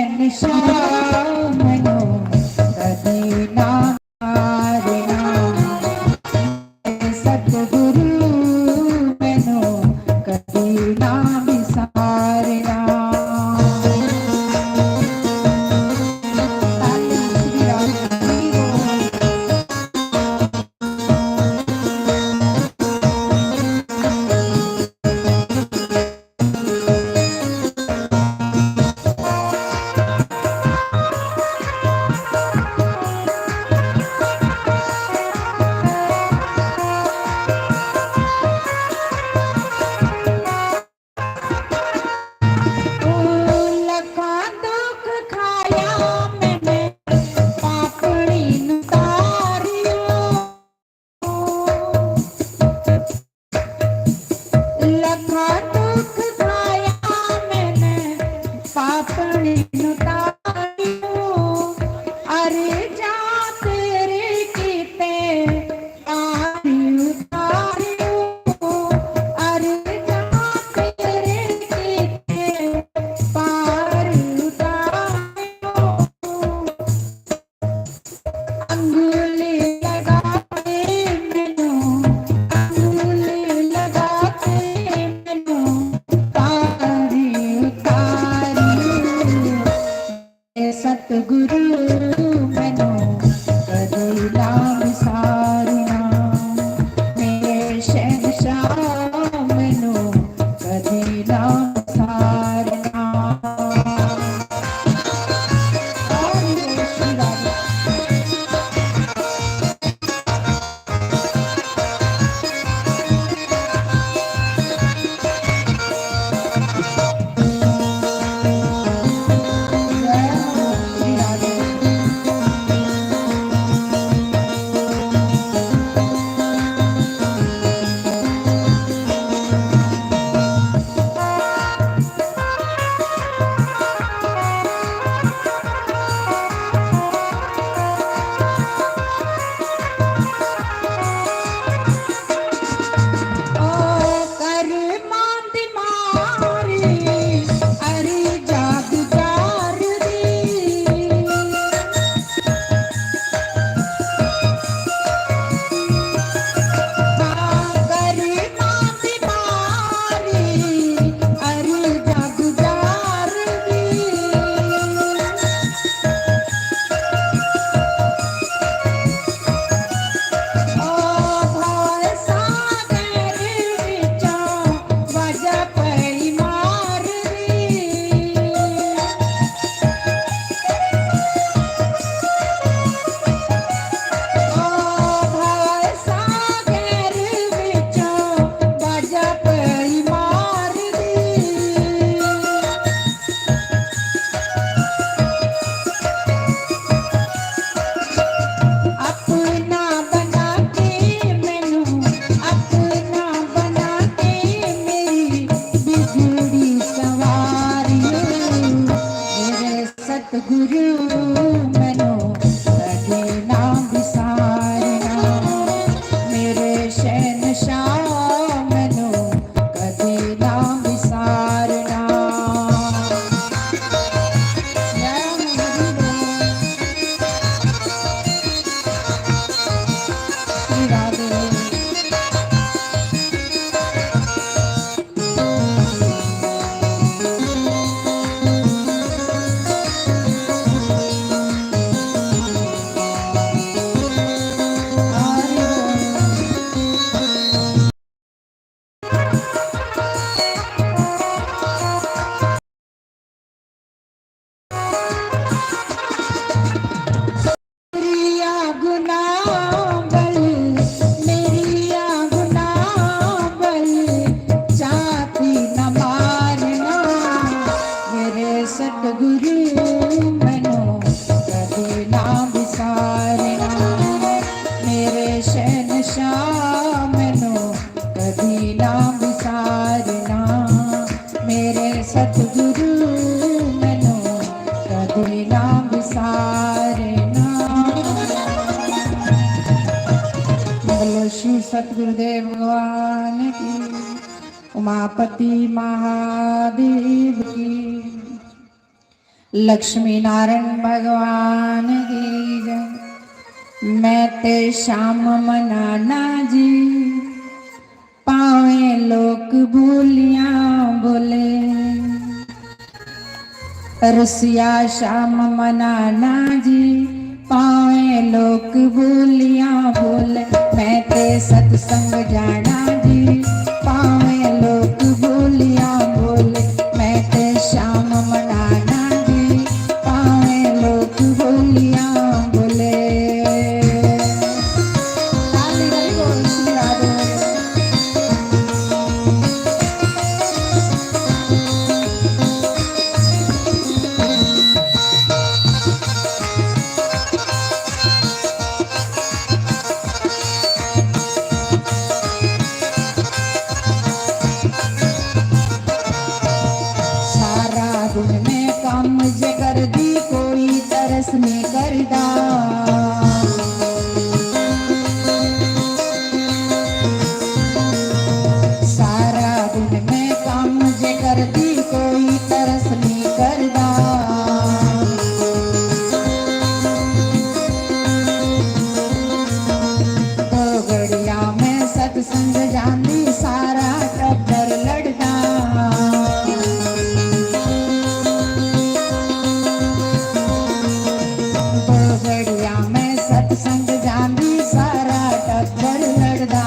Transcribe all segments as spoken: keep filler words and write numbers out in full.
शहंशाह मैनू कदी ना हारना। सतगुरु मैनू कदी ना विसारना। लखां दुख खाया मैंने, पापणी नू तारियो। अरे जा तेरे कीते पार उतारियो। अरे जा तेरे कीते पार उतारियो। अंगुली लगा के मैनू, अंगुली लगा के मैनू, तारी उतारी। ए सतगुरु मैनू कदी ना विसारना, मेरे शहंशाह मैनू कदी ना विसारना। अपना बना के मैनू, अपना बना के मेरी बिगड़ी संवारियो। मेरे सतगुरु मैनू कदे ना विसारना, मेरे शहंशाह मैनू कदे ना विसारना। जय हरि बोल। श्री राधे। मेरिया गुनाह बल, मेरिया गुनाह बल, चाती न मारना। मेरे सतगुरु मैनू कदे ना विसारना, मेरे शहंशाह मैनू कदी ना विसारना, मेरे सतगुरु मैनू कदी ना विसारना। बोलो श्री सतगुरुदेव भगवान की, उमापति महादेव की। लक्ष्मी नारायण भगवान की जय। मैं ते श्याम मनाना जी, पावें लोक बोलियां बोले। रसिया श्याम मनाना जी, पावें लोक बोलियां बोले। मैं ते सत्संग जाना जी, पावें लोक बोलियां बोले। मैं ते श्याम मनाना जी, पावें लोक बोलियां बोले। ताली बजाई बोल श्री राधे। सारा दिन में काम जे कर दी, कोई तरस नहीं करदा। सारा दिन में काम जे कर दी, कोई तरस नहीं करदा। दो घड़िया में सत्संग जांदी, सारा टब्बर लड़दा। दो घड़िया में सत्संग जांदी, सारा टब्बर लड़दा।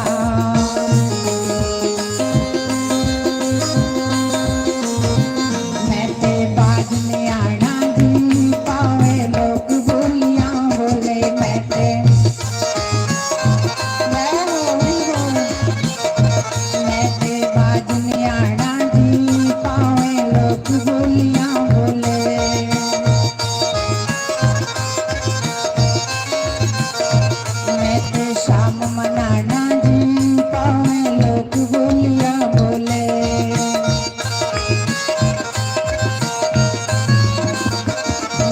मैं ते बाज में आना जी, पावे लोक बोलियां बोले। मैं ते, मैं होली बोल, मैं ते बाज में आना जी, पावे लोक बोलियां बोले। मैं ते श्याम मनाना जी, पावे लोक बोलियां बोले।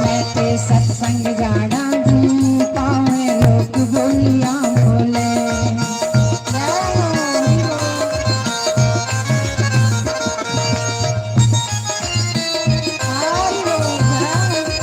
मैं ते सत्संग जाना जी, पावे लोक बोलियां बोले। जय हो, हरि बोल। हरि बोल, जय हो।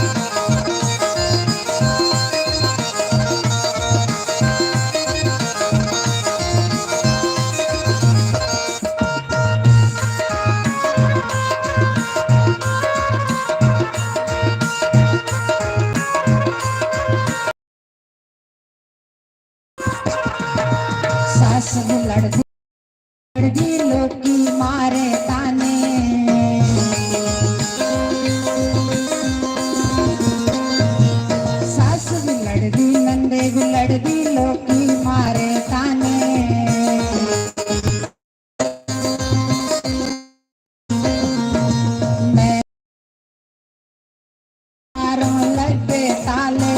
सास भी लड़दी, लड़दी लोकी मारे ताने। सास भी लड़दी, नंदे भी लड़दी, लोकी मारे ताने। मैं बाहरों लगे ताले,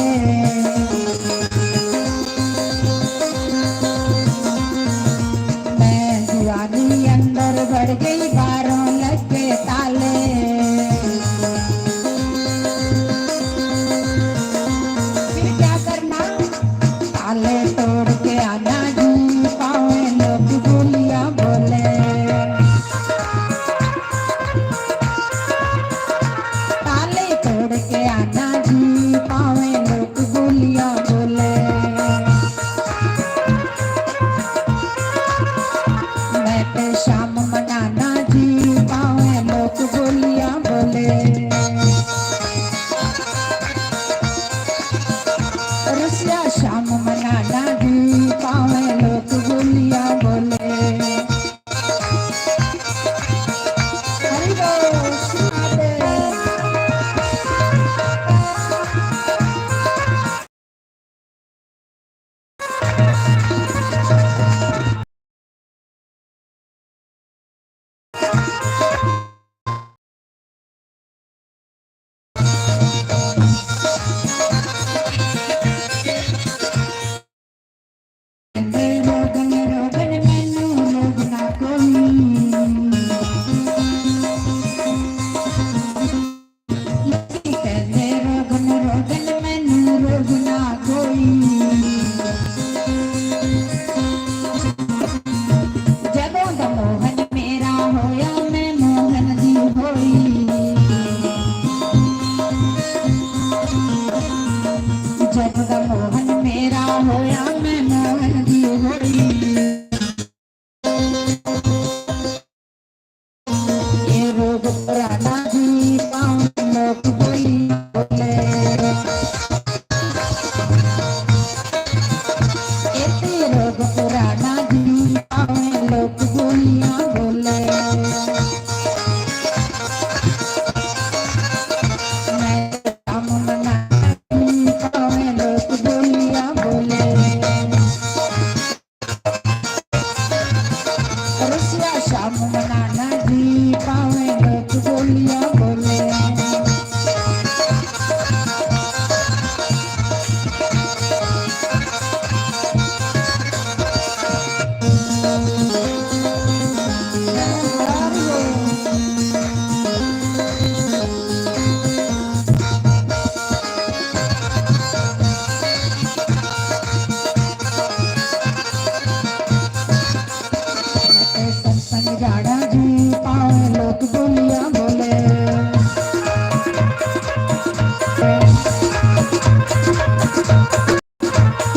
मैं जुआनी अंदर बढ़ गई, बाहरों लगे ताले। फिर क्या करना? ताले तोड़ के आना जी, पावे लोक बोलियां बोले। ताले तोड़ के आना जी, पावे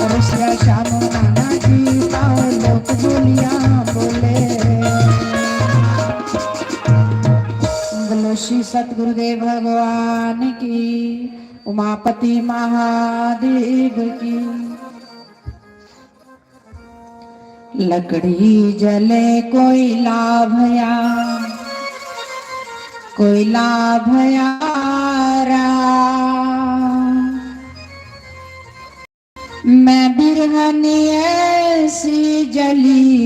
रुसिया श्याम नाना जी, पाओ लोक बोलियां बोले। बोलो श्री सतगुरुदेव भगवान की, उमापति महादेव की। लकड़ी जले कोयला भया, कोयला भया रा। मैं बिरहन ऐसी जली,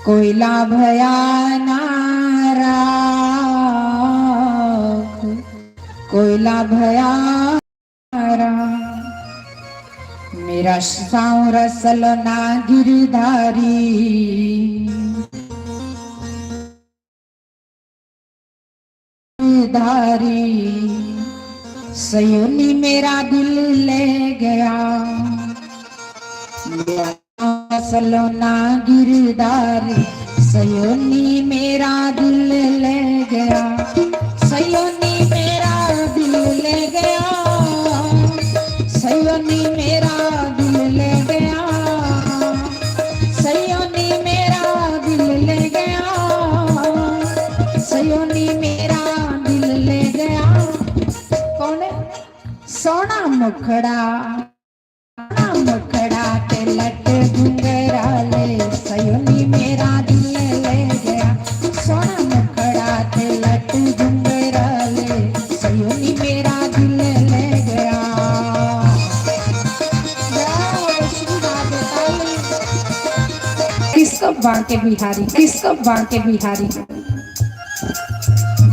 कोयला भया ना राख, कोयला भया रा। मेरा सांवरा सलोना गिरधारी, धारी, सयोनी मेरा दिल ले गया। मेरा सलोना गिरधारी, सयोनी मेरा दिल ले गया। सयोनी मेरा दिल ले गया। सयोनी मेरा दिल ले गया। सयोनी मेरा दिल ले गया। सयोनी मेरा दिल ले गया। कौन है? सोहना मुखड़ा, सोहना मुखड़ा ते लट घुंघराले, सयोनी मेरा दिल ले गया। सोहना मुखड़ा ते लट घुंघराले, सयोनी मेरा दिल ले गया। जय श्री राधे ताई। किसको बांके बिहारी, किसको बांके बिहारी।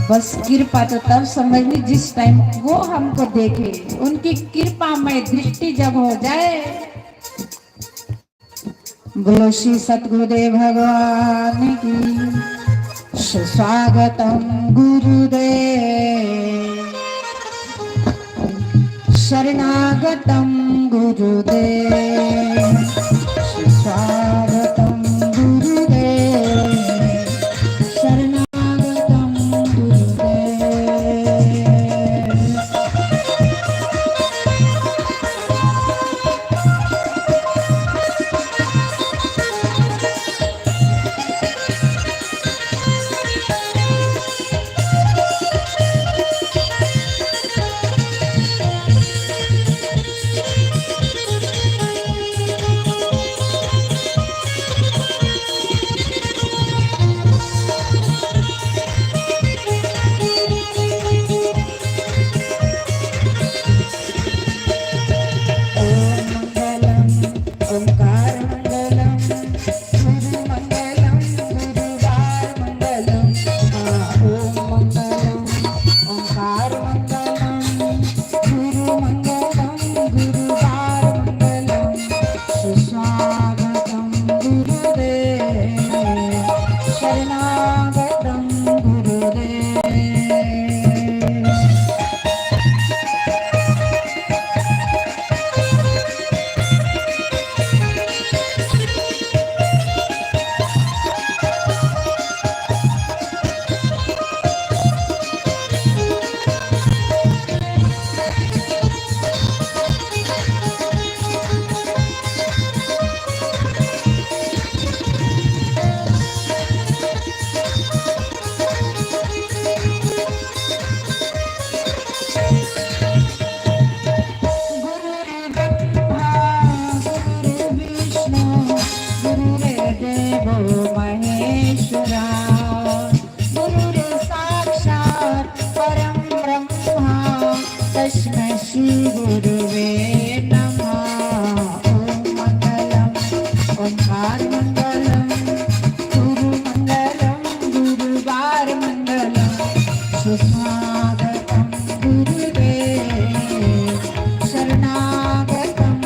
बस कृपा तो तब समझनी जिस टाइम वो हमको देखे, उनकी कृपा में दृष्टि जब हो जाए। बोलो श्री सतगुरुदेव भगवान की। सुस्वागतम गुरुदेव, शरणागतम गुरुदेव, सुस्वागतम गुरुदेव, शरणागतम गुरुदेव। ओम मंगलम, ओंकार मंगलम, गुरु मंगलम, गुरुवार मंगलम। हाँ, ओम मंगलम, ओंकार मंगलम, गुरु मंगलम, गुरुवार मंगलम। सुस्वागतम गुरुदेव, शरणागतम गुरुदेव। गुरुर्ब्रह्मा गुरुर्विष्णु गुरुर्देवो महेश्वरा। गुरुर्साक्षात् परं ब्रह्मा तस्मै श्री गुरुवे नमः। ओम मंगलम, ओंकार मंगलम, गुरु मंगलम, गुरुवार मंगलम। सुस्वागतम गुरुदेव, शरणागतम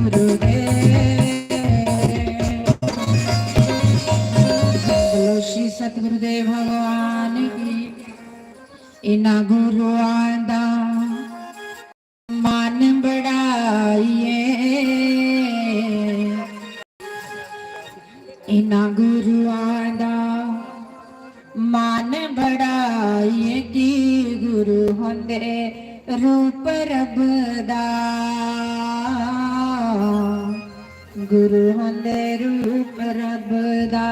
गुरुदेव। बोलो श्री सतगुरुदेव भगवान की। इना गुरुआं दा मान बढ़ाइए, इना गुरुआं दा मान बढ़ाइए कि गुरु होंदे रूप रब दा, गुरु होंदे रूप रब दा,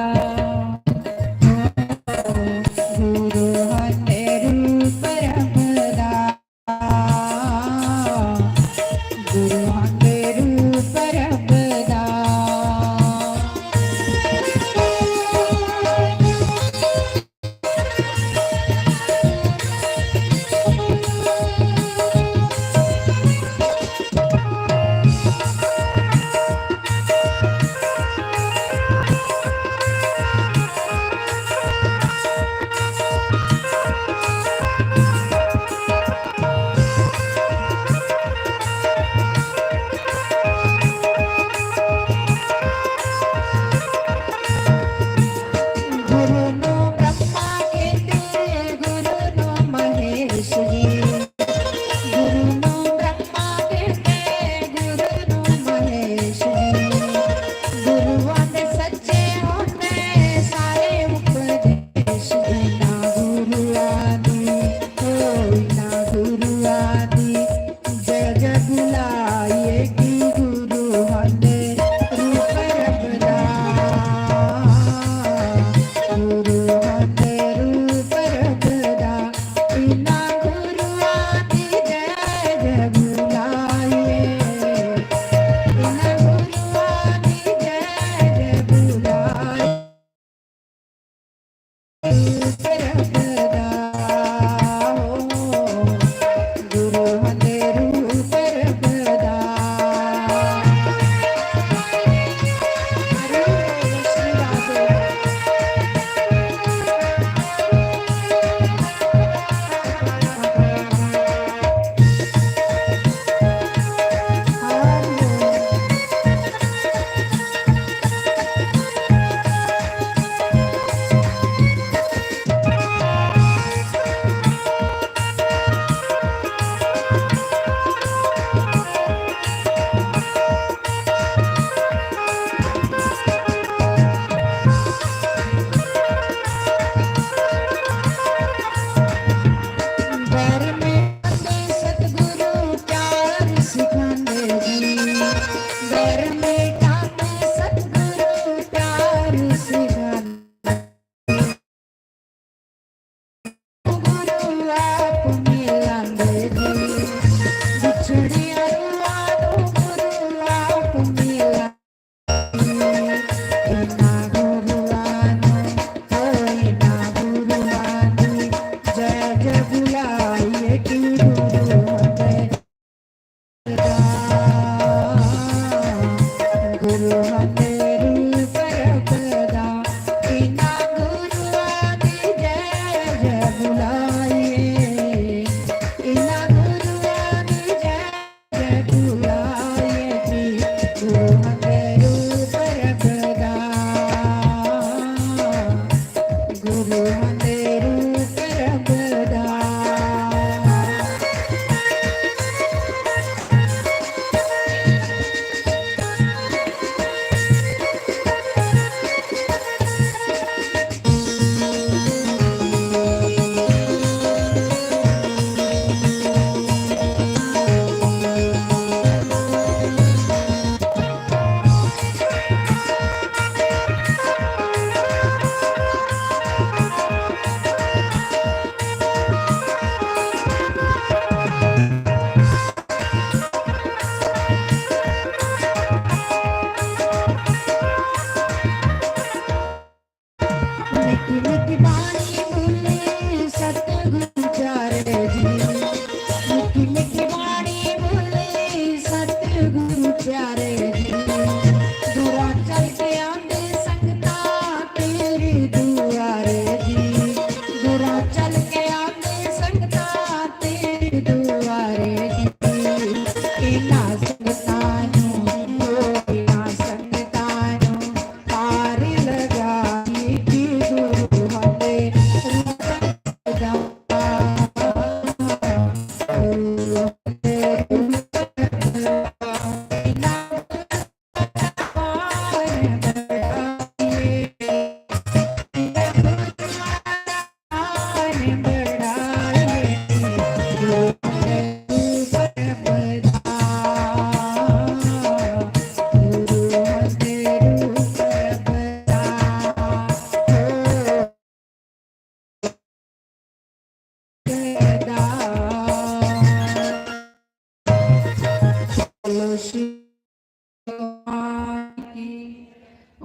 गुरु होंदे रूप रब दा, गुरु होंदे रूप रब दा।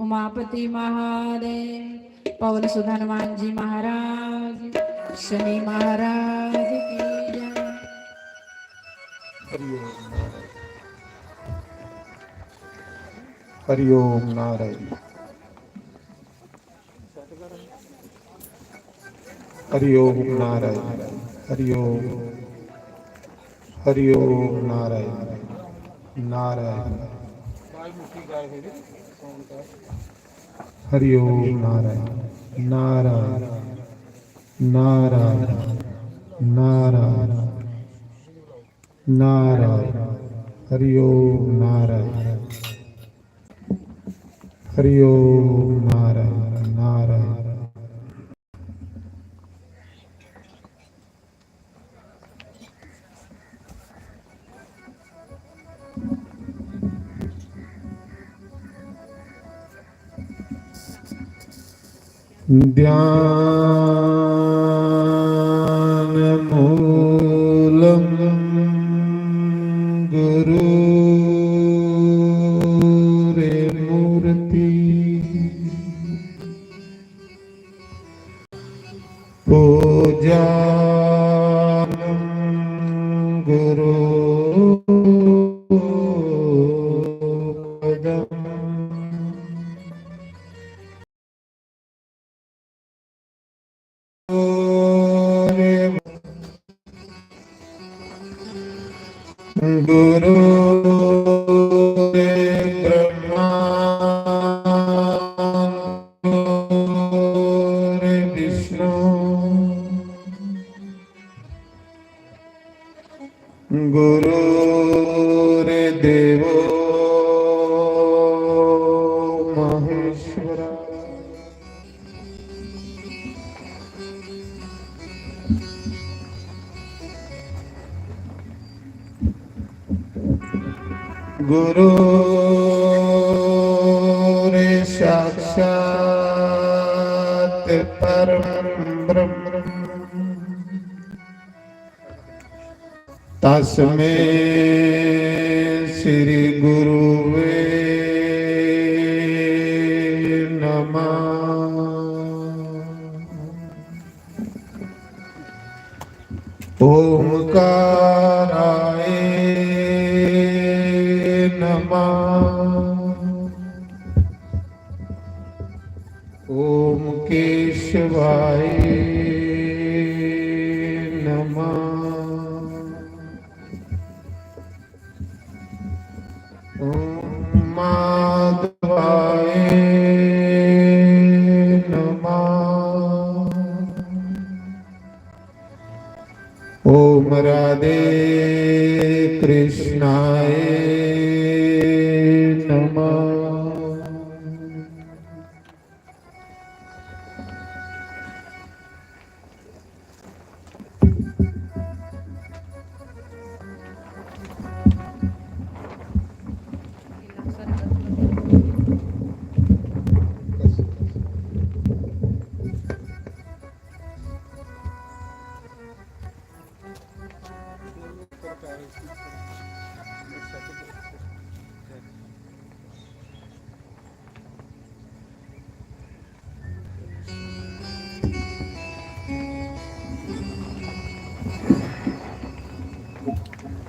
उमापति महादेव, पवन सुत हनुमान जी महाराज, शनि महाराज की जय। हरि ओम नारायण। हरि ओम नारायण। हरि ओम नारायण। हरि ओम। हरि ओम नारायण। नारायण। हरि ओम नारायण। नारायण। नारायण। नारायण। नारायण। हरि ओम नारायण। हरि ओम नारायण। नारायण। ध्यानमूलं गुरोर्मूर्ति। पूजां गुरोः पदम्। गुरु ब्रह्मा गुरु विष्णु गुरुर्देवो महेश्वर। गुरुर्साक्षात् परं ब्रह्म। तस्मै श्री गुरुवे नमः। ओमकाराय नमः। ओम केशवाय नमः। ओम माधवाय नमः। ओम राधे कृष्णाय नमः।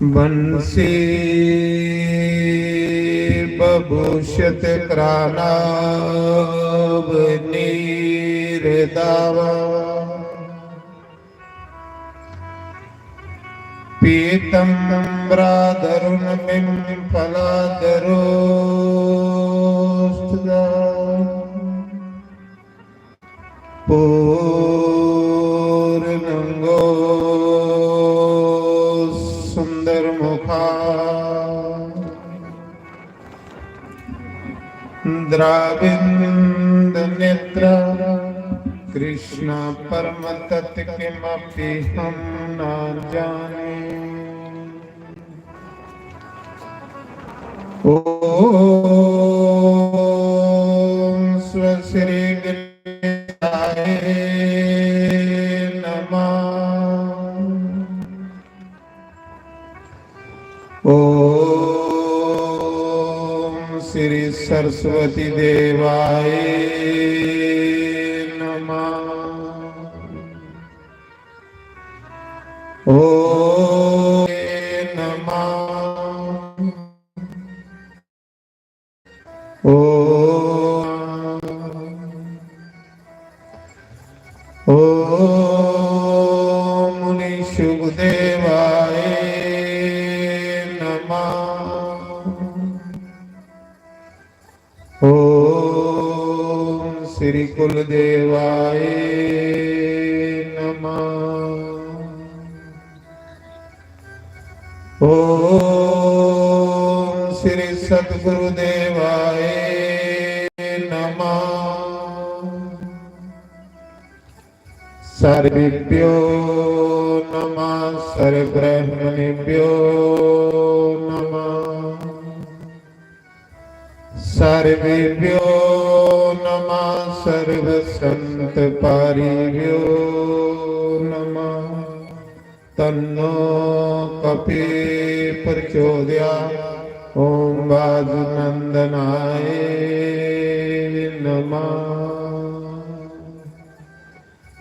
बंसी बभूषित करानाव नीर दावा। पीतम्बराधरुणमिम्फलाधरोस्तदा। पूर्णंगो सुंदरमुखा। द्राविन्द नेत्र कृष्ण परम तत्व किमपि हम ना जाने। ओम श्री गणेशाय नमः। ओम श्री सरस्वती देवाय नमः। ओम नमः। ओम। ओम मुनि सुखदेवाय नमः। ओम श्री कुलदेवाय नमः। ओम श्री सतगुरुदेवाय नमः। सर्वेभ्यो नमः, सर्वब्रह्मणेभ्यो नमः। सर्वेभ्यो नमः, सर्वसंतपारिभ्यो नमः। तन्नो कपि प्रचोदयात्। ओम वासुनंदनाय नमः।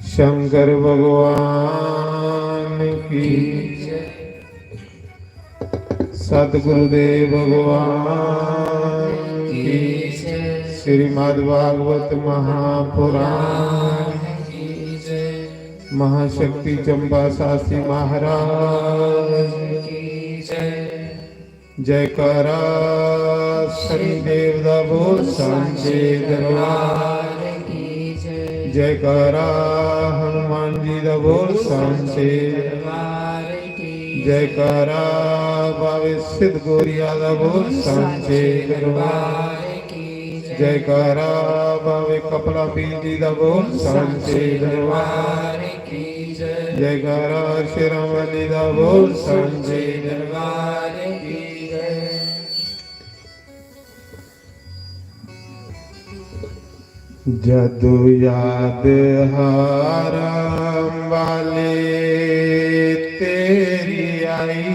शंकर भगवान की, सतगुरुदेव भगवान की, श्रीमद् भागवत महापुराण, महाशक्ति चंपा शास्त्री महाराज की जय। जयकारा शनिदेव दा बोल सांचे दरबार की जय। जयकारा हनुमान जी दा बोल सांचे। जयकारा बावे सिद्ध गोरिया दा बोल सांचे दरबार की जय। जयकारा बावे कपला पीर जी दा बोल सांचे दरबार की जय। जयकारा शेरां वाली दा बोल सांचे दरबार की जय। जदू याद हारां वाले तेरी आई,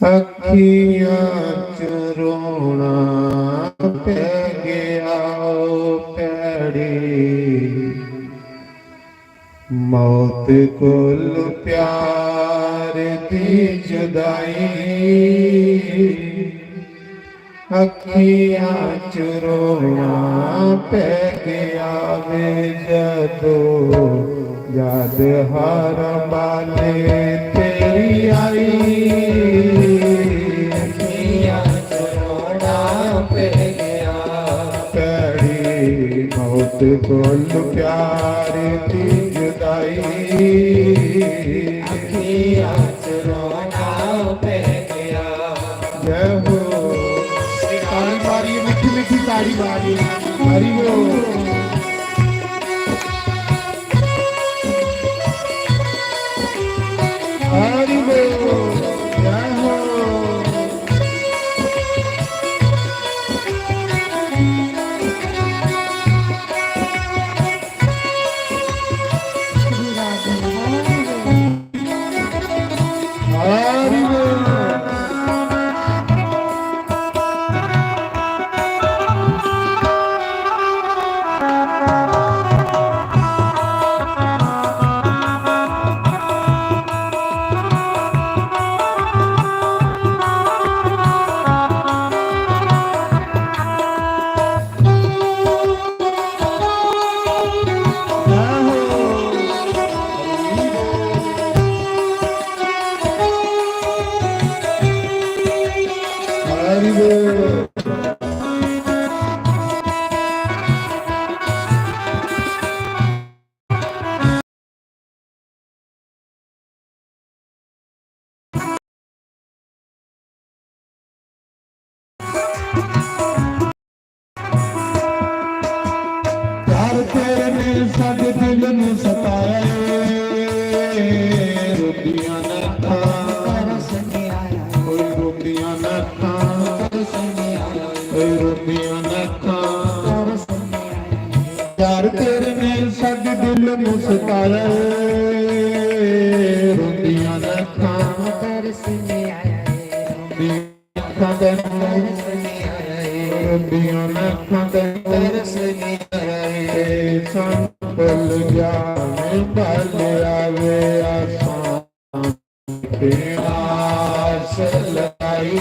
अखियां च रोना पै गया ओ भैड़ी, मौत कोल प्यार दी जुदाई। अखियां च रोना पै गया वे जदों, याद हारां वाले तेरी आई। अखियां च रोना पै गया, भैड़ी मौत कोल प्यार दी जुदाई। अखियां च रोना पै गया। जय हो। ताली मारिए, मीठी मीठी ताली मारिए। हरि बोल। हरि बोल। जय हो। प्यार तेरे ने साडे दिल नू सताया ਏ। ਰੋਂਦੀਆਂ मुस्काए, रोंदियां न अखां, तरस ने आए, रोंदियां अखां तैनू, तरस ने आए, रोंदियां न अखां तैनू, तरस ने आए। सानू भुल जाने वाले आवे आसां, आस लगाई।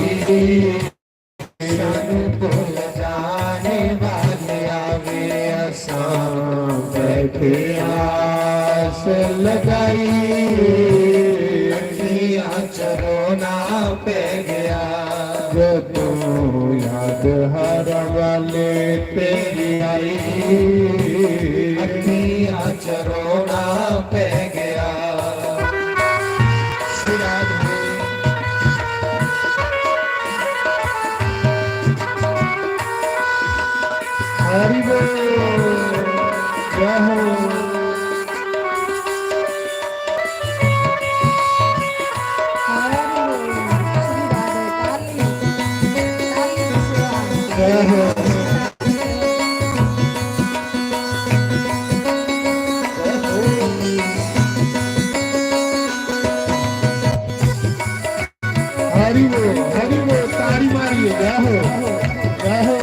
सानू भुल जाने वाले आवे, असां बैठे आस लगाई। अखियां च रोना पै गया, जदों याद हर वाले तेरी आई। अखियां च रोना पै गया। हरि बोल, जय हो। जय हो। हरि बोल, हरि बोल, ताड़ी मारिए, जय हो, जय हो।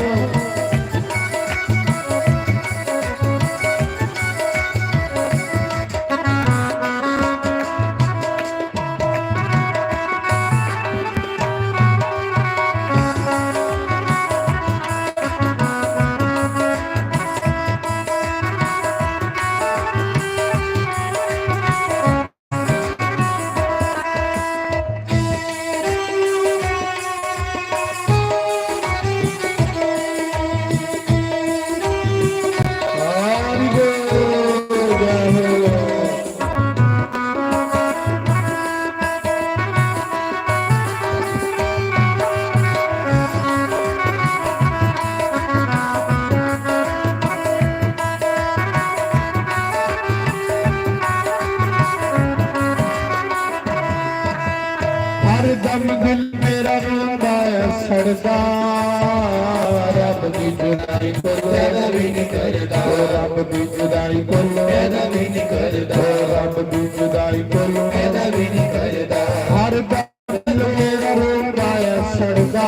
हर दम दिल मेरा रोंदा ऐ सड़दा, रब दी जुदाई कोलों पैदा भी नहीं करदा, रब दी जुदाई कोलों पैदा भी नहीं करदा, रब दी जुदाई कोलों पैदा भी नहीं करदा। हर दम दिल मेरा रोंदा ऐ सड़दा,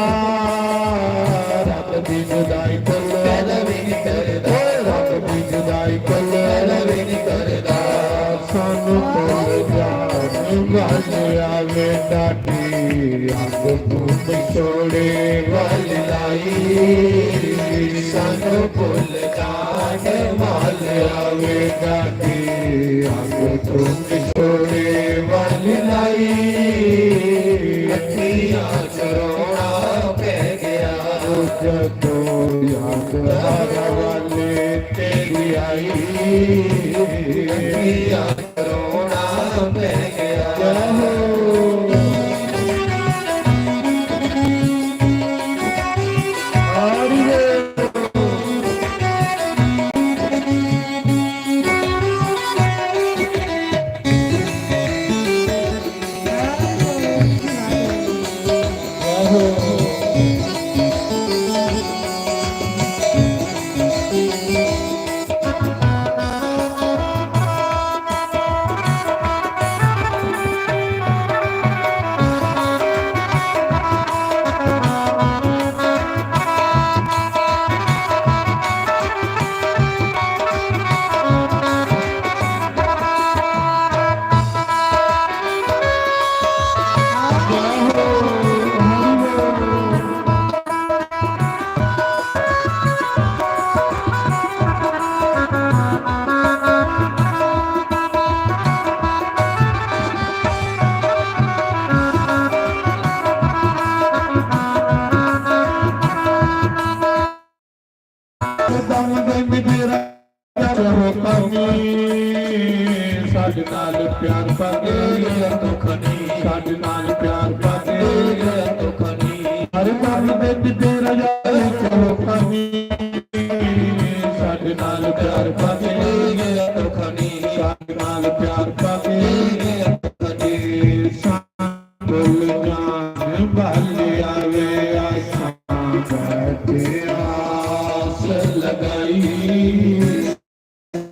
रब दी जुदाई कोलों पैदा भी नहीं करदा, रब दी जुदाई कोलों पैदा भी नहीं करदा। सानू भुल जाने वाले आवे डाटी, अग तू छोड़े वाली लाई। सानू भुल जाने वाले आवे डाटी, अग तू छोड़े वाली लाई। अखियां च रोना पै गया, जदों याद हर वाले तेरी आई। अखियां च रोना पै गया। जय हो। हरि बोल। दम दे मेरा चाहो कमी, साडे नाल प्यार पाके गया तू खनी, साडे नाल प्यार पाके गया तू खनी। हर दम दे तेरा यार चाहो कमी, साडे नाल प्यार पाके गया तू खनी, साडे नाल प्यार पाके गया तू खनी। भुल जान वाले आवे आसां बैठे आस लगाई।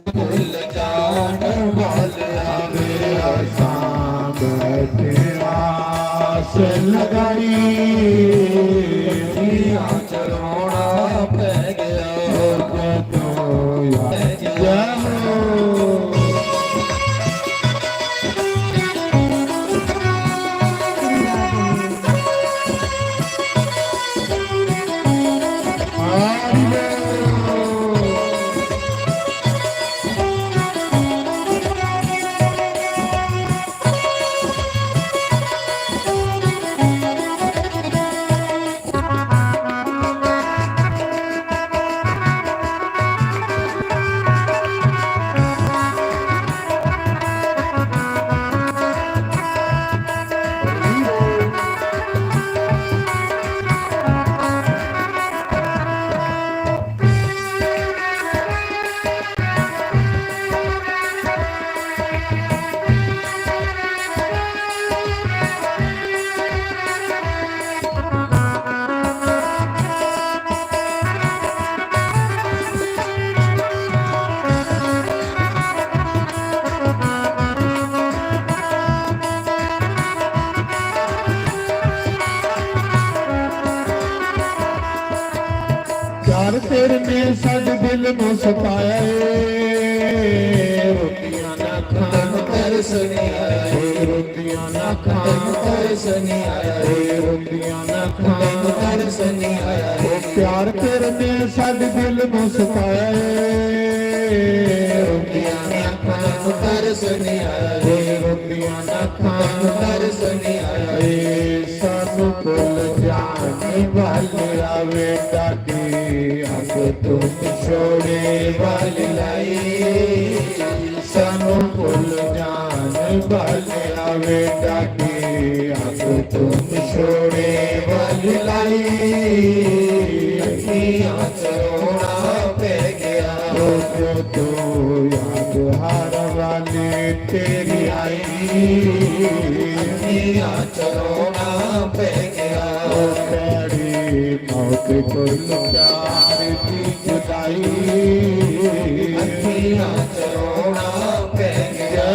भुल जान ਦਿਲ ਨੂੰ ਸਤਾਇਆ ਏ, ਰੋਂਦੀਆਂ ਨਾ ਅੱਖਾਂ ਨੂੰ ਤਰਸ ਨਹੀਂ ਆਇਆ ਏ, ਰੋਂਦੀਆਂ ਨਾ ਅੱਖਾਂ ਨੂੰ ਤਰਸ ਨਹੀਂ ਆਇਆ ਏ, ਰੋਂਦੀਆਂ ਨਾ ਅੱਖਾਂ ਨੂੰ ਤਰਸ ਨਹੀਂ ਆਇਆ ਏ। ਉਹ ਪਿਆਰ ਤੇਰੇ ਨੇ ਸਾਡੇ ਦਿਲ ਨੂੰ ਸਤਾਇਆ ਏ, ਰੋਂਦੀਆਂ ਨਾ ਅੱਖਾਂ ਨੂੰ ਤਰਸ ਨਹੀਂ ਆਇਆ ਏ, ਰੋਂਦੀਆਂ ਨਾ ਅੱਖਾਂ ਨੂੰ ਤਰਸ ਨਹੀਂ ਆਇਆ ਏ। ਸਾਨੂੰ ਭੁੱਲ ਜਾਣ ਵਾਲਿਆ ਵੇ ਡਾਡੀ, ਅੱਖ ਤੂੰ ਵਿਛੋੜੇ ਵਾਲੀ ਲਾਈ। ਸਾਨੂੰ ਭੁੱਲ ਜਾਣ ਵਾਲਿਆ ਵੇ ਡਾਡੀ, ਅੱਖ ਤੂੰ ਵਿਛੋੜੇ ਵਾਲੀ ਲਾਈ। ਅੱਖੀਆਂ ਚ ਰੋਣਾ ਪੈ ਗਿਆ, ਰੋਜ਼ ਤੂੰ ਯਾਦ ਹਰ ਵਾਲੀ ਤੇਰੀ ਆਈ। ਅੱਖੀਆਂ ਚ ਰੋਣਾ ਪੈ ਗਿਆ, ਉਹ ਤੇਰੀ ਮੌਤ ਕੋਲ ਪਿਆਰ ਦੀ ਜੁਦਾਈ। ਅੱਖੀਆਂ ਚ ਰੋਣਾ ਪੈ ਗਿਆ।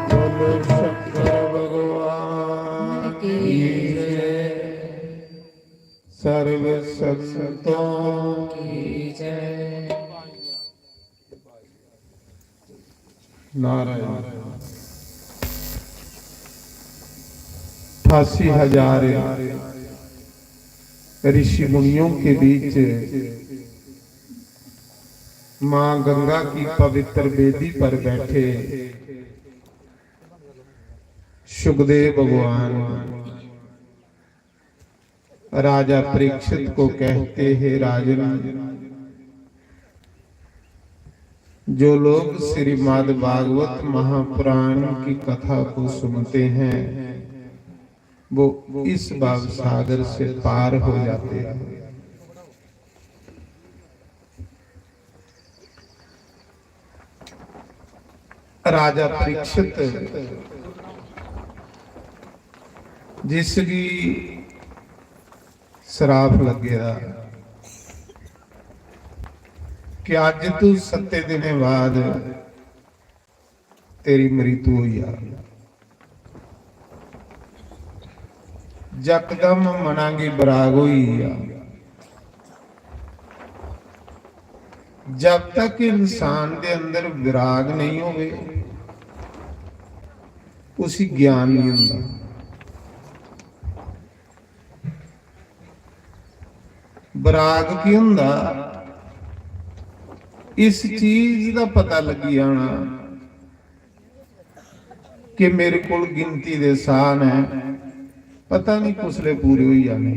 बोलो शंकर भगवान की जय। सर्व संतों की जय। नारायण। अठासी हजार ऋषि मुनियों के बीच माँ गंगा की पवित्र बेदी पर बैठे शुकदेव भगवान राजा परीक्षित को कहते हैं, राजन, जो लोग श्रीमद् भागवत महापुराण की कथा को सुनते हैं, वो इस भव सागर से पार हो जाते हैं। राजा परीक्षित जिसगी सराप लग्गे दा कि अज तू सत्ते दिनें बाद तेरी मृत्यु होई जा। जकदम मना गी बराग होई गेआ। जब तक इंसान दे अंदर विराग नहीं होवे, उसी ज्ञान नहीं होंदा। विराग की होंदा? इस चीज का पता लगी जाना कि मेरे कोल गिनती दे साह न, पता नहीं कुसले पूरे होई जाने।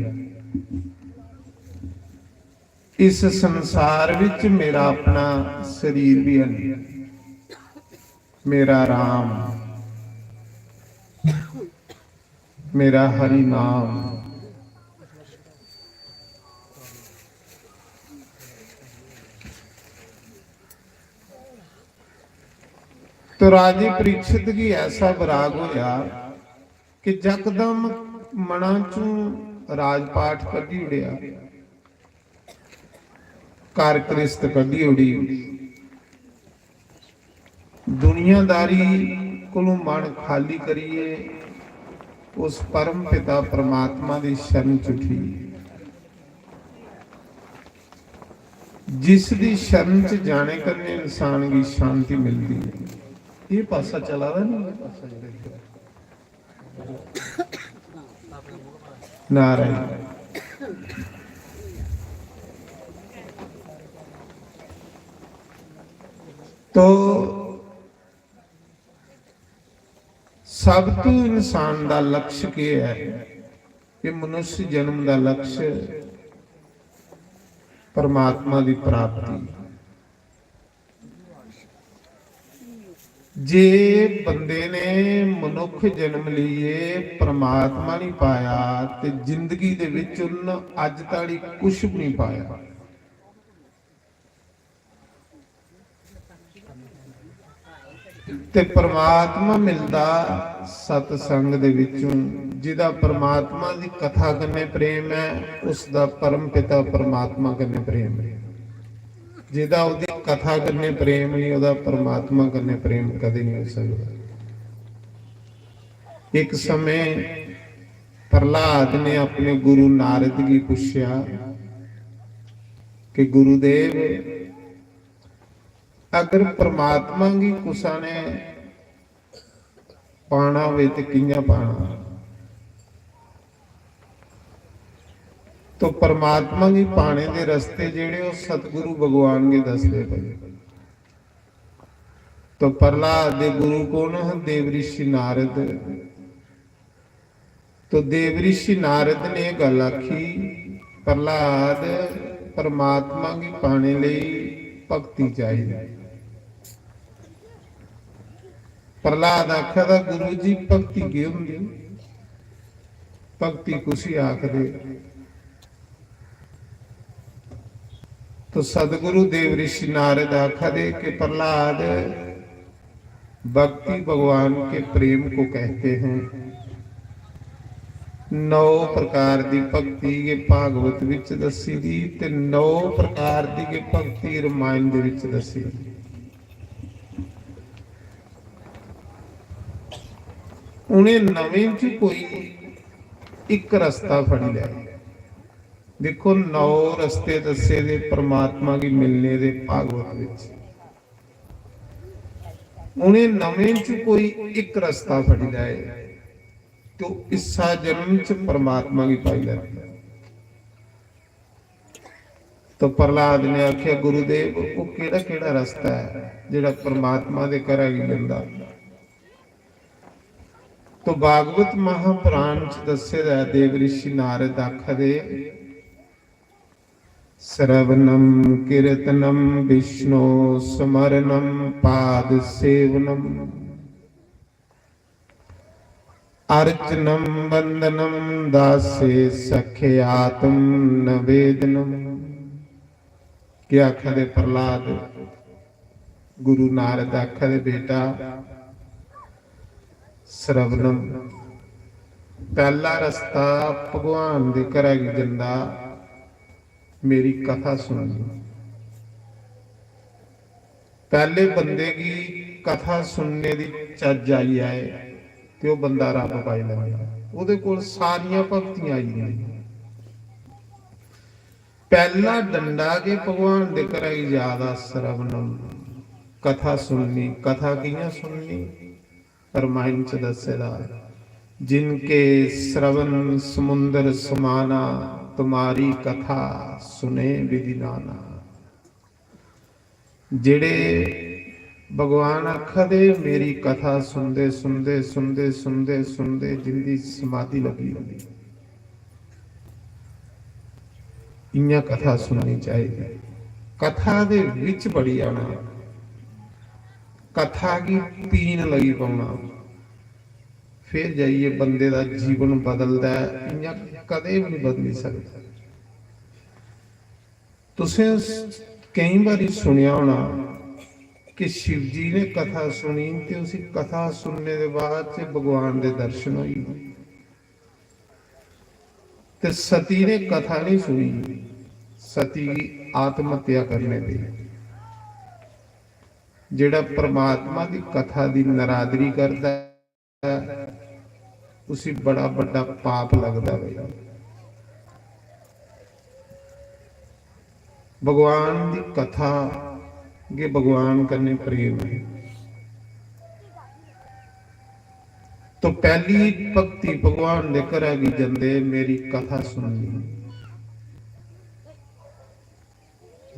इस संसार विच मेरा अपना शरीर भी है नहीं। मेरा राम, मेरा हरि नाम। तो राजे परीक्षित गी ऐसा विराग होया कि जकदम मना चों राजपाठ कड्ढी ओड़ेआ, घर घ्रिस्त कड्ढी ओड़ी, दुनियादारी कोलों मन खाली करिए उस परम पिता परमात्मा दी शरण च उठी। जिस दी शरण च जाने कन्नै इंसान गी शांति मिलदी ऐ। एह् पासा चला दा निं, एह् पासा जेह्ड़ा इद्धर ऐ। नारायण। तो सब तू इंसान दा लक्ष्य केह् ऐ? कि मनुष्य जन्म दा लक्ष्य परमात्मा दी प्राप्ति। जे बंदे ने मनुख जन्म लेइयै परमात्मा नहीं पाया, ते जिंदगी दे विच उन्न अज ताड़ी कुछ भी नहीं पाया। ते परमात्मा मिलदा सतसंग दे विचों। जिदा परमात्मा दी कथा कन्नै प्रेम ऐ, उसदा परम पिता परमात्मा कन्नै प्रेम ऐ। जिदा ओदी कथा कन्नै प्रेम नहीं, ओदा परमात्मा कन्नै प्रेम कदे नहीं हो सकदा। एक समय प्रहलाद ने अपने गुरु नारद गी पुछया कि गुरुदेव, अगर परमात्मा गी कुसा ने पाना होवे ते कि'यां पाना? तो परमात्मा गी पाने दे रस्ते जेह्ड़े ओह् सतगुरु भगवान गी दसदे पे। तो प्रहलाद दे गुरु कौन है? देव ऋषि नारद। तो देव ऋषि नारद ने एह् गल्ल आखी, "प्रहलाद, परमात्मा गी पाने लेई भक्ति चाहिदी।" प्रहलाद आखा दा, "गुरु जी, भक्ति केह् होंदी? भक्ति कुसी आखदे?" तो सदगुरु देव ऋषि नारद आखा दे कि प्रहलाद, भक्ति भगवान के प्रेम को कहते हैं। नौ प्रकार दी भक्ति ये भागवत विच दसी दी ते नौ प्रकार दी ये भक्ति रामायण दे विच दसी दी। उ'नें नवें च कोई इक रस्ता फड़ी लै। देखो, नौ रस्ते दस्से दे परमात्मा गी मिलने दे भागवत विच। उ'नें नवें च कोई इक रस्ता फड़ी लै, तो इस्सा जन्म च परमात्मा गी पाई लैंदा। तो प्रहलाद ने आख्या, "गुरुदेव, ओह् केह्ड़ा-केह्ड़ा रस्ता ऐ जेह्ड़ा परमात्मा दे घरा गी जंदा?" तो भागवत महापुराण च दस्से दा ऐ, देव ऋषि नारद आखा दे, "श्रवणम कीर्तनम विष्णु स्मरणम पाद सेवनम, अर्चनम वंदनम दासे सख्यातम नवेदनम।" क्या आखा दे प्रहलाद? गुरु नारद आखा दे, "बेटा, श्रवणम, पैह्ला रस्ता भगवान दे घरा गी जंदा, मेरी कथा सुननी।" पैह्ले बंदे गी कथा सुनने दी चज्ज आई जाए ते ओह् बंदा रब पाई लैंदा। ओह्दे कोल सारियां भक्तियां आई जंदियां। पैह्ला डंडा गै भगवान दे घरा गी जा दा, श्रवणम, कथा सुननी। कथा कि'यां सुननी? रामायण च दस्से दा, "जिनके श्रवण समुंदर समाना, तुम्हारी कथा सुने विधि नाना।" जेह्ड़े भगवान आखा दे, मेरी कथा सुनदे, सुनदे, सुनदे, सुनदे, सुनदे जिंदी समाधि लग्गी जंदी। इ'यां कथा सुननी चाहिदी। कथा दे विच बड़ी जाना, कथा गी पीन लगी पौना, फिर जाइयै बंदे दा जीवन बदलदा ऐ, इ'यां कदें बी निं बदली सकदा। तुसें स-, केईं बारी सुनेआ होना कि शिव जी ने कथा सुनी ते उसी कथा सुनने दे बाद च भगवान दे दर्शन होई गे। ते सती ने कथा नहीं सुनी, सती गी आत्म हत्या करने दी। जेड़ा परमात्मा दी कथा दी नरादरी करदा ऐ, उसी बड़ा बड्डा पाप लगदा भाई। भगवान दी कथा गै भगवान कन्नै प्रेम ऐ। तो पैह्ली भक्ति भगवान दे घरा गी जंदे, मेरी कथा सुननी।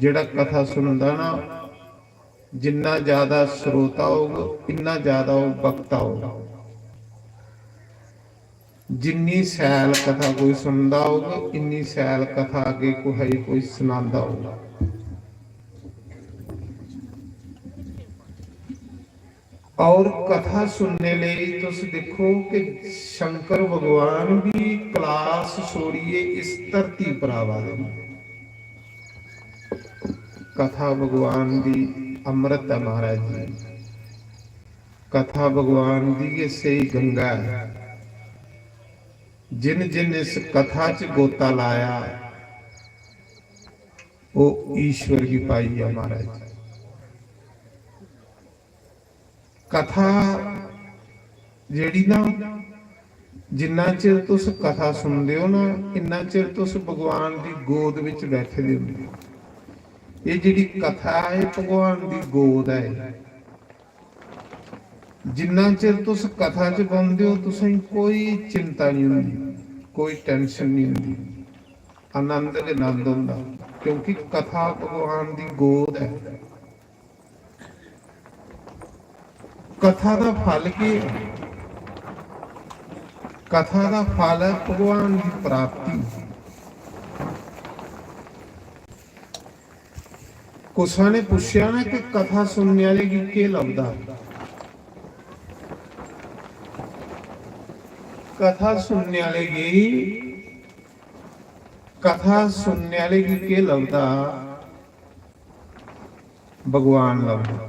जेह्ड़ा कथा सुनदा ना, जिन्ना ज्यादा श्रोता होग, इन्ना ज्यादा ओह् वक्ता होग। जिन्नी शैल कथा कोई सुनदा होग, इन्नी शैल कथा अग्गें कुसै गी कोई सनांदा होग। और कथा सुनने लेई तुस दिक्खो कि शंकर भगवान भी क्लास छोड़ियै इस धरती पर आवा दे न। कथा भगवान दी अमृत है महाराज जी। कथा भगवान दी गै स्हेई गंगा ऐ। जिन जिन इस कथा च गोता लाया, ओह् ईश्वर गी पाई गेआ महाराज। कथा जेह्ड़ी ना, जिन्ना चिर तुस कथा सुनदे ओ ना, इन्ना चिर तुस भगवान दी गोद बिच बैठे दे होंदे ओ। एह् जेह्ड़ी कथा ऐ, एह् भगवान दी गोद ऐ। जिन्ना चिर तुस कथा च बौंह्दे ओ, तुसेंगी कोई चिंता निं होंदी, कोई टेंशन निं होंदी, आनंद गै आनंद होंदा, क्योंकि कथा भगवान दी गोद ऐ। कथा दा फल केह् ऐ? कथा दा फल ऐ भगवान दी प्राप्ति। कुसै ने पुच्छेआ ना कि कथा सुनने आह्ले गी केह् लभदा? कथा सुनने आह्ले गी, कथा सुनने आह्ले गी केह् लभदा? भगवान लभदा।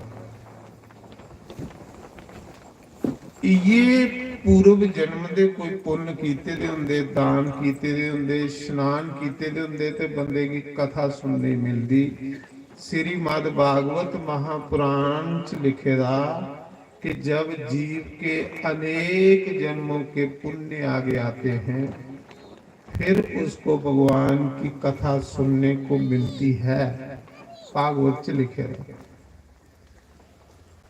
इ'यै पूर्व जन्म दे कोई पुन्न कीते दे होंदे, दान कीते दे होंदे, स्नान कीते दे होंदे ते बंदे गी कथा सुनने गी मिलदी। श्रीमद् भागवत महापुराण च लिखे दा कि जब जीव के अनेक जन्मों के पुण्य आगे आते हैं, फिर उसको भगवान की कथा सुनने को मिलती है। भागवत च लिखे दा।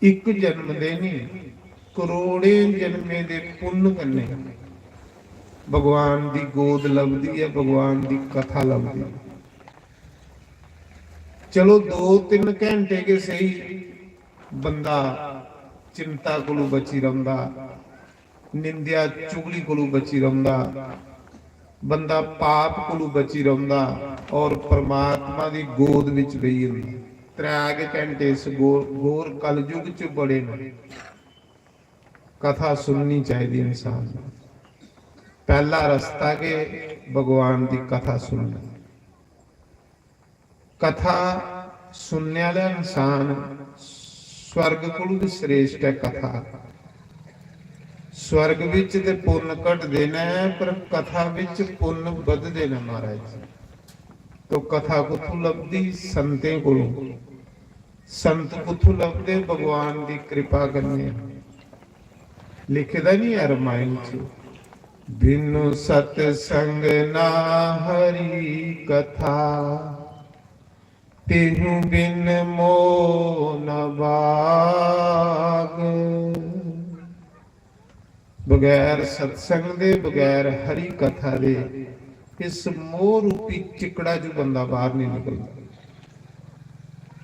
इक जन्म दे नहीं, करोड़ें जन्में दे पुन्न कन्नै भगवान दी गोद लभदी ऐ, भगवान दी कथा लभदी ऐ। चलो, दो तिन्न घैंटे गै सेही, बंदा चिंता कोलू बची रौंह्दा, निंदेआ चुगली कोलू बची रौंह्दा, बंदा पाप कोलू बची रौंह्दा और परमात्मा दी गोद विच बेही जंदा। त्रै गै घैंटे इस गो-, घोर कलयुग च बड़े न। कथा सुननी चाहिदी इंसान ने। पैह्ला रस्ता गै भगवान दी कथा सुनना। कथा सुनने आह्ला इंसान स्वर्ग कोलू बी श्रेष्ठ ऐ कथा। स्वर्ग बिच ते पुन्न घटदे न, पर कथा बिच पुन्न बधदे न महाराज जी। तो कथा कुत्थों लभदी? संतें कोलों। संत कुत्थों लभदे? भगवान दी कृपा कन्नै। लिखे दा नहीं ऐ रामायण च, बिनु सत्संग ना हरि कथा, तेहू बिन मोह न भाग। बगैर सत्संग दे, बगैर हरि कथा दे इस मोह रूपी चिकड़ा चों बंदा बाहर नहीं निकलदा।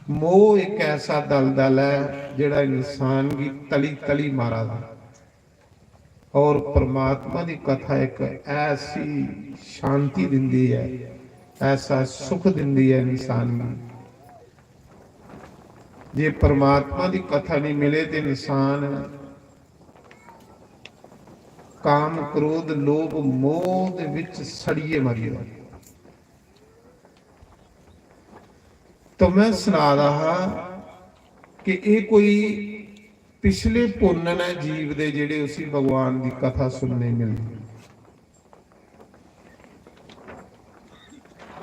मोह एक ऐसा दलदल है जेड़ा इंसान गी तली तली मारा दा। और परमात्मा दी कथा एक ऐसी शांति दिंदी है, ऐसा सुख दिंदी है इंसान गी। जे परमात्मा दी कथा नहीं मिले तो इंसान काम, क्रोध, लोभ, मोह दे विच सड़िए मरी जाए। तो मैं सना दा हा कि ये कोई पिछले पुन्न न जीव दे, जेड़े उसी भगवान दी कथा सुनने मिलदी।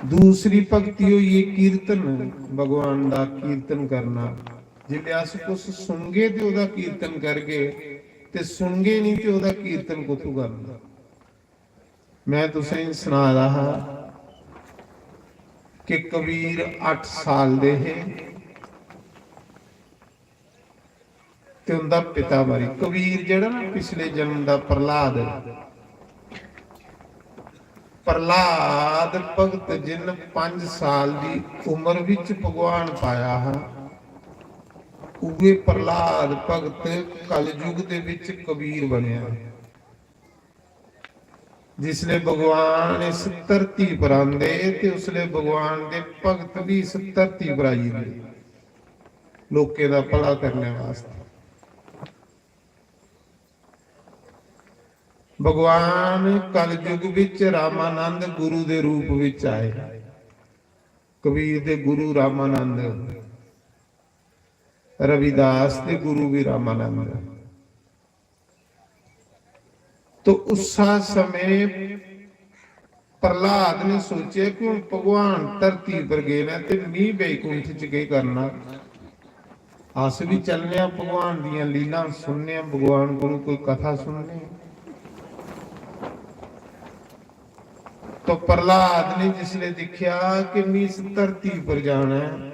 दूसरी भक्ति होई कीर्तन, भगवान दा कीर्तन करना। जिसले अस कुछ सुनगे ते ओह्दा कीर्तन करगे, ते सुनगे नहीं ते ओह्दा कीर्तन कुत्थों करना? मैं तुसें गी सना दा हा, कि कबीर अट्ठ साल दे हे ते उंदा पिता मरी। कबीर जेह्ड़ा ना, पिछले जन्म दा प्रह्लाद, प्रह्लाद भगत जिन पंज साल दी उम्र विच भगवान पाया हा, उए प्रह्लाद भगत कलयुग दे विच कबीर बनया। जिसले भगवान इस धरती पर आंदे ते उसले भगवान दे भगत भी इस धरती पर आई जंदे लोकें दा भला करने वास्ते। भगवान कलयुग विच रामानंद गुरु दे रूप विच आए। कबीर दे गुरु रामानंद, रविदास दे गुरु भी रामानंद। तो उस्सा समय प्रह्लाद ने सोचेआ कि हुन भगवान धरती पर गे न ते मी बैकुंठ च केह् करना? अस बी चलने आं, भगवान दियां लीलां सुनने आं, भगवान कोलू कोई कथा सुनने आं। तो प्रह्लाद ने जिसले दिक्खेआ कि मी इस धरती पर जाना ऐ,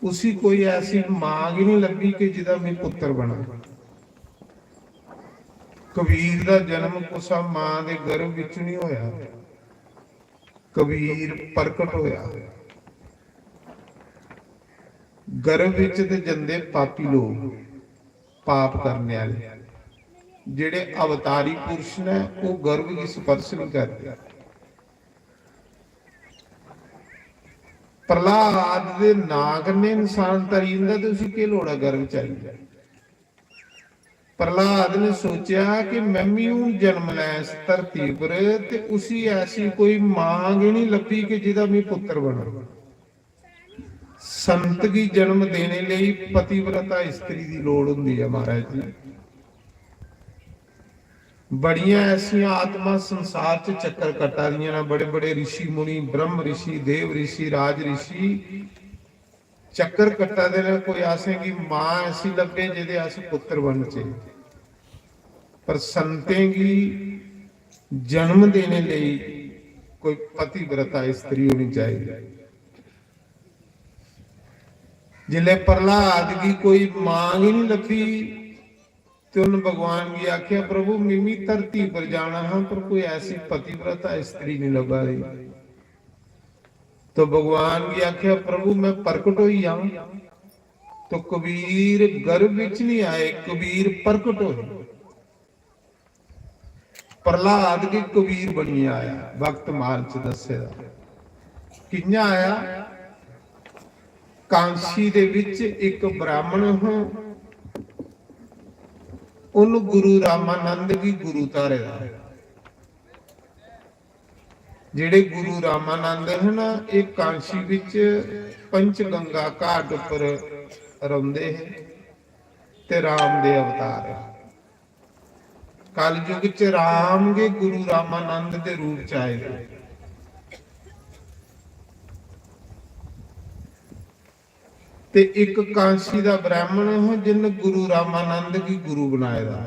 उसी कोई ऐसी मां गै नहीं लब्भी कि जिदा मैं पुत्र बना। कबीर दा जन्म कुसा मां दे गर्भ विच नहीं होया। कबीर प्रकट होया। गर्भ विच ते जंदे पापी लोग, पाप करने आह्ले। जेह्ड़े अवतारी पुरुष ने, ओह् गर्भ गी स्पर्श नहीं करदे। प्रह्लाद दे नां कन्नै इंसान तरी जंदा ते उसी केह् लोड़ ऐ गर्भ च आई जाए? प्रह्लाद ने सोचेआ कि मैं मी हून जन्म लैं इस धरती पर, ते उसी ऐसी कोई मां गै नहीं लब्भी कि जिदा मी पुत्र बना। संत गी जन्म देने लेई पतिव्रता स्त्री दी लोड़ हुंदी ऐ महाराज जी। बड़ियां ऐसियां आत्मा संसार च चक्कर कट्टा दियां न, बड़े बड़े ऋषि मुनि, ब्रह्म ऋषि, देव ऋषि, राज ऋषि चक्कर कट्टा दे न। कोई असेंगी मां ऐसी लब्भे जेह्दे अस पुत्र बनचे, पर संतें गी जन्म देने लेई कोई पतिव्रता स्त्री होनी चाहिदी। जिसलै प्रह्लाद गी कोई मां गै नहीं लब्भी, ते उन भगवान गी आख्या, "प्रभु, मिमी धरती पर जाना हा, पर कोई ऐसी पतिव्रता स्त्री नहीं लब्भा दी।" तो भगवान गी आख्या, "प्रभु, मैं प्रकट होई जाऊं।" तो कबीर गर्भ विच नहीं आए, कबीर प्रकट होए। प्रह्लाद गी कबीर बनियै आया, भक्तमाल च दस्से दा। कि'यां आया? कांशी दे विच इक ब्राह्मण हा, उन गुरु रामानंद गी गुरु धारे दा। जेह्ड़े गुरु रामानंद है ना, एह् कांशी विच पंचगंगा घाट उप्पर रौंह्दे हे ते राम दे अवतार हे। कलयुग च राम गै गुरु रामानंद दे रूप च आए दे। ते इक कांशी दा ब्राह्मण हा जिन्न गुरु रामानंद गी गुरु बनाए दा।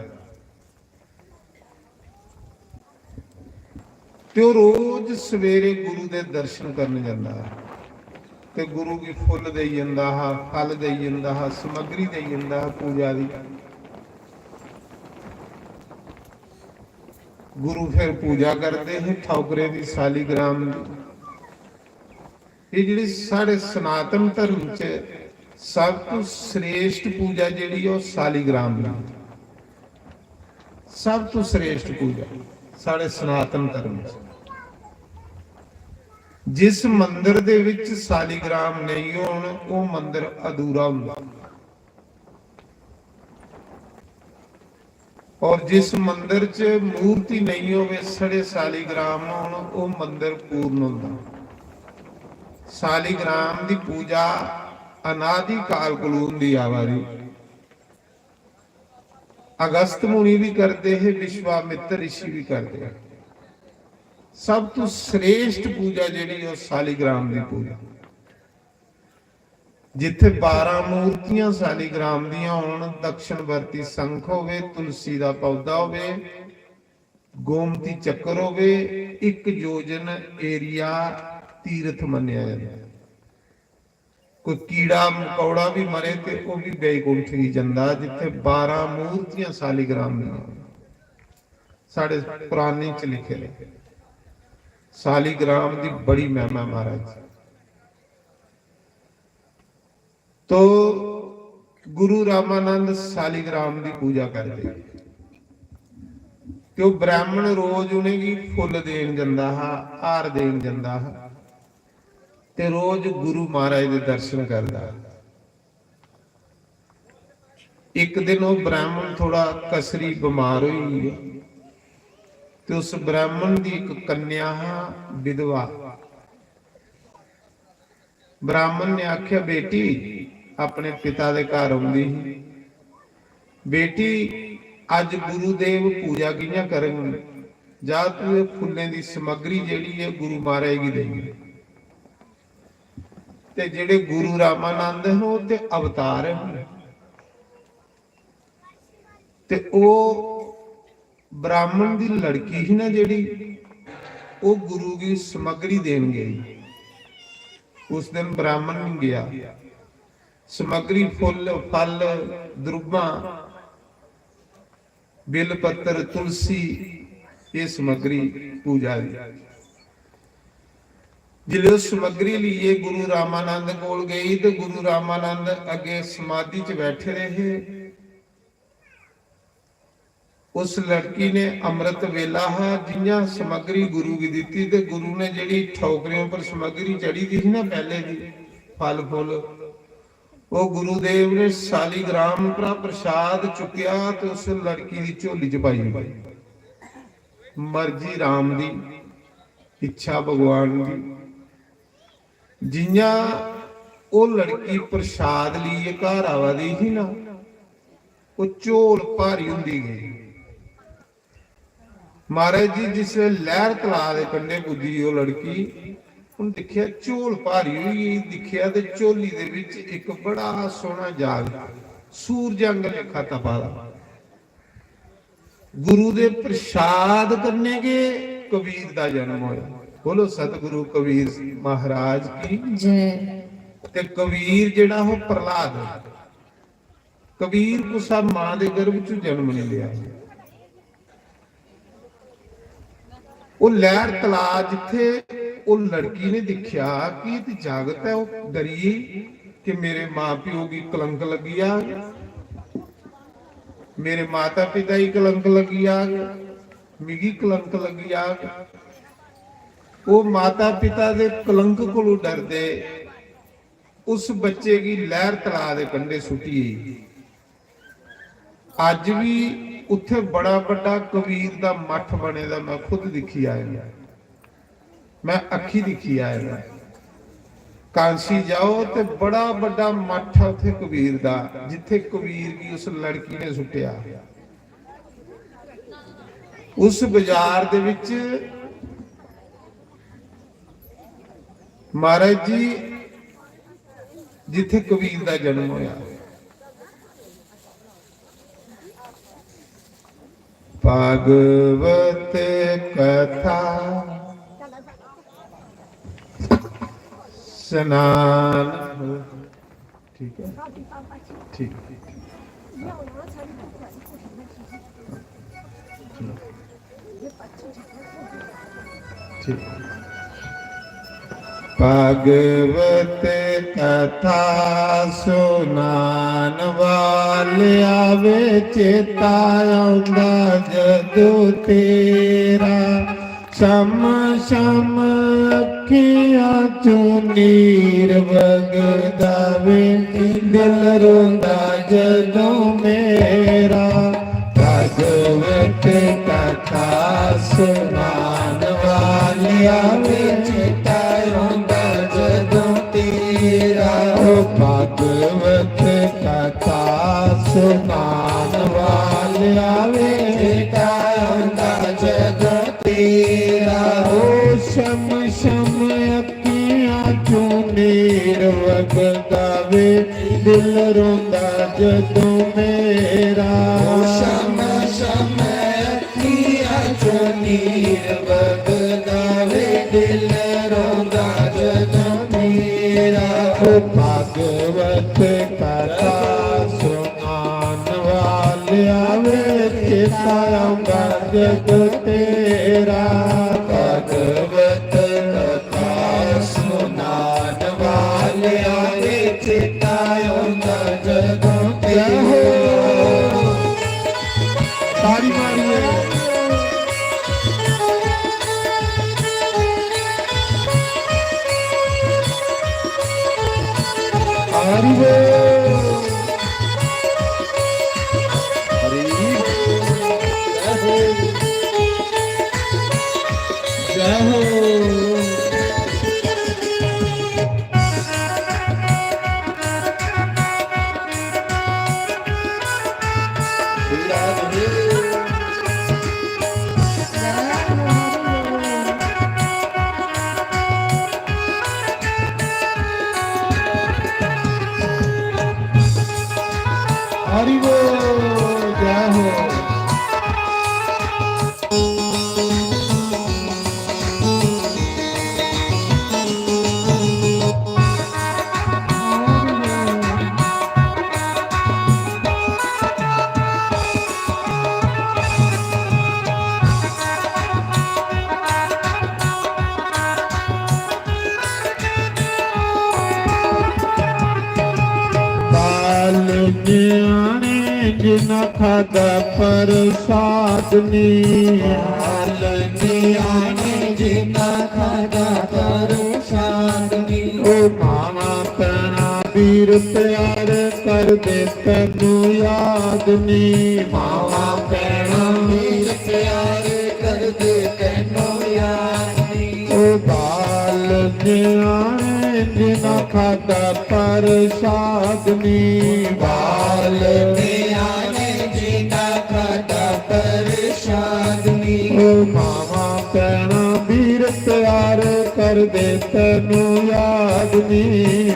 ते ओह् रोज सवेरे गुरु दे दर्शन करन जंदा हा। ते गुरु गी फुल्ल देई जंदा हा, फल देई जंदा हा, समग्री देई जंदा हा पूजा दी। गुरु फिर पूजा करदे हे ठौकरे दी, सालीग्राम दी। एह् जेह्ड़ी साढ़े सनातन धर्म च सब तों श्रेष्ठ पूजा जेह्ड़ी, ओह् सालीग्राम दी। सब तों श्रेष्ठ पूजा साढ़े सनातन धर्म च। जिस मंदर दे विच सालीग्राम नेईं होन, ओह् मंदर अधूरा हुंदा। और जिस मंदर च मूर्ति नेईं होवे, छड़े सालीग्राम होन, ओह् मंदर पूर्ण हुंदा। सालीग्राम दी पूजा अनादि काल कोलू हुंदी आवा दी। अगस्त मुनि भी करदे हे, विश्वामित्र ऋषि भी करदे हे। सब तों श्रेष्ठ पूजा जेह्ड़ी, ओह् सालीग्राम दी पूजा। जित्थे बारां मूर्तियां सालीग्राम दियां होन, दक्षिणवर्ती शंख होवे, तुलसी दा पौधा होवे, गोमती चक्कर होवे, इक योजन एरिया तीर्थ मन्नेआ जंदा। कोई कीड़ा मकौड़ा भी मरे ते ओह् भी बैकुंठ गी जंदा, जित्थै बारां मूर्तियां सालिग्राम दियां। साढ़े पुराने च लिखे दे, सालिग्राम दी बड़ी महिमा महाराज। तो गुरु रामानंद सालिग्राम दी पूजा करदे, ते ओह् ब्राह्मण रोज उ'नेंगी फुल्ल देन जंदा हा, हार देन जंदा हा, ते रोज गुरु महाराज दे दर्शन करदा। इक दिन ओह् ब्राह्मण थोड़ा कसरी बमार होई गेआ, ते उस ब्राह्मण दी इक कन्या हा, विधवा। ब्राह्मण ने आखेआ, "बेटी, अपने पिता दे घर औंदी ही, बेटी, अज्ज गुरुदेव पूजा कि'यां करङन? जा, तू एह् फुल्लें दी समग्री जेह्ड़ी ऐ, गुरु महाराज गी देई।" ते जेह्ड़े गुरु रामानंद न, ओह् ते अवतार न। ते ओह् ब्राह्मण दी लड़की ही ना जेह्ड़ी, ओह् गुरु गी समग्री देन गेई। उस दिन ब्राह्मण निं गेआ। समग्री फुल्ल, फल, द्रुब्बां, बिल पत्तर, तुलसी, एह् समग्री पूजा दी। जिसलै ओह् समग्री लेइयै गुरु रामानंद कोल गेई ते गुरु रामानंद अग्गें समाधि च बैठे दे हे। उस लड़की ने अमृत वेला हा, जि'यां समग्री गुरु गी दित्ती ते गुरु ने जेह्ड़ी ठौकरें उप्पर समग्री चढ़ी दी ही ना पैह्ले दी, फल फुल, ओह् गुरुदेव ने सालीग्राम उप्परा प्रसाद चुक्केआ ते उस लड़की दी झोली च पाई ओड़ी। मर्जी राम दी, इच्छा भगवान दी। जि'यां ओह् लड़की प्रसाद लेइयै घर आवा दी ही ना, ओह् झोल भारी होंदी गेई। महाराज जी, जिसलै लैह्र तलाऽ दे कंढे पुज्जी ओह् लड़की, उ'न्न दिक्खेआ झोल भारी होई गेई। दिक्खेआ ते झोली दे बिच इक बड़ा सोह्ना जागत सूरज आंगर लेखा तपा दा। गुरु दे प्रसाद कन्नै गै कबीर दा जन्म होया। बोलो सतगुरु कबीर महाराज की जय। ते कबीर जेह्ड़ा ओह् प्रह्लाद, कबीर कुसा मां दे गर्भ च जन्म नहीं लिया। ओह् लैह्र तलाऽ जित्थै ओह् लड़की ने दिक्खेआ कि इत्थै जागत ऐ, ओह् डरी गेई कि मेरे मां प्यो गी कलंक लग्गी जाग, मेरे माता पिता गी कलंक लग्गी जाग, मिगी कलंक लग्गी जाग। ओह् माता पिता दे कलंक कोलू डरदे उस बच्चे गी लैह्र तलाऽ दे कंढे सुट्टी गेई। अज्ज बी उत्थै बड़ा बड्डा कबीर दा मठ बने दा, मैं खुद दिक्खी आया, मैं अक्खी दिक्खी आया। मैं कांसी जाओ ते बड़ा बड्डा मठ ऐ उत्थै कबीर दा, जित्थै कबीर गी उस लड़की ने सुट्टेआ। उस बाजार दे विच महाराज जी, जिथे कबीर दा जन्म होया। भागवत कथा स्नान। ठीक है, ठीक। ठीक। भागवत कथा सुनान वाले आवे, चेता आंदा जदू तेरा। शम शम अखियां चों नीर वगदा वे, दिल रोंदा जदों मेरा। भागवत कथा सुनान वाले आवे, चेता आंदा जदों तेरा। ओ भागवत कथा सुनान वाले आवे, चेता आंदा जदों तेरा। ओ शम शम अखियां चों नीर वगदा वे, दिल रोंदा जदों मेरा। ओ शम शम अखियां चों नीर वगदा वे, दिल रोंदा आवे चेता आंदा जद तेरा। भगवत कथा सुनान वाले आवे चेता आंदा जद तेरा। तारी मारिए। हरि बोल। हरि बोल। जय हो। जय हो। हरि बोल, जय हो। बाल न्याणे जिन्ना खादा प्रसाद नी। बाल न्याणे जिन्ना खादा प्रसाद नी। ओ मावा भैणा वीर प्यार करदे तैनू याद नी। मावा भैणा वीर प्यार करदे तैनू याद नी। ओ बाल न्याणे जिन्ना खादा प्रसाद नी। बाल न्याणे जिन्ना खादा प्रसाद नी। ओ मावा भैणा वीर प्यार करदे तैनू याद नी।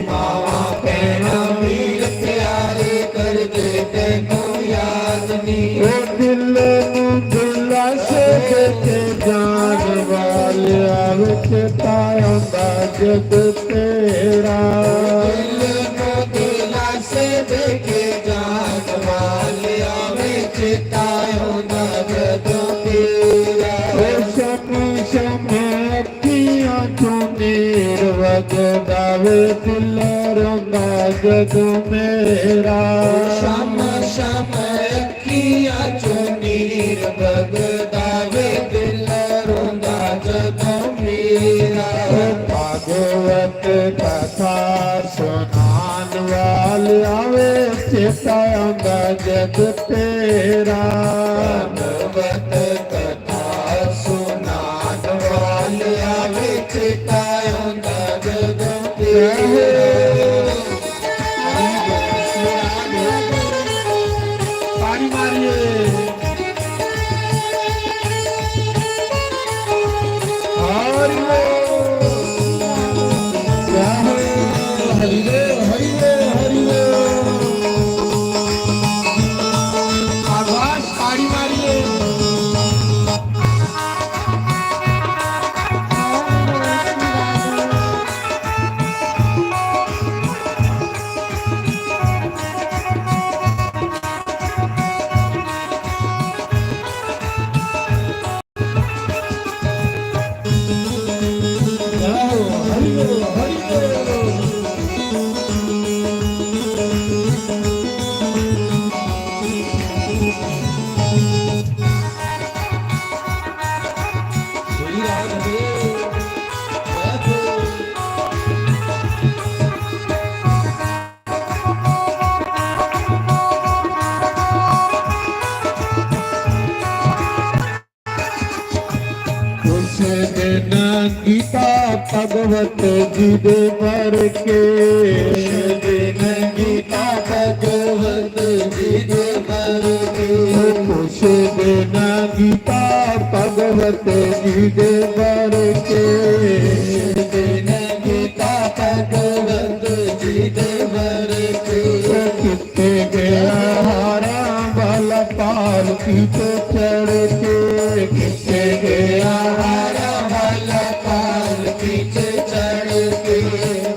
मावा भैणा वीर प्यार करदे तैनू याद नी। ओ दिल नू दिलासे दे के जान वाले आवे चेता आंदा जद तेरा। दिल नू दिलासे दे के जान वाले आवे चेता आंदा जद तेरा। ओ शम शम अखियां चों नीर वगदा वे, दिल रोंदा जद मेरा। शम शम अखियां चों नीर वगदा वे, दिल रोंदा जद मेरा। ओ भागवत कथा सुनान वाले आवे, चेता आंदा जद तेरा। भागवत कथा सुनान वाले आवे, चेता आंदा जद तेरा। ताड़ी मारिए। हरि बोल। जय हो। हरि बोल, हरि बोल, हरि बोल। आवाज ताड़ी मारिए। उस दिन गीता भगवत जी दे मर के। उस दिन गीता भगवत जी दे मर के। उस दिन गीता भगवत जी दे मर के। उस दिन गीता भगवत जी दे मर के। कित्ते गया हारा वाला पालकी ते चढ़ के, कित्ते गया हारा वाला पालकी ते चढ़ के,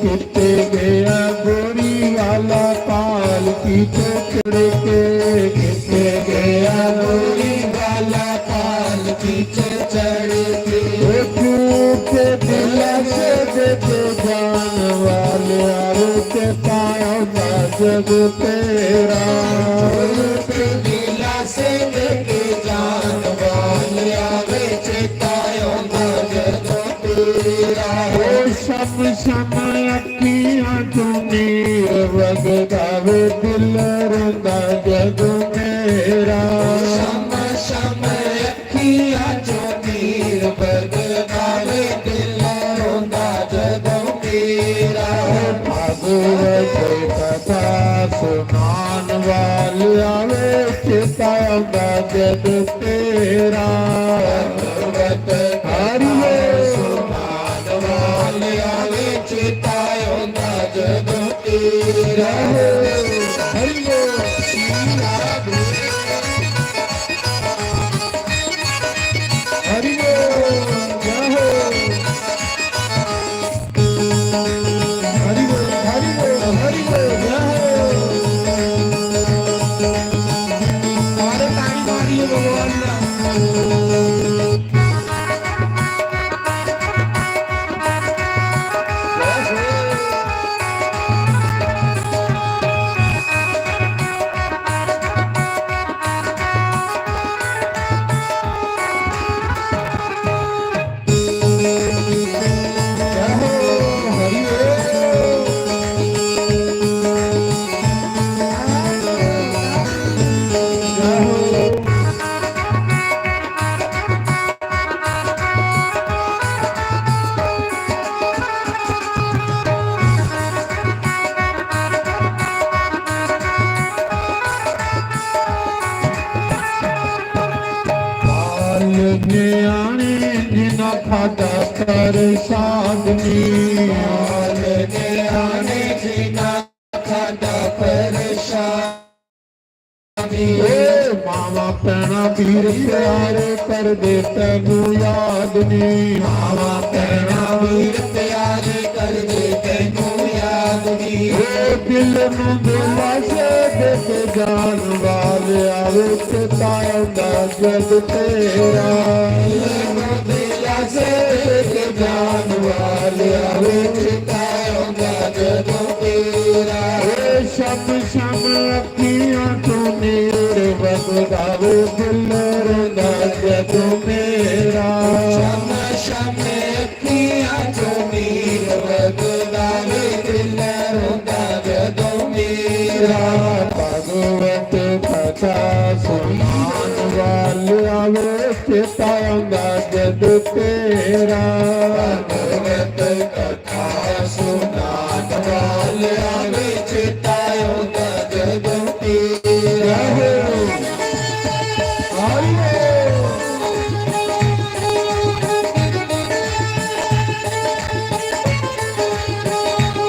कित्ते गया गोरी वाला पालकी ते के किथे गया गोरी वाला पालकी च चढ़ के। ओ झूठे दिलासे दे के जान वाले आवे ते पाया जग तेरा। झूठे दिलासे दे के जान वाले आवे ते पाया जग तेरा। ओ शम शम अखियां चों नीर वगदा वे, दिल रोंदा जदों मेरा। शम शम अखियां चों नीर वगदा वे, दिल रोंदा जदों मेरा। भागवत कथा सुनान वाले आवे, चित आंदा जद तेरा। भागवत हरि बोल। सुनान वाले आवे, चित आंदा जद तेरा। हरि बोल। हरि बोल, जय हो। हरि बोल, हरि बोल, हरि बोल, जय हो। सारे ताली मारिए भगवान का। बाल न्याणे जिन्ना खादा प्रसाद नी। बाल न्याणे जिन्ना खादा प्रसाद नी। ए मावा भैणा वीर प्यारे करदे तैनू याद नी। मावा भैणा वीर प्यारे करदे तैनू याद नी। ए दिल नू दिलासे दे के जान वाले आवे, चित आंदा जद तेरा। दिल नू दिलासे दे के जान वाले आवे, चित आंदा जद तेरा। ए शम शम अखियां चों नीर वगदा वे, दिल रोंदा जदों मेरा। शम शम अखियां चों नीर वगदा वे, दिल रोंदा जदों मेरा। भागवत कथा सुनान वाले आवे, चित आंदा जद तेरा। भागवत कथा सुनान वाले आवे, चित आंदा जदों तेरा। हरि बोल।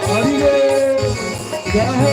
हरि बोल। जय हो।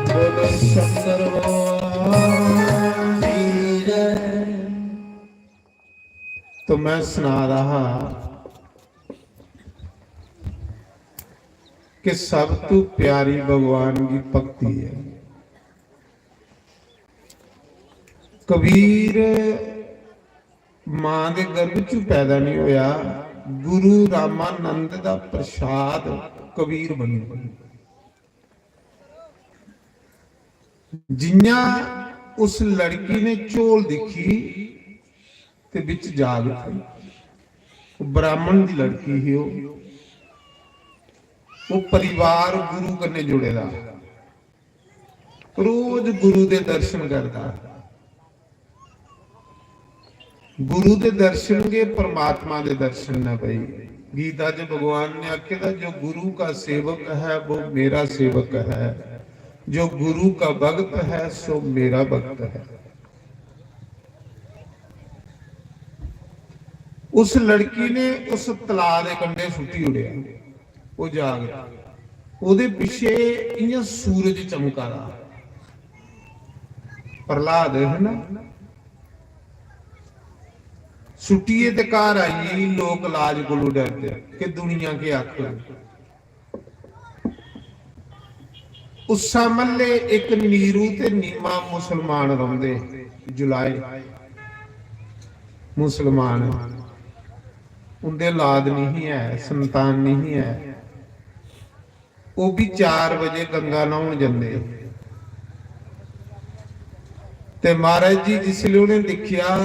बोलो शंकर भगवान की जय। तो मैं सना रहा कि सब तू प्यारी भगवान की भक्ति है। कबीर मां दे गर्भ च पैदा नहीं होया, गुरु रामानंद दा प्रसाद कबीर बनी। जियां उस लड़की ने झोल दिखी ते बिच जाग थी। ब्राह्मण दी लड़की ही ओह्। ओह् परिवार गुरु कन्नै जुड़े दा, रोज गुरु दे दर्शन करदा। गुरु दे दर्शन गै परमात्मा दे दर्शन न भाई। गीता च भगवान ने आखे दा, "जो गुरु का सेवक है वो मेरा सेवक है, जो गुरु का भक्त है सो मेरा भक्त है।" उस लड़की ने उस तलाऽ दे कंढे सुट्टी ओड़ेआ ओह् जागत। ओह्दे पिच्छे इ'यां सूरज चमका दा। प्रह्लाद है ना, सुट्टियै ते घर आई गेई। लोक लाज कोलू डरदे कि दुनिया केह् आखग। उस्सा म्हल्ले इक नीरू ते नीमा मुसलमान रौंह्दे, जुलाए मुसलमान। उं'दे औलाद निं ही ऐ, संतान निं ही ऐ। ओह् बी चार बजे गंगा न्हौन जंदे। ते महाराज जी जिसलै उ'नें दिक्खेआ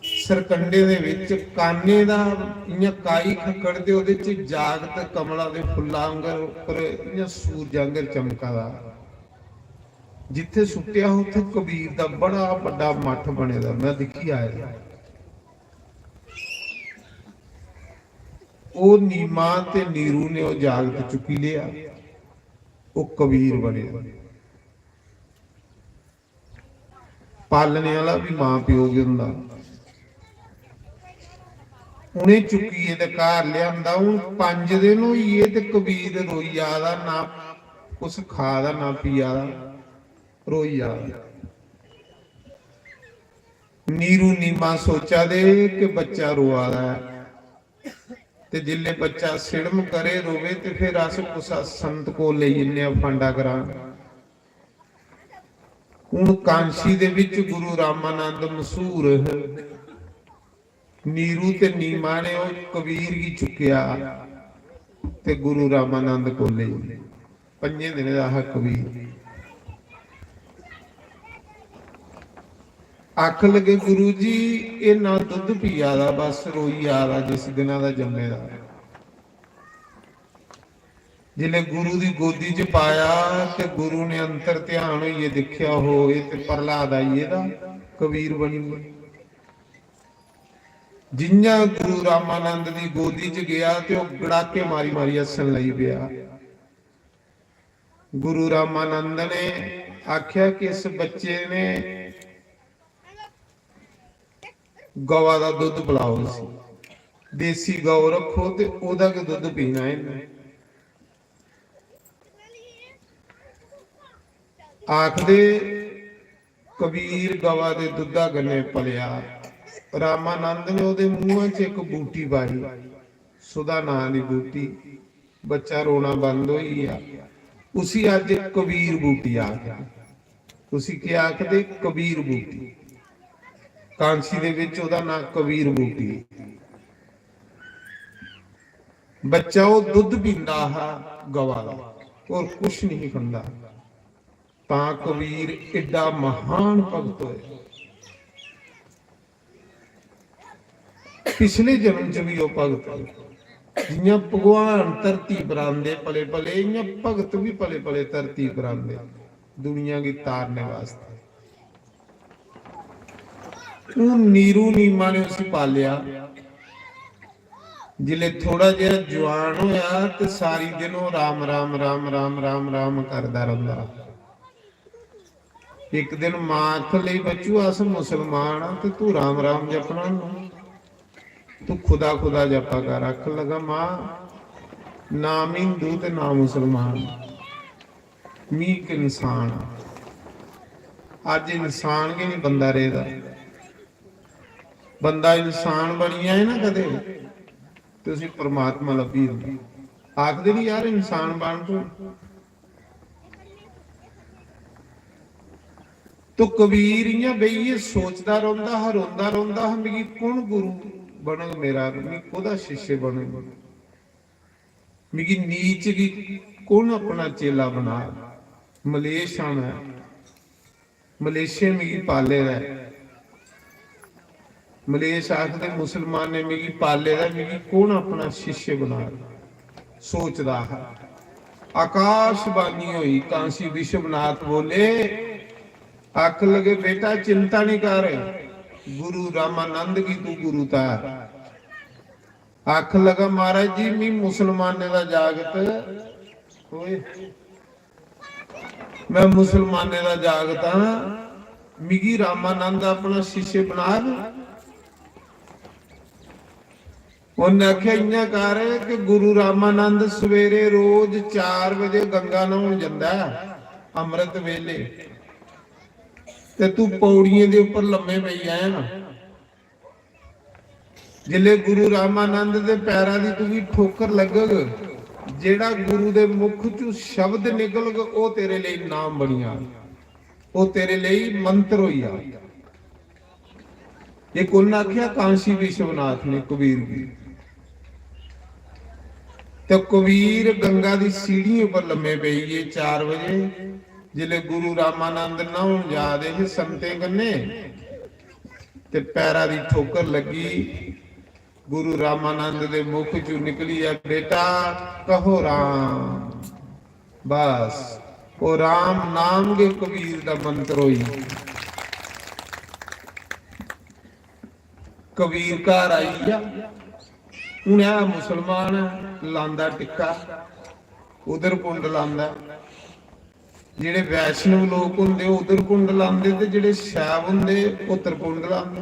सरकंडे दे बिच कान्ने दा इ'यां काई खक्खड़ ते ओह्दे च जागत कमला दे फुल्ला आंगर उप्पर इ'यां सूरज आंगर चमका दा। जित्थै सुट्टेआ हा उत्थै कबीर दा बड़ा बड्डा मठ बने दा, में दिक्खी आए दा। ओह् नीमा ते नीरू ने ओह् जागत चुक्की लेआ, ओह् कबीर बने। पालने आह्ला बी मां प्यो गै होंदा। उ'नें चुक्कियै ते घर लेआंदा। हून पंज दिन होई गे ते कबीर रोई जा दा, ना कुछ खा दा, ना पिया दा, रोई जा दा। नीरू नीमा सोचा दे कि बच्चा रोआ दा ऐ, ते जिसलै बच्चा सिड़म करे, रोवे, ते फिर अस कुसै संत कोल लेई जन्ने आं फांडा करान। हून कांशी दे बिच गुरु रामानंद मशहूर हे। नीरू ते नीमा ने ओह् कबीर गी चुक्केआ ते गुरु रामानंद कोल लेई गे। पंजें दिनें दा हा कबीर। आखन लगे, "गुरु जी, एह् ना दुद्ध पिया दा, बस रोई आ दा जिस दिना दा जम्मे दा।" जिसलै गुरु दी गोदी च पाया ते गुरु ने अंतर ध्यान होइयै दिक्खेआ, "हो, एह् ते प्रह्लाद आई गेदा, कबीर बनी गेआ।" जि'यां गुरु रामानंद दी गोदी च गेआ ते ओह् गड़ाके मारी मारी हस्सन लगी पेआ। गुरु रामानंद ने आखेआ कि इस बच्चे ने गवा दा दुद्ध पलाओ इसी, देसी गौ रक्खो ते ओह्दा गै दुद्ध पीना ऐ इ'न्नै। आखदे कबीर गवा दे दुद्धा कन्नै पलेआ। रामानंद ने ओह्दे मूंहा च इक बूटी पाई, सुधा नां दी बूटी। बच्चा रोना बंद होई गेआ। उसी अज्ज कबीर बूटी आखदे। उसी केह् आखदे? कबीर बूटी। कांसी दे बिच ओह्दा नां कबीर बूटी। बच्चा ओह् दुद्ध पींदा हा गवा दा, होर कुछ नहीं खंदा। तां कबीर एड्डा महान भगत होया। पिछले जन्म च भी ओह् भगत हे। जि'यां भगवान धरती पर आंदे पले पले, इ'यां भगत भी पले पले धरती पर आंदे दुनिया गी तारने वास्ते। हून नीरू नीमा ने उसी पालेआ। जिसलै थोड़ा जेहा जुआन होया ते सारी दिन ओह् राम राम राम राम राम राम करदा रौंह्दा। इक दिन मां आखन लगी, "बच्चू, अस मुसलमान आं ते तू राम राम जपना होन्ना? तू खुदा खुदा जपा कर।" आखन लगा, "मां, नां में हिंदू ते नां मुसलमान, में इक इंसान आं।" अज्ज इंसान गै नहीं बंदा रेह्दा। बंदा इंसान बनी जाए ना कदे, ते उसी परमात्मा लब्भी जंदा। आखदे नहीं यार, इंसान बन तू। तो कबीर इ'यां बेहियै सोचदा रौंह्दा हा, रोंदा रौंह्दा हा, "मिगी कु'न गुरु बनग मेरा, मिगी कोह्दा शिष्य बनग? मिगी नीच गी कु'न अपना चेला बनाग? मलेश आना ऐ, मलेशें मिगी पाले दा ऐ।" मलेश आखदे, "मुसलमानें मिगी पाले दा, मिगी कु'न अपना शिष्य बनाग?" सोचदा हा। आकाशवाणी हुई, कांसी विश्वनाथ बोले, आख लगे, "बेटा, चिंता नहीं कर, गुरु रामानंद की तू गुरु तार।" आख लगा, "महाराज जी, मी मुसलमानें दा जागत, ओए, मैं मुसलमानें दा जागत हां, मिगी रामानंद अपना शिष्य बना दे।" उन्नै आखेआ, "इ'यां कर कि गुरु रामानंद सवेरे रोज चार बजे गंगा न्हौन जंदा ऐ, अमृत वेले, ते तू पौड़ियें दे उप्पर लम्मे पेई जाएआं। जिसलै गुरु रामानंद दे पैरा दी तुगी ठोकर लग्गग, जेह्ड़ा गुरु दे मुख चों शब्द निकलग, ओह् तेरे लेई नाम बनी जाग, ओह् तेरे लेई मंत्र होई जाग।" ये कु'न आखेआ? कांसी विश्वनाथ ने कबीर गी। ते कबीर गंगा दी सीढ़ियें पर लम्मे पेई गे चार बजे, जिसलै गुरु रामानंद न्हौन जा दे हे संतें कन्नै, ते पैरा दी ठोकर लग्गी। गुरु रामानंद दे मुख चों निकली आ, "बेटा, कहो राम।" बस, ओह् राम नाम गै कबीर दा मंत्र होई। कबीर घर आई गेआ, हून ऐ मुसलमान ऐ, लांदा टिक्का, उधर कुंड लांदा। जेह्ड़े वैष्णव लोक होंदे, ओह् उधर कुंड लांदे, ते जेह्ड़े शैव होंदे, ओह् उत्तर कुंड लांदे।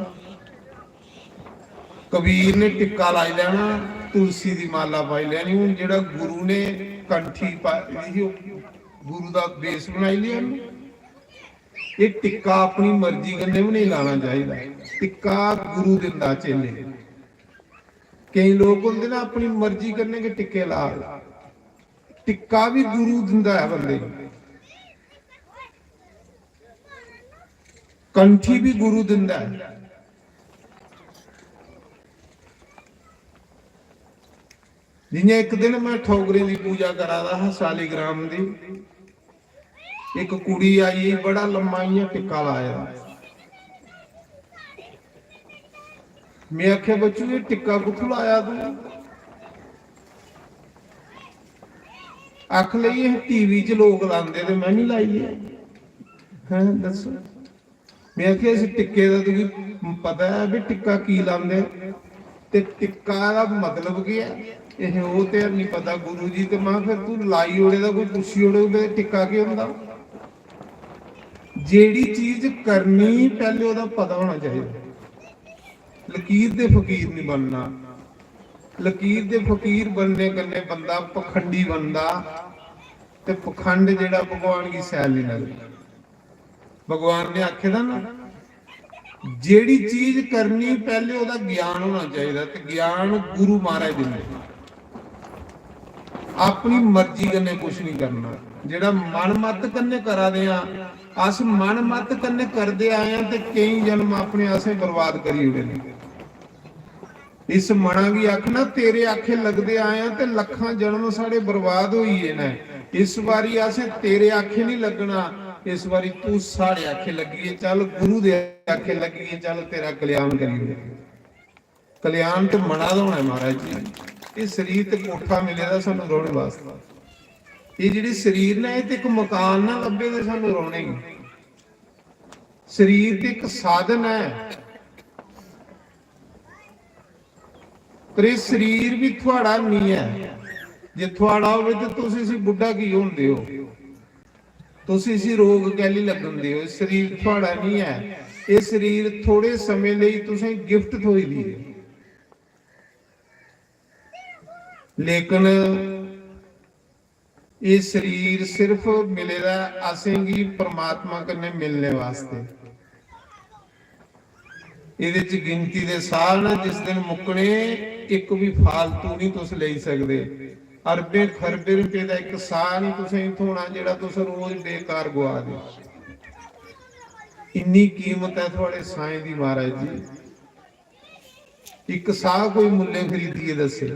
कबीर ने टिक्का लाई लैना, तुलसी दी माला पाई लैनी। हून जेह्ड़ा गुरु ने कंठी पाई दी ही, ओह् गुरु दा बेस बनाई लेआ उन्नै। एह् टिक्का अपनी मर्जी कन्नै बी नेईं लाना चाहिदा। टिक्का गुरु दिंदा चेले। केईं लोक होंदे ना, अपनी मर्जी कन्नै गै टिक्के ला दे। टिक्का बी गुरु दिंदा ऐ बंदे गी, कंठी बी गुरु दिंदा ऐ। जियां इक दिन मैं ठौगरें दी पूजा करा दा हा, शालीग्राम दी, इक कुड़ी आई, बड़ा लम्मा इयां टिक्का लाए दा। मैं आखेआ, "बच्चू, ये टिक्का कुत्थूं लाया तू?" आख लगी, "एह् टीवी च लोक लांदे ते मैं भी लाइए।" हैं, दस्सो। मैं आखेआ, "इस टिक्के दा तुगी पता ऐ भी टिक्का की लांदे? ते टिक्का दा मतलब केह् ऐ?" "एह् ओह् ते हैनी पता गुरु जी।" "ते मैं, फिर तू लाई ओड़े दा, कोई पुच्छी ओड़े ते टिक्का केह् होंदा?" जेह्ड़ी चीज करनी, पैह्ले ओह्दा पता होना चाहिदा। लकीर दे फकीर नहीं बनना। लकीर दे फकीर बनने कन्नै बंदा पखंडी बनदा, ते पखंड जेह्ड़ा भगवान गी सैल नहीं लगदा। भगवान ने आखे दा ना, जेह्ड़ी चीज करनी, पैह्ले ओह्दा ज्ञान होना चाहिदा, ते ज्ञान गुरु महाराज दिंदे। अपनी मर्जी कन्नै कुछ नहीं करना। जेह्ड़ा मन मत कन्नै करा दे आं, अस मन मत कन्नै करदे आए आं, ते केईं जन्म अपने असें बर्बाद करी ओड़े ने। इस मना गी आखना, "तेरे आखे लगदे आए आं ते लक्खां जन्म साढ़े बर्बाद होई गे न। इस बारी असें तेरे आखे नहीं लगना, इस बारी तू साढ़े आखे लग्गिए चल, गुरु दे आखे लग्गिए चल, तेरा कल्याण करी ओड़े।" कल्याण ते मना दा होना ऐ महाराज जी। एह् शरीर ते कोठा मिले दा सानू रौह्ने वास्तै। एह् जेह्ड़ी शरीर ना, एह् ते इक मकान ना लब्भे दे सानू रौह्ने गी। शरीर ते इक साधन ऐ, पर एह् शरीर भी थुआड़ा निं ऐ। जे थुआड़ा होवे ते तुस इसी बुड्ढा की होंदे ओ? तुस इसी रोग कैली लगन दे ओ? शरीर थुआड़ा निं ऐ। एह् शरीर थोड़े समें लेई तुसें गिफ्ट थ्होई दी ऐ, लेकिन एह् शरीर सिर्फ मिले दा ऐ असेंगी परमात्मा कन्नै मिलने वास्तै। एह्दे च गिनती दे साह न, जिस दिन मुक्कने, इक बी फालतू नहीं तुस लेई सकदे। अरबें खरबें रपेऽ दा इक साह नहीं तुसेंगी थ्होना जेह्ड़ा तुस रोज बेकार गुआ दे। इन्नी कीमत ऐ थुआड़े साहें दी महाराज जी। इक साह कोई मुल्लें खरीदियै दस्से।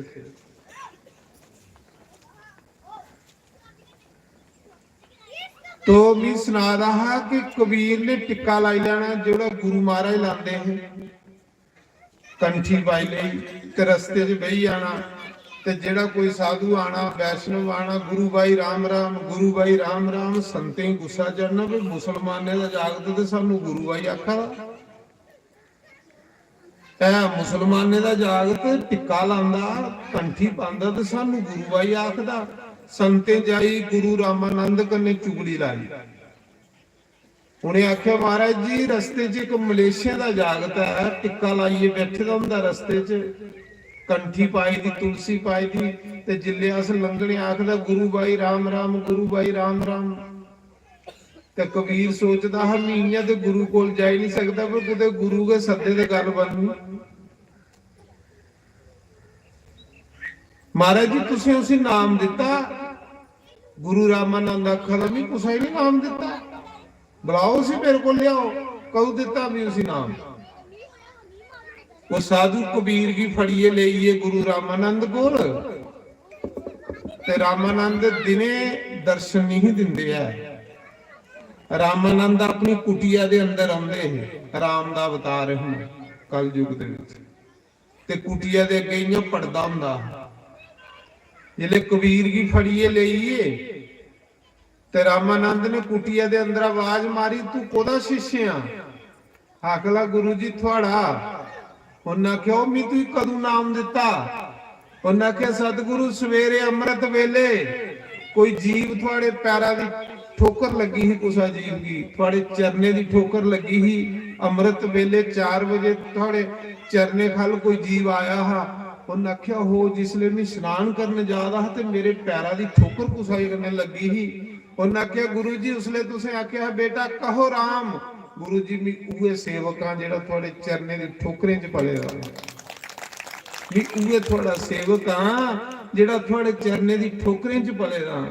तो मी सना दा हा कि कबीर ने टिक्का लाई लैना जेह्ड़ा गुरु महाराज लांदे हे, कंठी पाई लेई ते रस्ते च बेही जाना। ते जेड़ा कोई साधु आना, वैष्णव आना, "गुरु भाई राम राम, गुरु भाई राम राम।" संतें गी गुस्सा चढ़ना, "भाई, मुसलमानें दा जागत ते सानू गुरु भाई आखा दा।" ऐ मुसलमानें दा जागत टिक्का लांदा, कंठी पांदा ते सानू गुरु भाई आखदा। संतें जाई गुरु रामानंद कन्नै चुगली लाई। उ'नें आखेआ, "महाराज जी, रस्ते च इक मलेशिया दा जागत ऐ, टिक्का लाइयै बैठे दा होंदा रस्ते च, कंठी पाई दी, तुलसी पाई दी, ते जिल्लै अस लंघने आखदा, 'गुरु भाई राम राम, गुरु भाई राम राम।'" ते कबीर सोचदा हा, "मैं इ'यां ते गुरु कोल जाई निं सकदा, पर कुतै गुरु गै सद्दे ते गल्ल बननी।" "महाराज जी, तुसें उसी नाम दित्ता?" गुरु रामानंद आखा दा, "मैं कुसै गी निं नाम दित्ता। बुलाओ उसी मेरे कोल, लेआओ। कदूं दित्ता मैं उसी नाम?" ओह् साधु कबीर गी फड़ियै लेइयै गुरु रामानंद कोल, ते रामानंद दिने दर्शन नहीं दिंदे ऐ। रामानंद अपनी कुटिया दे अंदर औंदे हे। राम दा अवतार है हुन कलयुग दे विच। ते कुटिया दे अग्गे इ'यां पड़दा होंदा हा। जिसलै कबीर गी फड़ियै लेइयै ते रामानंद ने कुटिया दे अंदर आवाज मारी, "तू कोदा शिष्य आ?" आखला, "गुरु जी, थुआड़ा।" उन्नै आखेआ, "ओ, मी तुगी कदूं नाम दित्ता?" उन्नै आखेआ, "सतगुरु, सवेरे अमृत वेले कोई जीव थुआड़े पैरा दी ठोकर लग्गी ही, कुसा जीव गी थुआड़े चरणें दी ठोकर लग्गी ही। अमृत वेले चार बजे थुआड़े चरणें खल कोई जीव आया हा।" उन्नै आखेआ, "हो, जिसले मैं स्नान करन जा दा हा ते मेरे पैरा दी ठोकर कुसा कन्नै लग्गी ही।" उन्नै आखेआ, "गुरु जी, उसले तुसें आखेआ हा, 'बेटा, कहो राम।'" गुरु जी, मैं उ'ऐ सेवक हां जेह्ड़ा थुआड़े चरणें दी ठोकरें च पले दा। मैं उ'ऐ थुआड़ा सेवक हां जेह्ड़ा थुआड़े चरणें दी ठोकरें च पले दा हां।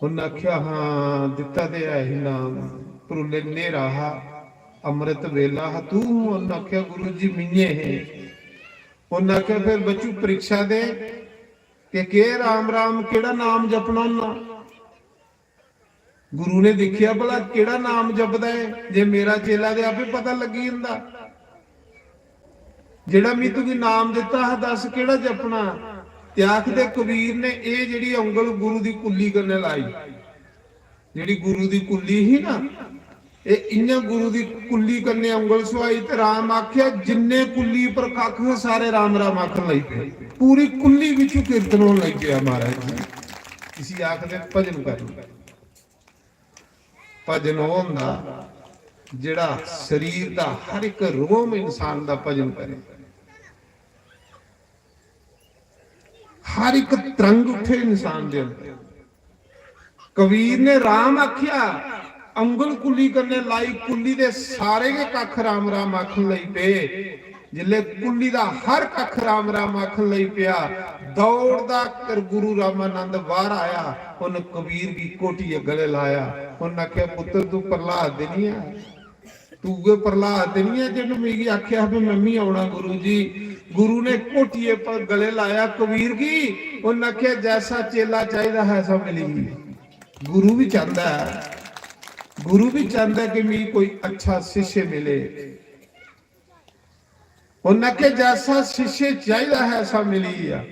उन्नै आखेआ, "हां, दित्ता ते है ही नाम, पर उल्लै न्हेरा हा, अमृत वेला हा, तू हूं।" उन्नै आखेआ, "गुरु जी, मिये हे।" उन्नै आखेआ, "फिर बच्चू, परीक्षा दे कि केह् राम राम, केह्ड़ा नाम जपना होन्ना?" गुरु ने दिक्खेआ, "भला केह्ड़ा नाम जपदा ऐ? जे मेरा चेला ते आपे पता लग्गी जंदा। जेह्ड़ा मी तुगी नाम दित्ता हा, दस केह्ड़ा जपना?" ते आखदे कबीर ने एह् जेह्ड़ी औंगल गुरु दी कुल्ली कन्नै लाई, जेह्ड़ी गुरु दी कुल्ली ही ना, एह् इ'यां गुरु दी कुल्ली कन्नै औंगल सुआई ते राम आखेआ, जिन्ने कुल्ली पर कक्ख हे, सारे राम राम आखन लगी पे। पूरी कुल्ली बिच्चों कीर्तन होन लगी पेआ महाराज जी। इसी आखदे भजन करना। भजन ओह् होंदा जेह्ड़ा शरीर दा हर इक रोम इंसान दा भजन करे, हर इक तरंग उठे इंसान दे अंदर। कबीर ने राम आखेआ, अंगल कुल्ली कन्नै लाई, कुल्ली दे सारे गै कक्ख राम राम आखन लगी पे। जिसलै कुल्ली दा हर कक्ख राम राम आखन लगी पेआ, दौड़दा कर गुरु रामानंद बाहर आया, उन कबीर गी घोटियै गले लाया। उन आखेआ, "पुत्तर, तू प्रहलाद ते नहीं है? तू उ'ऐ प्रहलाद ते नहीं है जिन्न मिगी आखेआ हा भी में मी औना गुरु जी?" गुरु ने घोटियै पर गले लाया कबीर गी। उन आखेआ, "जैसा चेला चाहिदा है, ऐसा मिली।" गुरु भी चाहता है, गुरु भी चाहता है कि मिगी कोई अच्छा शिष्य मिले। उन्नै आखेआ, "जैसा शिष्य चाहिदा है, ऐसा मिली गया।"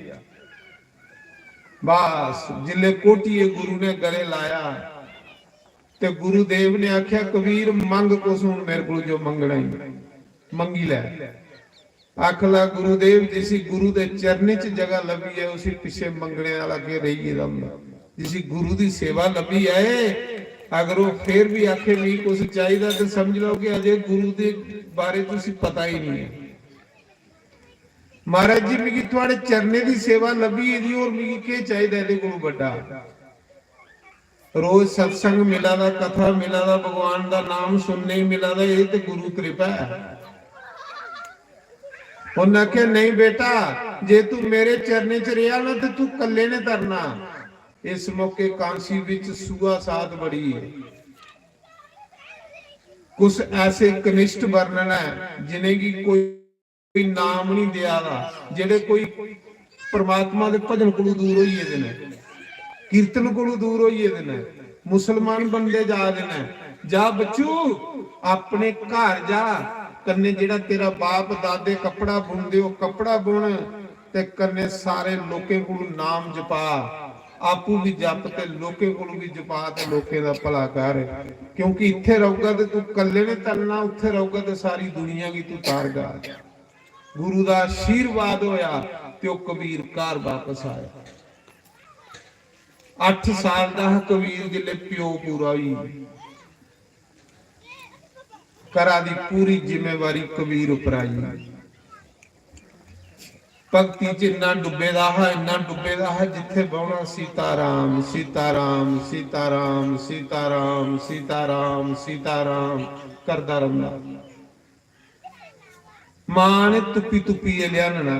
बस, जिल्ले कोटिये गुरु ने गले लाया, ते गुरुदेव ने आखेआ, "कबीर, मंग कुछ हूं मेरे को जो मंगना ही, मंगी लै।" आखला, "गुरुदेव, जिसी गुरु दे चरणी च जगह लभी है, उसी पिछे मंगने वाला के रही गेदा होंदा? जिसी गुरु दी सेवा लभी है, अगर वो फिर भी आखे, 'मिगी कुछ चाहिदा,' तो समझ लो कि अजे गुरु दे बारे च उसी पता ही नहीं है।" महाराज जी, मिगी थुआड़े चरणें दी सेवा लब्भी गेदी, होर मिगी केह् चाहिदा एह्दे कोलू बड्डा? रोज सत्संग मिला दा, कथा मिला दा, भगवान दा नाम सुनने गी मिला दा, एह् ते गुरु कृपा ऐ। उन्नै आखेआ, "नेईं बेटा, जे तू मेरे चरणें च रेहा ना, ते तू कल्ले ने तरना।" इस मौके कांसी बिच सूहा साध बड़ी है। कुछ ऐसे कनिष्ठ वर्णन है, जिनेंगी कोई कोई नाम नहीं देआ दा, जेह्ड़े कोई परमात्मा दे भजन कोलू दूर होई गेदे न, कीर्तन कोलू दूर होई गेदे न, मुसलमान बनदे जा दे न। जा बच्चू, अपने घर जा, कन्नै जेह्ड़ा तेरा बाप दादे कपड़ा बुनदे, ओह् कपड़ा बुन, ते कन्नै सारे लोकें कोलू नाम जपा, आपू भी जप ते लोकें कोलू भी जपा ते लोकें दा भला कर। क्योंकि इत्थै रौहगा ते तू कल्ले ने तरना, उत्थै रौहगा ते सारी दुनिया गी तू तारगा। गुरु दा आशीर्वाद होया ते ओह कबीर घर वापस आया। अठ साल दा हा कबीर जिसले प्यो पूरा होई, घरा दी पूरी जिम्मेवारी कबीर उप्पर आई। भक्ति च इन्ना डुब्बे दा हा, इन्ना डुब्बे दा हा, जित्थे बौहना सीताराम, सीताराम, सीताराम, सीताराम, सीताराम करदा रौंहदा। मां ने तुप्पी तुप्पियै लिआनना,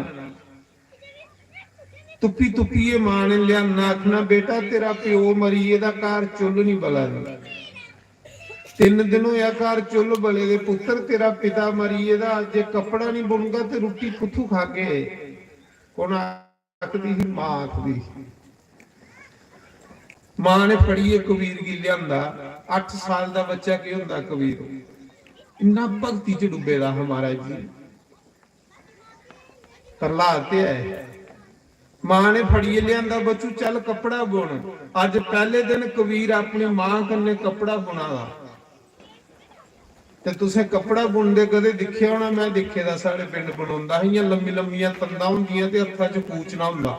तुप्पी तुप्पियै मां ने लिआनना, आखना, "बेटा, तेरा प्यो मरी गेदा, घर चुल्ल नहीं बला दी। तिन्न दिन होया घर चुल्ल बले दे, पुत्तर, तेरा पिता मरी गेदा, जे कपड़ा नहीं बुनगा ते रुट्टी कुत्थू खागे?" कौन आखदी ही? मां आखदी ही। मां ने फड़ियै कबीर गी लिआंदा। अठ साल दा बच्चा केह् होंदा कबीर? इन्ना भक्ति च डुब्बे दा हा महाराज जी। प्रहलाद ते है। मां ने फड़ियै लिआंदा, "बच्चू, चल कपड़ा बुन।" अज्ज पैह्ले दिन कबीर अपनी मां कन्नै कपड़ा बुना दा। ते तुसें कपड़ा बुनदे कदें दिक्खेआ होना, में दिक्खे दा, साढ़े पिंड बनोंदा हा, इ'यां लम्मी लम्मियां तंदां होंदियां ते हत्था च कूचना होंदा।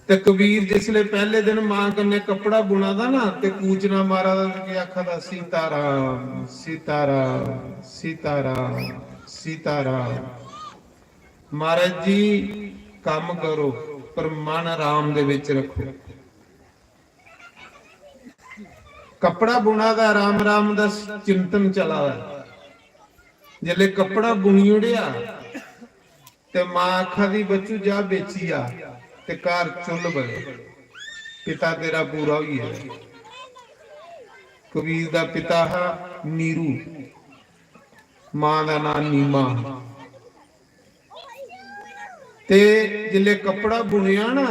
ते कबीर जिसले पैह्ले दिन मां कन्नै कपड़ा बुना दा ना, ते कूचना मारा दा ते केह् आखा दा, "सीताराम, सीताराम, सीताराम, सीताराम।" महाराज जी, कम्म करो, पर मन राम दे विच रखो। कपड़ा बुना दा, राम राम दा चिंतन चला दा। जिसले कपड़ा बुनी ओड़ेआ ते मां आखा दी, "बच्चू, जा बेची आ ते घर चुल्ल बले, पिता तेरा पूरा होई गेआ।" कबीर दा पिता हा नीरू, मां दा नां नीमा हा। ते जिसले कपड़ा बुनेआ ना,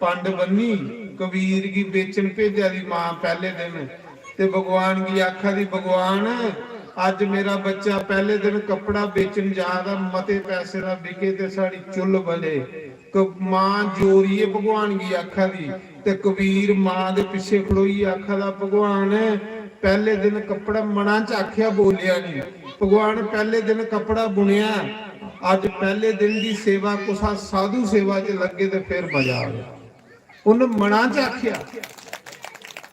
पंड बन्नी, कबीर गी बेचन भेजा दी मां पैह्ले दिन, ते भगवान गी आखा दी, "भगवान, अज्ज मेरा बच्चा पैह्ले दिन कपड़ा बेचन जा दा, मते पैसे दा बिके ते साढ़ी चुल्ल बले।" क-, मां जोरियै भगवान गी आखा दी, ते कबीर मां दे पिच्छे खड़ोइयै आखा दा, "भगवान, पैह्ले दिन कपड़ा मना च आखेआ, बोलेआ नहीं। भगवान, पैह्ले दिन कपड़ा बुनेआ, अज्ज पैह्ले दिन दी सेवा कुसा साधु सेवा च लग्गे ते फिर मजा आवे।" उन्न मना च आखेआ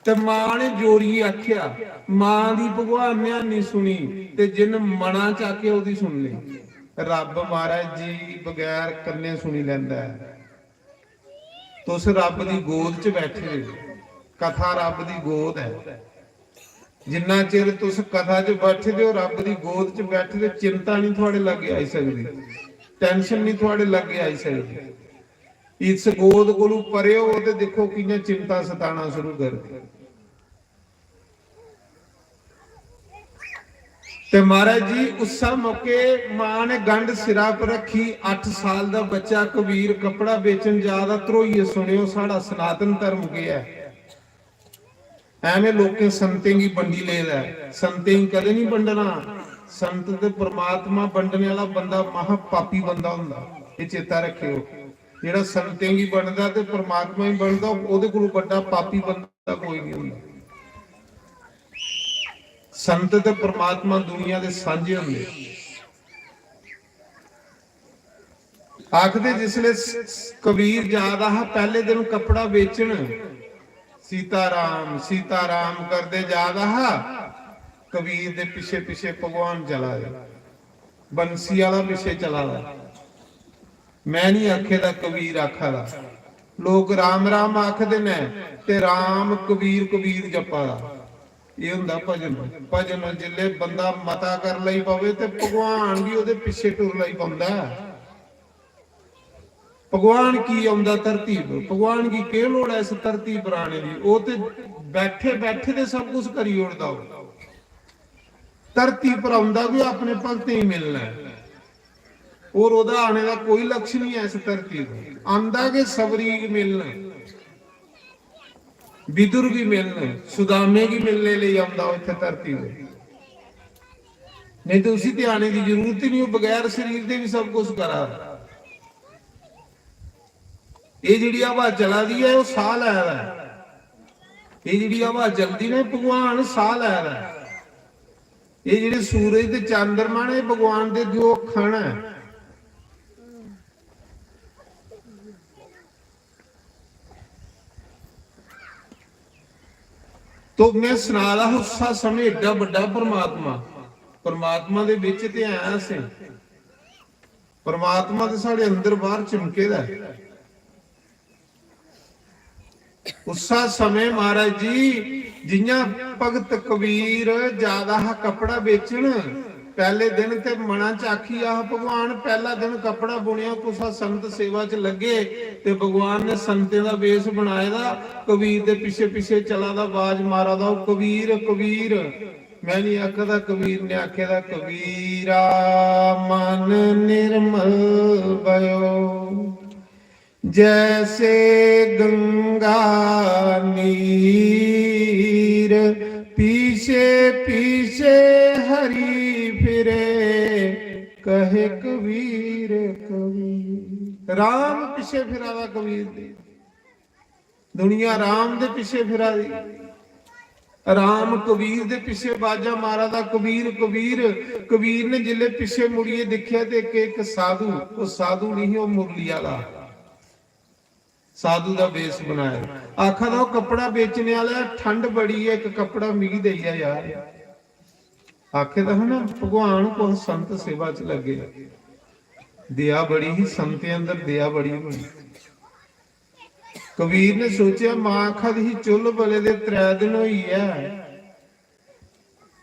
ते मां ने जोरियै आखेआ। मां दी भगवान ने हानी सुनी, ते जिन्न मना च आखेआ, ओह्दी सुन लेई। रब्ब महाराज जी बगैर कन्ने सुनी लैंदा ऐ। तुस रब्ब दी गोद च बैठे दे ओ, कथा रब्ब दी गोद ऐ। जिन्ना चिर तुस कथा च बैठे दे ओ, रब्ब दी गोद च बैठे दे, चिंता नहीं थुआड़े लाग्गे आई सकदी, tension नहीं थुआड़े लाग्गे आई सकदी। इस गोद कोलू परे हो ते दिक्खो कि'यां चिंता सताना शुरू करदी। ते महाराज जी, उस्सै मौके मां ने गंढ सिरा पर रखी, अठ साल दा बच्चा कबीर कपड़ा बेचन जा दा। ध्रोइयै सुनेओ, साढ़ा सनातन धर्म केह् ऐ। ऐवें लोकें संतें गी बंडी लेदा ऐ। संतें गी कदें नहीं बंडना। संत ते परमात्मा बंडने आह्ला बंदा महा पापी बंदा होंदा, एह् चेता रखेओ। जेह्ड़ा संतें गी बंडदा ते परमात्मा गी बंडदा, ओह्दे कोलू बड्डा पापी बंदा कोई नहीं होंदा। संत ते परमात्मा दुनिया दे सांझे होंदे। आखदे जिसले स-, स-, कबीर जा दा हा, पैह्ले दिन कपड़ा बेचन, "सीताराम, सीताराम" करदे जा दा हा, कबीर दे पिच्छे पिच्छे भगवान चला दे, बंसी आह्ला पिच्छे चला दा। मैं नहीं आखे दा, कबीर आखा दा। लोक राम राम आखदे न ते राम कबीर कबीर जप्पा दा। एह् होंदा भजन। भजन जिसले बंदा मता कर लई पवे ते भगवान बी ओह्दे पिच्छे टुर लई पौंदा ऐ। भगवान की औंदा धरती पर? भगवान गी केह् लोड़ ऐ इस धरती पर आने दी? ओह् ते बैठे बैठे दे सब कुछ करी ओड़दा। ओह् धरती पर औंदा बी अपने भक्तें गी मिलना ऐ। होर ओह्दा आने दा कोई लक्ष्य नहीं ऐ इस धरती पर। आंदा गै सबरी गी मिलन, विदुर गी मिलन, सुदामे गी मिलने लेई औंदा ओह् इत्थै धरती पर। नहीं ते उसी ते आने दी जरूरत ही नहीं, ओह् बगैर शरीर दे भी सब कुछ करा दा। एह् जेह्ड़ी हवा चला दी ऐ, ओह् साह् लै दा ऐ। एह् जेह्ड़ी हवा चलदी ना, एह् भगवान साह् लै दा ऐ। एह् जेह्ड़े सूरज ते चंद्रमा न, एह् भगवान दे दो अक्खां न। तो में सना दा हा, उस्सा समें एड्डा बड्डा परमात्मा, परमात्मा दे बिच ते ऐ असें। परमात्मा ते साढ़े अंदर बाहर चिमके दा ऐ। उस्सा समें महाराज जी, जियां भगत कबीर जा दा हा कपड़ा बेचन, पैह्ले दिन ते मना च आखी आ, "भगवान, पैह्ला दिन कपड़ा बुनेआ, कुसा संत सेवा च लग्गे," ते भगवान ने संतें दा वेश बनाए दा, कबीर दे पिच्छे पिच्छे चला दा, बाज मारा दा, "ओ कबीर, कबीर।" मैं नहीं आखा दा, कबीर ने आखे दा, "कबीरा मन निर्मल भयो।" जैसे गंगा नीर, पीछे पीछे हरि फिरे, कहे कबीर कबीर। राम पिछे फिरा दा कबीर दे, दुनिया राम दे पिछे फिरा दी। राम कबीर दे पिछे बाजा मारा दा, "कबीर, कबीर।" कबीर ने जिसले पिछे मुड़ियै दिक्खेआ ते इक, इक साधु, ओह् साधु नहीं, ओह् मुरली आह्ला साधु दा वेश बनाया। आखा दा, "ओह् कपड़ा बेचने आह्ला, ठंड बड़ी ऐ, इक कपड़ा मिगी देई जा यार।" आखे दा हा ना, भगवान कुछ संत सेवा च लग्गे। दया बड़ी ही, संतें अंदर दया बड़ी होनी। कबीर ने सोचेआ, मां आखा दी ही, "चुल्ल बले दे त्रै दिन होई ऐ,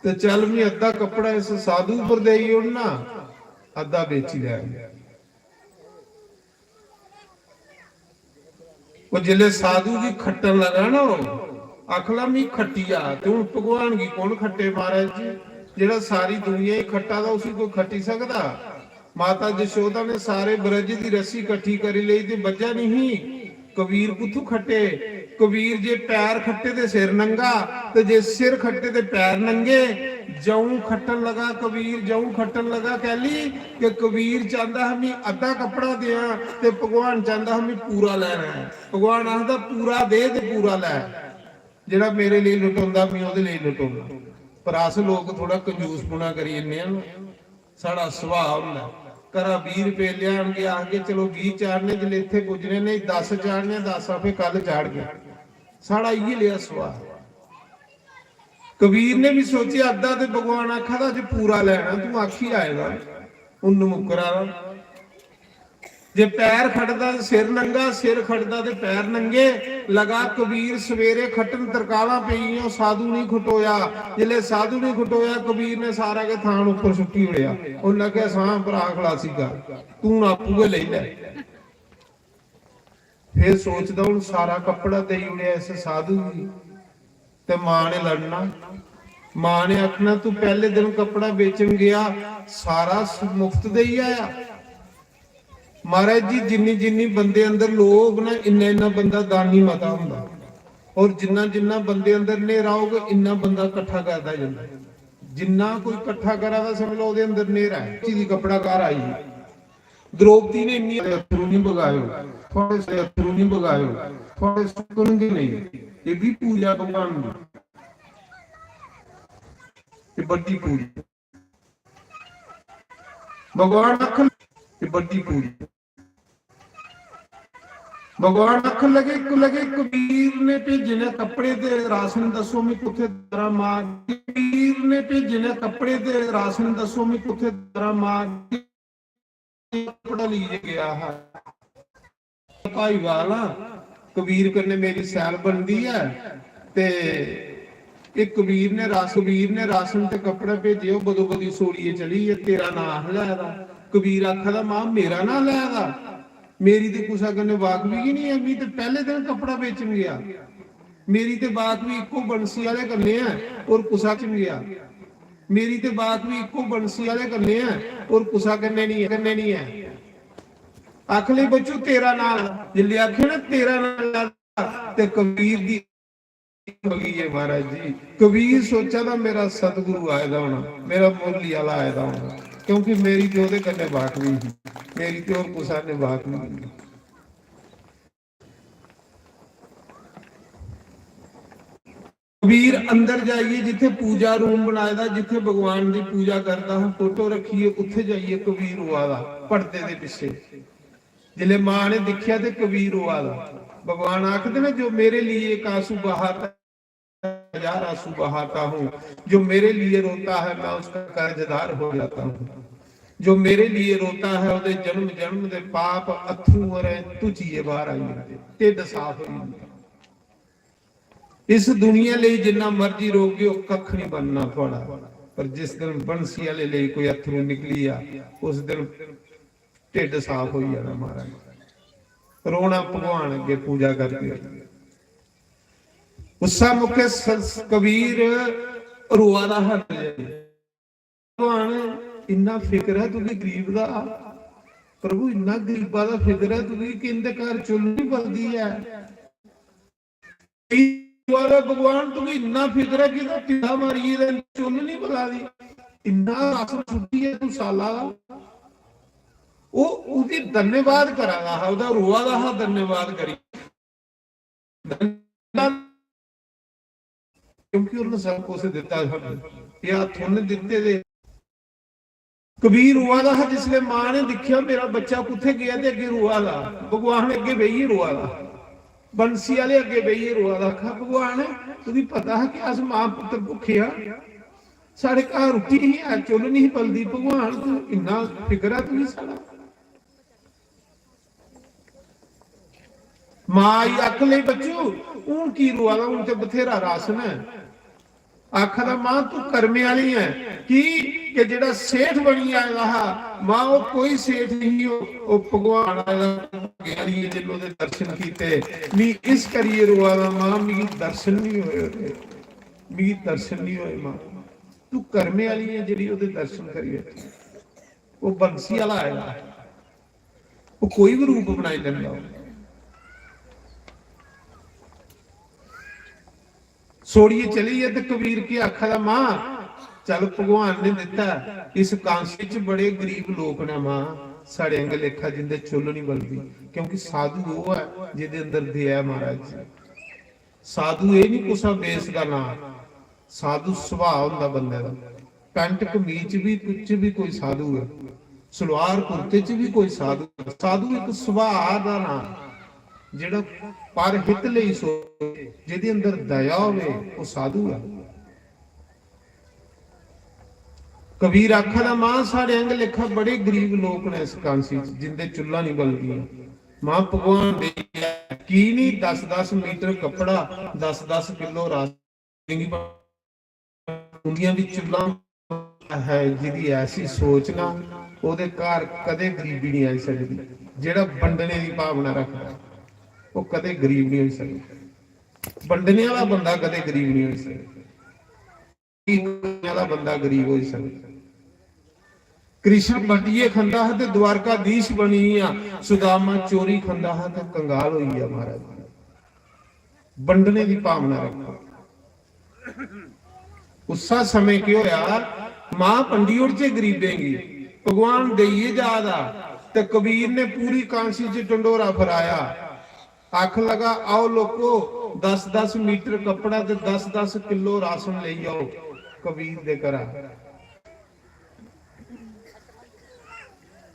ते चल, मी अद्धा कपड़ा इस साधु पर देई ओड़ना, अद्धा बेची लैङ।" ओह् जिसलै साधु गी खट्टन लगा ना, ओह् आखला, "मी खट्टी जा।" ते हून भगवान गी कौन खट्टे, महाराज जी? जेह्ड़ा सारी दुनिया गी खट्टा दा, उसी कोई खट्टी सकदा? माता जशोदा ने सारे ब्रज दी रस्सी कट्ठी करी लेई ते बज्झा नहीं। कबीर कुत्थू खट्टे? कबीर जे पैर खट्टे ते सिर नंगा, ते जे सिर खट्टे ते पैर नंगे। जऊं खट्टन लगा कबीर, जऊं खट्टन लगा। कैली? कि कबीर चांहदा हा, "मी अद्धा कपड़ा देआं," ते भगवान चांहदा हा, "मी पूरा लैना ऐ।" भगवान आखदा, "पूरा दे ते पूरा लै, जेह्ड़ा मेरे लेई लटोंदा, मी ओह्दे लेई लटोंदा।" पर अस लोक थोह्ड़ा कंजूसपुना करी जन्ने आं ना, साढ़ा सुभाऽ होंदा। घरा बीह् रपेऽ लेआनगे, आखगे, "चलो, बीह् चाढ़ने," जिसलै इत्थै पुज्जने, "नेईं, दस चाढ़ने, दस आपे कल चाढ़गे।" साढ़ा इ'यै लेआ सुभाऽ। कबीर ने भी सोचेआ, "अद्धा ते भगवान आखा दा, जे पूरा लैना, तूं आखी आए दा, उन्न मुक्करा दा।" जे पैर खटदा ते सिर नंगा, सिर खटदा ते पैर नंगे। लगा कबीर सवेरे खट्टन, तरकालां पेई गेइयां, साधु नहीं खटोया। जिसलै साधु नहीं खटोया, कबीर ने सारा गै थान उप्पर सुट्टी ओड़ेआ। उन्नै आखेआ, "सां भ्राऽ खलासी कर, तूं हून आपूं गै लेई लै।" फिर सोचदा, "हून सारा कपड़ा देई ओड़ेआ इस साधु गी।" ते मां ने लड़ना, मां ने आखना, "तू पैह्ले दिन कपड़ा बेचन गेआ, सारा स-, मुफ्त देई आया।" महाराज जी, जिन्नी जिन्नी बंदे अंदर लोभ ना, इन्ना इन्ना बंदा दानी मता होंदा। और जिन्ना जिन्ना बंदे अंदर न्हेरा होग, इन्ना बंदा कट्ठा करदा जंदा। जिन्ना कोई कट्ठा करा दा, समझ लो, ओह्दे अंदर न्हेरा ऐ। किसी दी कपड़ा घर आई, द्रौपदी ने इन्नी अत्थरू नहीं बगायो, थुआढ़े से अत्थरू नहीं बगायो, थुआढ़े सुक्कन गै नहीं। ये भी पूजा भगवान दी, ये बड्डी पूजा। भगवान आखन, ये बड्डी पूजा। भगवान आखन लगे, लगे, "कबीर ने भेजे ने कपड़े ते राशन, दस्सो मी कुत्थे दरा मां।" कबीर ने भेजे ने कपड़े ते राशन, दस्सो मी कुत्थे दरा मां। कपड़ा लेइयै गेआ हा। भाईवाल आं, कबीर कन्नै मेरी सैल बनदी ऐ ते एह् कबीर ने रास-, कबीर ने राशन ते कपड़ा भेजे, ओह् बदो बदी सोड़ियै चली गेआ, तेरा नांऽ अस लै दा। कबीर आखा दा, "मां, मेरा नांऽ लै दा? मेरी ते कुसै कन्नै वाकफी गै नहीं ऐ, मी ते पैह्ले दिन कपड़ा बेचन गेआ।" मेरी ते बाकफी इक्को बंसी आह्ले कन्नै ऐ, होर कुसै च निं गेआ। मेरी ते बाकफी इक्को बंसी आह्ले कन्नै ऐ, होर कुसै कन्नै निं ऐ, कन्नै निं ऐ। आख ले बच्चू, तेरा नांऽ, जिसलै आखेआ ना, "तेरा नांऽ" लैता, ते कबीर दी होई गेई ऐ, महाराज जी। कबीर सोचा दा, "मेरा सतगुरु आए दा होना, मेरा मुरली आह्ला आए दा होना," क्योंकि मेरी ते ओह्दे कन्नै बाकफी ही, मेरी ते होर कुसै ने बाकफी नहीं। कबीर अंदर जाइयै, जित्थै पूजा रूम बनाए दा, जित्थै भगवान दी पूजा करदा हा, फोटो रक्खियै, उत्थै जाइयै कबीर रोआ दा, पर्दे दे पिच्छे। जिसलै मां ने दिक्खेआ ते कबीर रोआ दा। भगवान आखदे ने, "जो मेरे लिए एक आंसू बहाता, हजार आंसू बहाता हूँ, जो मेरे लिए रोता है, मैं उसका कर्जदार हो जाता हूँ। जो मेरे लिए रोता है, ਉਹਦੇ ਜਨਮ ਜਨਮ ਦੇ ਪਾਪ ਅਥਰੂ ਔਰ तुझिए बाहर आई जाते, ढिड साफ हो जाता।" इस दुनिया ਲਈ ਜਿੰਨਾ ਮਰਜ਼ੀ ਰੋਗੇ, ਉਹ ਕੱਖ ਨਹੀਂ ਬਣਨਾ ਤੁਹਾਡਾ। ਪਰ ਜਿਸ ਦਿਨ ਬੰਸੀ ਵਾਲੇ ਲਈ ਕੋਈ ਅਥਰੂ ਨਿਕਲੀ ਆ, ਉਸ ਦਿਨ ਢਿੱਡ ਸਾਫ ਹੋਈ ਜਾਣਾ ਮਹਾਰਾਜ। ਰੋਣਾ ਭਗਵਾਨ ਅੱਗੇ ਪੂਜਾ ਕਰਕੇ। ਉਸਾ ਮੁਖੇ ਸ- ਕਬੀਰ ਰੋਆ ਦਾ ਹੱਲ। ਭਗਵਾਨ, ਇੰਨਾ ਫਿਕਰ ਹੈ ਤੁਸੀਂ ਗਰੀਬ ਦਾ। ਪ੍ਰਭੂ, ਇੰਨਾ ਗਰੀਬਾਂ ਦਾ ਫਿਕਰ ਹੈ ਤੁਸੀਂ ਕਿ ਇਹਦੇ ਘਰ ਚੁੱਲ੍ਹ ਨਹੀਂ ਬਲਦੀ ਹੈ। ਵਾਲਾ ਭਗਵਾਨ, ਤੂੰ ਇੰਨਾ ਫਿਕਰ ਹੈ ਕਿ ਇਹਦਾ ਢਿੱਡਾ ਮਾਰੀਏ ਤੇ ਚੁੱਲ੍ਹ ਨਹੀਂ ਬੁਲਾ ਦੀ। ਇੰਨਾ ਰਸ ਛੁੱਟੀ ਹੈ ਤੂੰ ਸਾਲਾ ਦਾ। ਉਹ ਉਹਦੀ ਧੰਨਵਾਦ ਕਰਾਂਗਾ, ਉਹਦਾ ਰੋਆ ਦਾ ਹਾਂ ਧੰਨਵਾਦ ਕਰੀ। ਕਿਉਂਕਿ ਉਹਨੇ ਸਭ ਕੁਝ ਦਿੱਤਾ ਸਾਨੂੰ। ਇਹ ਹੱਥ ਉਹਨੇ ਦਿੱਤੇ ਦੇ। ਕਬੀਰ ਰੋਆ ਦਾ ਹੈ, ਜਿਸਲੇ ਮਾਂ ਨੇ ਦੇਖਿਆ, "ਮੇਰਾ ਬੱਚਾ ਕਿੱਥੇ ਗਿਆ?" ਤੇ ਅੱਗੇ ਰੋਆ ਦਾ, ਭਗਵਾਨ ਅੱਗੇ ਬਈਏ ਰੋਆ ਦਾ, ਬੰਸੀ ਵਾਲੇ ਅੱਗੇ ਬਈਏ ਰੋਆ ਦਾ। ਆਖਾ, "ਭਗਵਾਨ, ਤੁਸੀਂ ਪਤਾ ਹੈ ਕਿ ਅਸ ਮਾਂ ਪੁੱਤਰ ਭੁੱਖੇ ਆ, ਸਾਡੇ ਘਰ ਰੋਟੀ ਨਹੀਂ ਹੈ, ਚੁੱਲ੍ਹ ਨਹੀਂ ਬਲਦੀ। ਭਗਵਾਨ, ਤੂੰ ਇੰਨਾ ਫਿਕਰ ਆ ਤੁਸੀਂ ਸਾਡਾ।" ਮਾਂ ਆਈ, "ਆਖ ਲੈ ਬੱਚੂ, ਹੁਣ ਕੀ ਰੋਆ ਦਾ, ਹੁਣ ਤੇ ਬਥੇਰਾ ਰਾਸ਼ਨ ਹੈ।" ਆਖਦਾ, "ਮਾਂ, ਤੂੰ ਕਰਮੇ ਵਾਲੀ ਹੈ।" ਕੀ? ਕਿ ਜਿਹੜਾ ਸੇਠ ਬਣੀ ਆਇਆ ਹਾ, ਮਾਂ, ਉਹ ਕੋਈ ਸੇਠ ਨਹੀਂ, ਉਹ ਉਹ ਭਗਵਾਨ ਆਇਆ, ਭਾਗਿਆਲੀ ਹੈ, ਜਿਹਨੂੰ ਉਹਦੇ ਦਰਸ਼ਨ ਕੀਤੇ। "ਨਹੀਂ, ਇਸ ਕਰੀਏ ਰੋਆ ਦਾ ਮਾਂ, ਮੇਰੀ ਦਰਸ਼ਨ ਨਹੀਂ ਹੋਏ ਉਹਦੇ, ਮੇਰੀ ਦਰਸ਼ਨ ਨਹੀਂ ਹੋਏ ਮਾਂ।" ਤੂੰ ਕਰਮੇ ਵਾਲੀ ਹੈ ਜਿਹੜੀ ਉਹਦੇ ਦਰਸ਼ਨ ਕਰੀ ਬੈਠੀ। ਉਹ ਬੰਸੀ ਵਾਲਾ ਆਇਆ, ਉਹ ਕੋਈ ਵੀ ਰੂਪ ਬਣਾਈ ਲੈਂਦਾ। ਉਹ ਸੋੜੀਏ ਚਲੀ ਹੈ ਤੇ ਕਬੀਰ ਕੀ ਆਖਾ ਦਾ, "ਮਾਂ, ਚੱਲ, ਭਗਵਾਨ ਨੇ ਦਿੱਤਾ, ਇਸ ਕਾਂਸੀ ਚ ਬੜੇ ਗਰੀਬ ਲੋਕ ਨੇ ਮਾਂ, ਸਾਡੇ ਅੰਗ ਲੇਖਾ ਜਿੰਦੇ ਚੁੱਲ੍ਹ ਨਹੀਂ ਬਲਦੀ।" ਕਿਉਂਕਿ ਸਾਧੂ ਉਹ ਹੈ ਜਿਹਦੇ ਅੰਦਰ ਦਇਆ ਹੈ ਮਹਾਰਾਜ ਜੀ। ਸਾਧੂ ਇਹ ਨਹੀਂ ਕੁਸਾ ਵੇਸ ਦਾ ਨਾਂ, ਸਾਧੂ ਸੁਭਾਅ ਹੁੰਦਾ ਬੰਦੇ ਦਾ। ਪੈਂਟ ਕਮੀਜ਼ ਵੀ, ਕੁਝ ਵੀ ਕੋਈ ਸਾਧੂ ਹੈ, ਸਲਵਾਰ ਕੁਰਤੇ ਚ ਵੀ ਕੋਈ ਸਾਧੂ ਹੈ। ਸਾਧੂ ਇੱਕ ਸੁਭਾਅ ਦਾ ਨਾਂ, ਜਿਹੜਾ ਪਰਹਿਤ ਲਈ ਸੋਚੇ, ਜਿਹਦੇ ਅੰਦਰ ਦਇਆ ਹੋਵੇ, ਉਹ ਸਾਧੂ ਹੈ। ਕਬੀਰ ਆਖਾ ਦਾ, "ਮਾਂ, ਸਾਡੇ ਅੰਗ ਲੇਖਾ ਬੜੇ ਗਰੀਬ ਲੋਕ ਨੇ ਇਸ ਕਾਂਸੀ ਚ, ਜਿੰਦੇ ਚੁੱਲ੍ਹਾਂ ਨਹੀਂ ਬਲਦੀਆਂ।" ਮਾਂ, ਭਗਵਾਨ ਦੇ ਕੀ ਨਹੀਂ, ਦਸ ਦਸ ਮੀਟਰ ਕੱਪੜਾ, ਦਸ ਦਸ ਕਿਲੋ ਰਾਸ਼ਨ, ਦੁਨੀਆ ਵਿੱਚ ਚੁੱਲ੍ਹਾ ਹੈ, ਜਿਹਦੀ ਐਸੀ ਸੋਚ ਨਾ, ਉਹਦੇ ਘਰ ਕਦੇ ਗਰੀਬੀ ਨਹੀਂ ਆਈ ਸਕਦੀ। ਜਿਹੜਾ ਵੰਡਣੇ ਦੀ ਭਾਵਨਾ ਰੱਖਦਾ, ਉਹ ਕਦੇ ਗਰੀਬ ਨਹੀਂ ਹੋ ਸਕਦਾ। ਵੰਡਣੇ ਵਾਲਾ ਬੰਦਾ ਕਦੇ ਗਰੀਬ ਨਹੀਂ ਹੋ ਸਕਦਾ। ਵਾਲਾ ਬੰਦਾ ਗਰੀਬ ਹੋ ਸਕਦਾ। ਕ੍ਰਿਸ਼ਨ ਵੰਡੀਏ ਖੰਦਾ ਹੈ ਤੇ ਦਵਾਰਕਾਧੀਸ਼ ਬਣੀ ਆ, ਸੁਦਾਮਾ ਚੋਰੀ ਖੰਦਾ ਹੈ ਤੇ ਕੰਗਾਲ ਹੋਈ ਆ ਮਹਾਰਾਜ। ਵੰਡਣੇ ਦੀ ਭਾਵਨਾ ਰੱਖੋ। ਉਸਾ ਸਮੇਂ ਕੀ ਹੋਇਆ, ਮਾਂ ਪੰਡੀ ਉੜ ਚ ਗਰੀਬੇਂਗੀ, ਭਗਵਾਨ ਦੇਈਏ ਜਾਦਾ। ਤੇ ਕਬੀਰ ਨੇ ਪੂਰੀ ਕਾਂਸੀ ਚ ਢੰਡੋਰਾ ਫਰਾਇਆ। ਆਖ ਲਗਾ, "ਆਓ ਲੋਕੋ, ਦਸ ਦਸ ਮੀਟਰ ਕੱਪੜਾ ਤੇ ਦਸ ਦਸ ਕਿਲੋ ਰਾਸ਼ਨ ਲਈ ਆਓ ਕਬੀਰ ਦੇ ਘਰਾਂ।"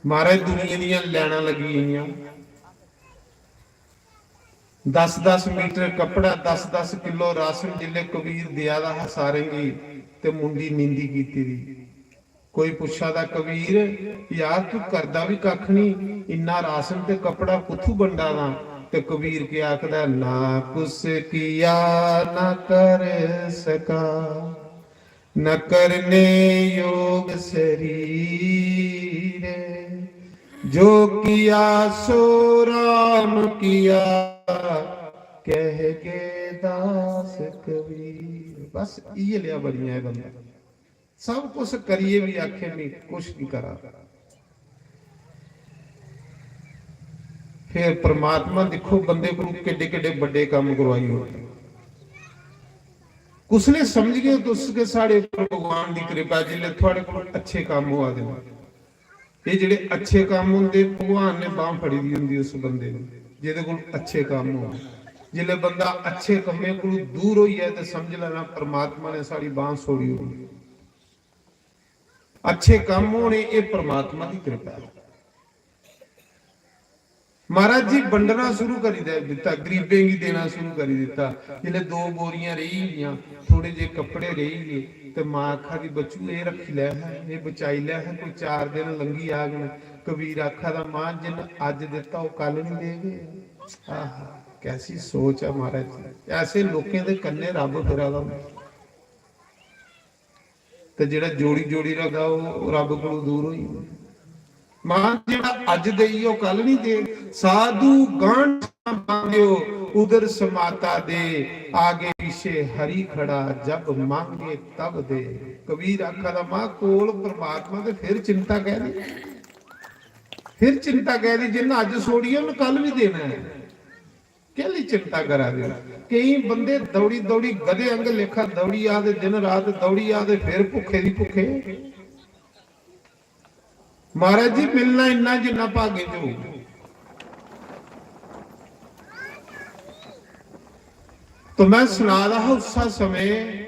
ਮਹਾਰਾਜ, ਦੁਨੀਆ ਦੀਆਂ ਲੈਣਾ ਲੱਗੀ ਗਈਆਂ। ਦਸ ਦਸ ਮੀਟਰ ਕੱਪੜਾ, ਦਸ ਦਸ ਕਿਲੋ ਰਾਸ਼ਨ ਜਿੱਲੇ ਕਬੀਰ ਦਿਆ ਦਾ ਹੈ ਸਾਰੇਂਗੀ, ਤੇ ਮੁੰਡੀ ਨੀਂਦੀ ਕੀਤੀ ਦੀ। ਕੋਈ ਪੁੱਛਾ ਦਾ, "ਕਬੀਰ, ਯਾਰ, ਤੂੰ ਕਰਦਾ ਵੀ ਕੱਖ ਨਹੀਂ, ਇੰਨਾ ਰਾਸ਼ਨ ਤੇ ਕੱਪੜਾ ਕੁੱਥੋਂ ਵੰਡਾ ਦਾ?" ਤੇ ਕਬੀਰ ਕੀ ਆਖਦਾ, "ਨਾ ਕੁਸ ਕਿਆ ਨਾ ਕਰ ਸਕਾ, ਨ ਕਰਨੇ ਯੋਗ ਸਰੀਰ, ਜੋ ਕਿਆ ਸੋ ਰਾਮ ਕਿਆ, ਕਹਿ ਗਏ ਦਾਸ ਕਬੀਰ।" ਬਸ ਇਹ ਲਿਆ ਬੜੀਆਂ ਹੈ ਬੰਦਾ। ਸਭ ਕੁਛ ਕਰੀਏ ਵੀ ਆਖੇ ਨਹੀਂ, ਕੁਛ ਨਹੀਂ ਕਰਾ। ਫਿਰ ਪਰਮਾਤਮਾ ਦੇਖੋ, ਬੰਦੇ ਕੋਲ ਕਿੱਡੇ ਕਿੱਡੇ ਵੱਡੇ ਕੰਮ ਕਰਵਾਈ ਹੋਏ। ਕੁਛ ਨੇ ਸਮਝ ਗਏ ਤੁਸੀਂ ਕਿ ਸਾਡੇ ਉੱਪਰ ਭਗਵਾਨ ਦੀ ਕਿਰਪਾ, ਜਿੱਲੇ ਤੁਹਾਡੇ ਕੋਲ ਅੱਛੇ ਕੰਮ ਹੋ ਆਦੇ ਨੇ। ਇਹ ਜਿਹੜੇ ਅੱਛੇ ਕੰਮ ਹੁੰਦੇ, ਭਗਵਾਨ ਨੇ ਬਾਹ ਫੜੀ ਦੀ ਹੁੰਦੀ ਉਸ ਬੰਦੇ ਨੂੰ, ਜਿਹਦੇ ਕੋਲ ਅੱਛੇ ਕੰਮ ਹੋਣ। जिसलै बंदा अच्छे कम्में कोलू दूर होई जाए ते समझ लैना परमात्मा ने साढ़ी बांह छोड़ी होई। अच्छे कम्म होने, एह् परमात्मा दी कृपा ऐ। महाराज जी बंडना शुरू करी दे- दित्ता, गरीबें गी देना शुरू करी दित्ता। जिसलै दो बोरियां रेही गेइयां, थोड़े जे कपड़े रेही गे, ते मां आखा दी, "बच्चू, एह् रक्खी लै है, एह् बचाई लै है, कोई चार दिन लंघी जाङन।" कबीर आखा दा, "मां, जिन्न अज्ज दित्ता, ओह् कल निं देग।" आहा, कैसी सोच ऐ महाराज जी। ऐसे लोकें दे कन्नै रब फिरा दा होंदा। ते जेह्ड़ा जोड़ी जोड़ी रखदा, ओह् रब कोलू दूर होई जंदा। मां जेह्ड़ा अज्ज देई, ओह् कल निं दे। साधु गांठ मांग्यो उदर समाता दे, आगे पीछे हरि खड़ा जब मांगे तब दे। कबीर आखा दा, मां कोल परमात्मा ते फिर चिंता कैह्दी? फिर चिंता कैह्दी? जिन्न अज्ज छोड़ी, उन्न कल बी देना ऐ। कैह्ली चिंता करा दे ओ? केईं बंदे दौड़ी दौड़ी गधे आंगर लेखा दौड़ी आ ते दिन रात दौड़ी आ ते फिर भुक्खे दी भुक्खे। महाराज जी, मिलना इन्ना जिन्ना भाग्य च होग। तो मैं सना दा हा, उस्सा समें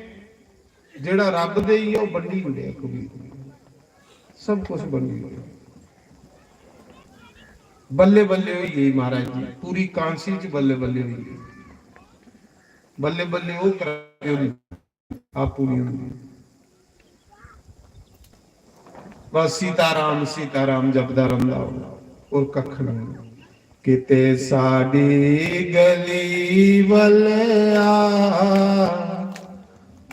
जेह्ड़ा रब देई गेआ, ओह् बंडी ओड़ेआ कबीर ने। सब कुछ बंडी ओड़ेआ। बल्ले बल्ले होई गेई महाराज जी, पूरी कांसी च बल्ले बल्ले होई गेई। बल्ले बल्ले ओह् करा दे होंदे, आपूं नहीं होंदी। बस सीताराम सीताराम जपदा रंदा होंदा, और कख नहीं। किते साडी गली वल आ,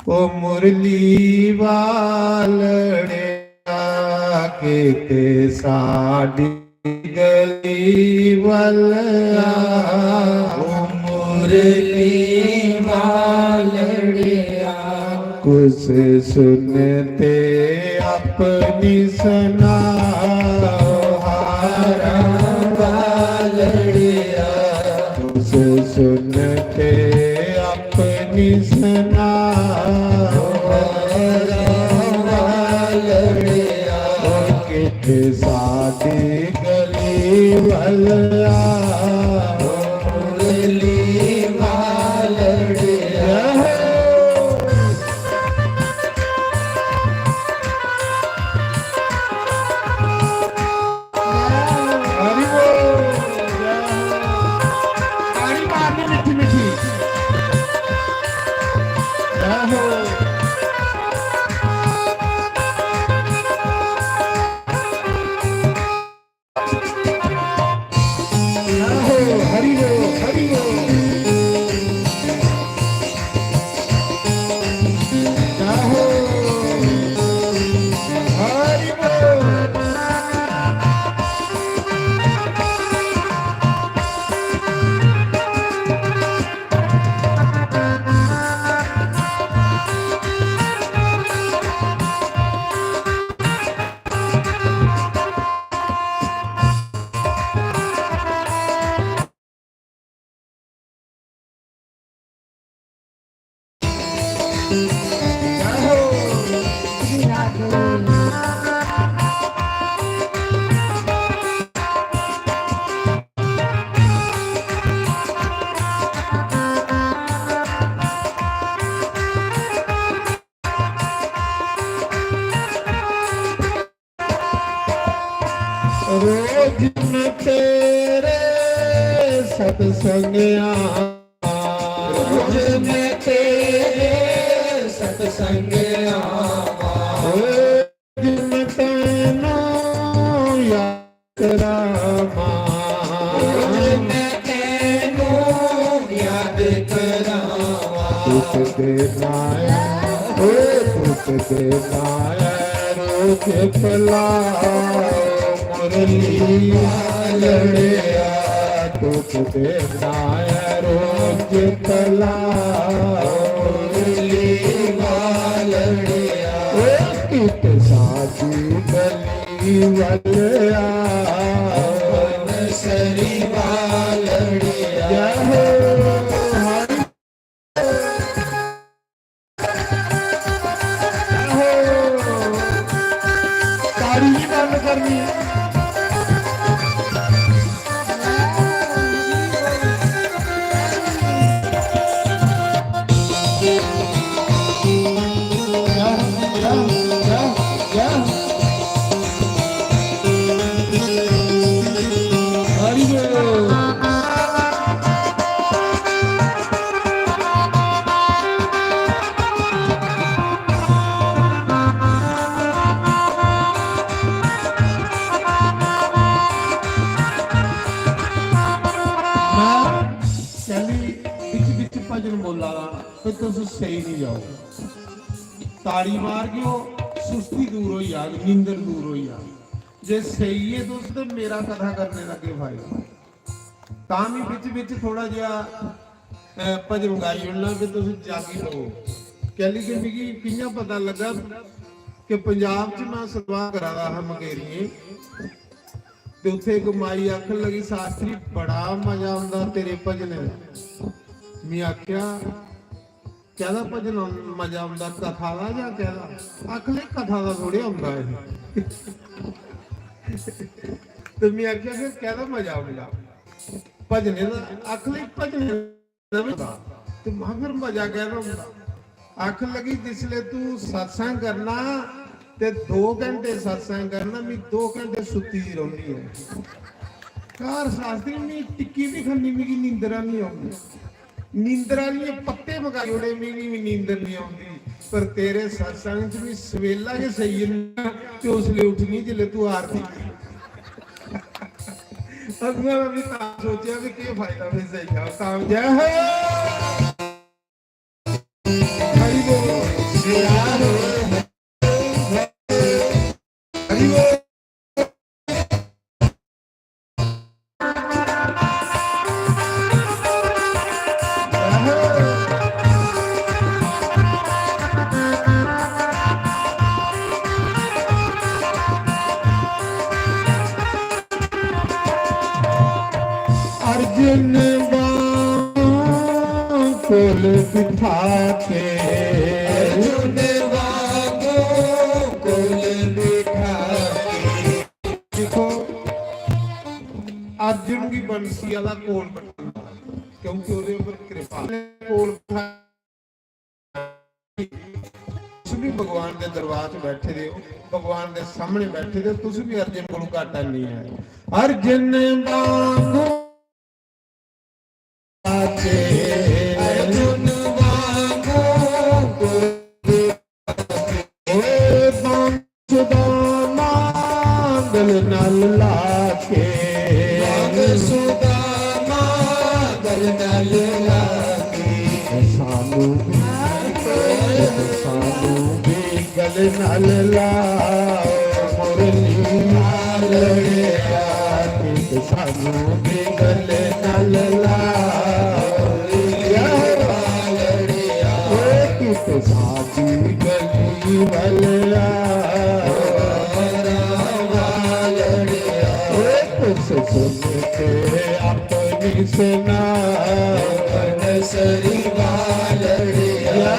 ओ मुरली वालड़िया, किते साडी गली वल आ, ओ मुरली वालड़िया। कुस सुनते अपनी सुनाओ हारा वालड़िया। कुस सुनते अपनी सुनाओ हारा वालड़िया। कित साडी गली वल आ, मुरली वालड़िया। हरि बोल। ताड़ी मारनी मिठी मिठी। जय हो। जय हो, हरि बोल, हरि बोल। जय हो, हरि बोल। रोज मैं तेरे सत्संग आवां। रोज मैं तेरे सत्संग आवां। रोज मैं तैनू याद करावां। रोज मैं तैनू याद करावां। दुख देना ऐ, ओ दुख देना ऐ, रोज पलाओ मुरली वालड़िया। दुख देना ऐ, रोज पलाओ मुरली वालड़िया। ओ कित साडी गली वल आ, बंसरी वालड़िया। जय हो, हरि ताड़ी नहीं बंद करनी। क्या, क्या, क्या, क्या? हरि बोल। मैं कैली बिच बिच भजन बोला दा, ते तुस सेई नहीं जाओ। ताड़ी मार गयो, सुस्ती दूर होई जाग, नींदर दूर होई जाग। जे सेइये तुस, ते मेरा कथा करने दा केह् फायदा? तां भी बिच बिच थोड़ा जेहा, अ, भजन गाई ओड़ना कि तुस जागी पवो। कैली कि मिगी कि'यां पता लग्गा कि पंजाब च मैं सतवाह् करा दा हा मगेरियें, ते उत्थे इक माई आखन लगी, "शास्त्री, बड़ा मजा औंदा तेरे भजनें दा।" मैं आखेआ, "कैह्दा भजन औं-, मजा औंदा, कथा दा जां कैह्दा?" आखन लगी, "कथा दा थोड़े औंदा ऐ।" ते मैं आखेआ, "फिर कैह्दा मजा औंदा भजने दा?" आखन लगी, "भजने दा बी होंदा।" ते मैं, "फिर मजा कैह्दा औंदा?" आखन लगी, "जिसले तू सत्संग करना ते दो घंटे सत्संग करना, मैं दो घंटे सुत्ती दी रौह्नी ऐ घर शास्त्री, मैं टिक्की बी खन्नी, मिगी नींदर निं औंदी।" नींदर आह्लियें पत्ते मकाई ओड़े, मिगी बी नींदर निं औंदी, पर तेरे सत्संग च मी सवेला गै सेई जन्ना ते उसलै उट्ठनी जिसलै तू आरती कर। अगुआं दा बी तां सोचेआ कि केह् फायदा, में सेई जाओ। तां जय हो। हरि बोल। हरि बोल। अर्जुन बांकों कोल बिठा के, अर्जुन बांकों कोल बिठा के। देखो, अर्जुन गी बंसी आह्ला कोल बठांदा, क्योंकि ओह्दे उप्पर कृपा। कोल बठा-, तुस भी भगवान दे दरबार च बैठे दे हो, भगवान दे सामने बैठे दे हो, तुस भी अर्जुन कोलू घाटा नहीं है। अर्जुन वांगू अर्जुन वांगू कोई सुदामा गल नाल लाके, सुदामा गल नाल लाके, सानू भी, सानू भी गल नाल लाओ, मुरली नाल लड़िया, कित सानू भी गल नाल लाओ। ओए कित साडी गली वालिया, ओए कुछ सुन के अपनी सुना, सरी वालिया।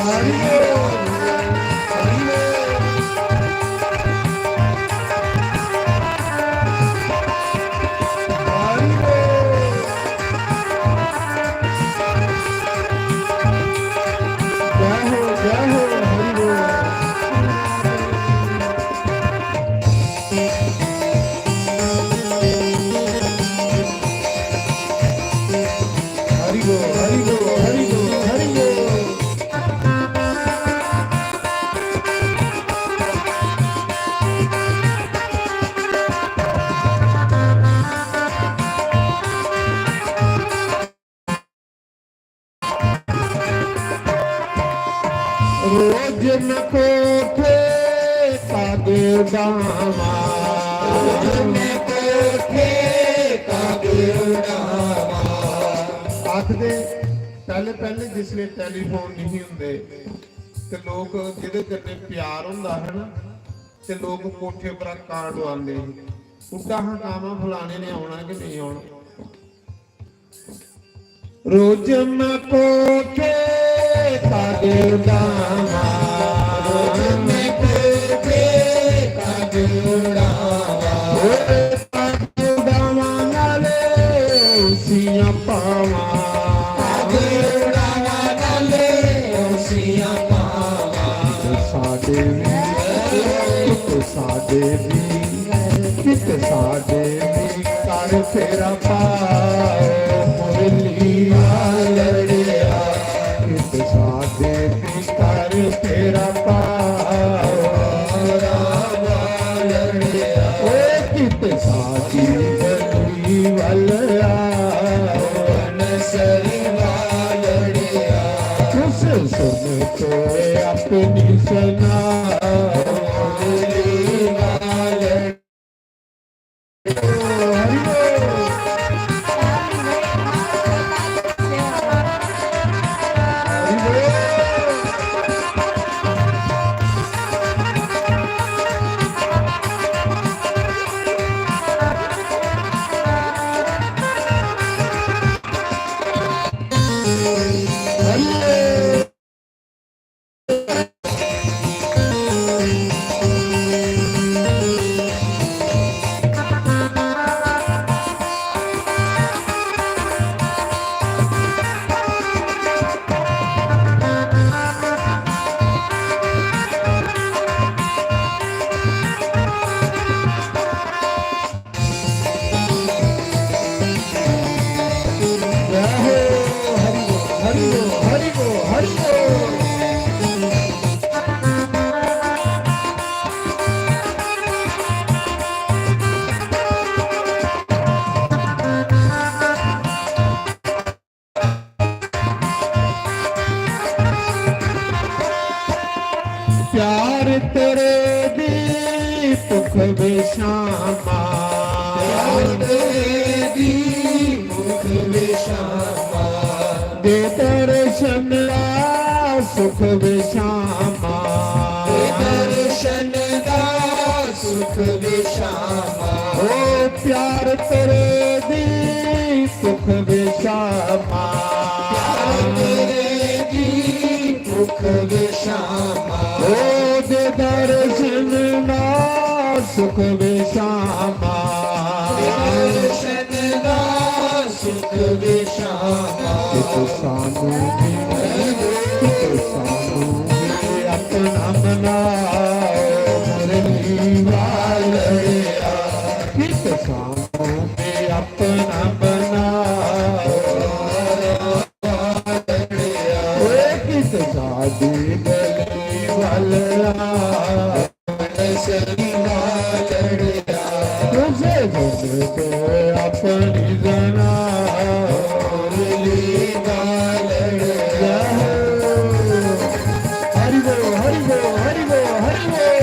हरि बोल। रोज मैं कोठे का दौड़ावां। रोज मैं कोठे का दौड़ावां। आखदे, पैह्ले, पैह्ले जिसले टैलीफोन नहीं होंदे, ते लोक जेह्दे कन्नै प्यार होंदा हा ना, ते लोक कोठे पर कां डुआंदे हे, "उड्डा हां कामां, फलाने ने औना कि नेईं औना।" रोज मैं कोठे का दौड़ावां, रोज मैं कोठे का दौड़ावां। ओए पग उड़ावां नाले उसियां पावां। पग उड़ावां सादे दी कर फेरा पाओ मुरली वालड़िया, कित सादे दी कर फेरा पाओ राम वालड़िया। ओ कित सादी गली वाल आओ नसरी वालड़िया, तुस सुन के अपनी सुनाओ मुरली वालड़िया। प्यार तेरे दी भुख विशामा, प्यार तेरे दी भुख विशामा, दे दर्शन दा सुख विशामा, दे दर्शन दा सुख विशामा। ओ प्यार तेरे दी भुख विशामा, प्यार तेरे दी भुख विशामा। ओ दे दर्शन दा सुख विशामा, दे दर्शन दा सुख विशामा। कित सानू भी, कित सानू भी अपना बनाओ मुरली वालड़िया, कित सानू भी अपना बनाओ। ओ कित सादी गली वालड़िया, तुझे सुन के अपनी जना मुरली वालड़िया। हरि बोल, हरि बोल, हरि बोल, हरि बोल।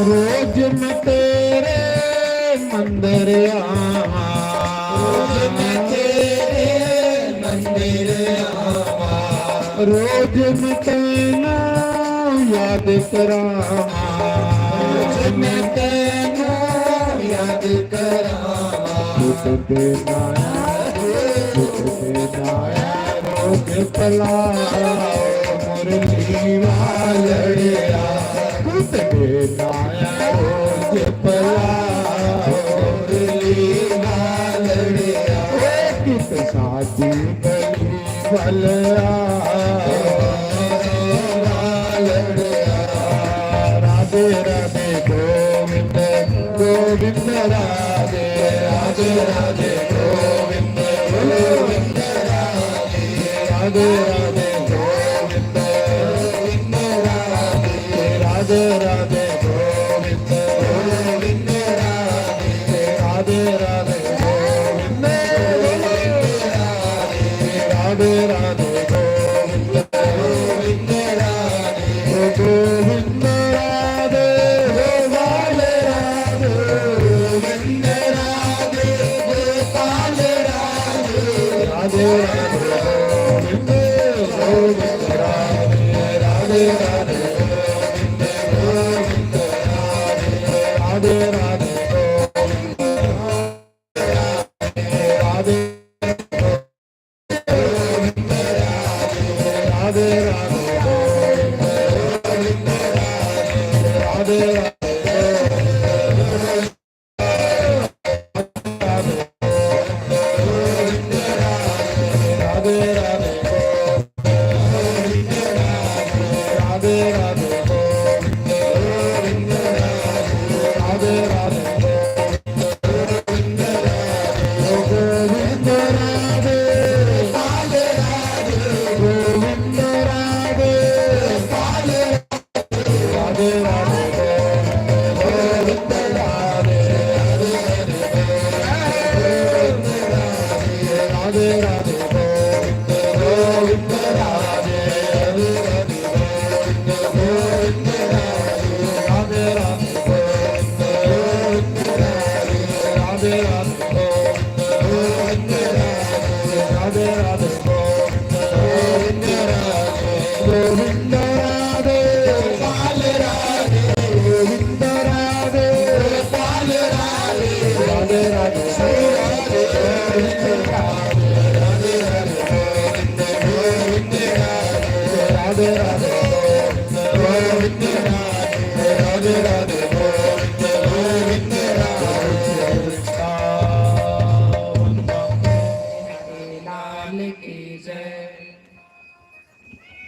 रोज मैं तेरे मंदिर आवां, रोज मैं तेरे मंदिर आवां, रोज मैं तैनू याद करावां, रोज मैं तैनू याद करावां। टूटदे ना, टूटदे ना रोज पला मुरली वालड़िया, टूटदे ना रोज पला मुरली वालड़िया। ओ कित सादी गली वालड़िया। राधे राधे गोविंद, गोविंद राधे, राधे राधे गोविंद, गोविंद राधे, राधे राधे गोविंद, गोविंद राधे, राधे राधे गोविंद, गोविंद राधे, राधे राधे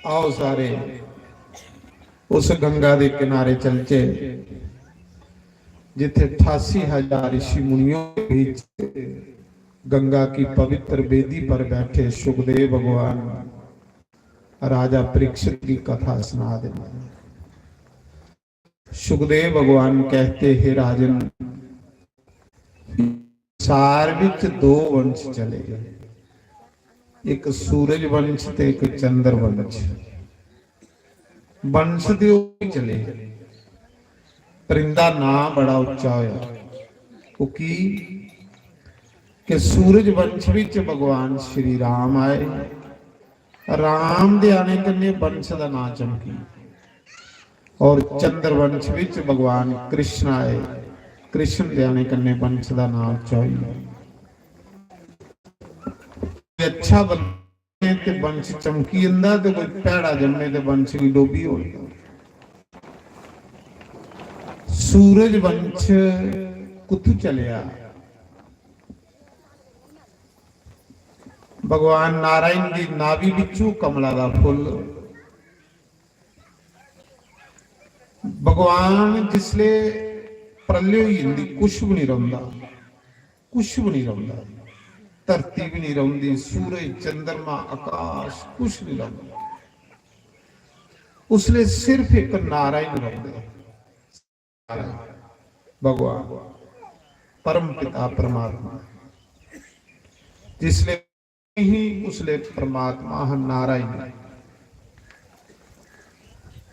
आओ सारे उस गंगा दे किनारे चलचे, जिथे अठासी हजार ऋषि मुनियों के बीच गंगा की पवित्र वेदी पर बैठे सुखदेव भगवान राजा परीक्षित की कथा सुना देते हैं। सुखदेव भगवान कहते, हे राजन, संसार विच दो वंश चले, एक सूरज वंश ते एक चंद्र वंश। वंश दे ओह ही चले, पर इंदा नां बड़ा उच्चा होया। ओह की? कि सूरज वंश विच भगवान श्री राम आए, राम दे आने कन्नै वंश दा नां चमकी, और चंद्रवंश विच भगवान कृष्ण आए, कृष्ण दे आने कन्नै वंश दा नां उच्चा होई। अच्छा बंदा ते वंश चमकी जंदा, ते कोई भैड़ा जम्मे ते वंश गी डोबी ओड़दा। सूरज वंश कुत्थू चलेआ? भगवान नारायण दी नाभि बिच्चू कमला दा फुल्ल। भगवान जिसले प्रलय होई जंदी, कुछ भी नहीं रौंदा, कुछ भी नहीं रौंदा, धरती भी नहीं रौंदी, सूरज, चंद्रमा, आकाश, कुछ नहीं रौंदा। उसले सिर्फ एक नारायण रौंदे। भगवान, परम पिता परमात्मा, जिसले ही उसले परमात्मा है नारायण।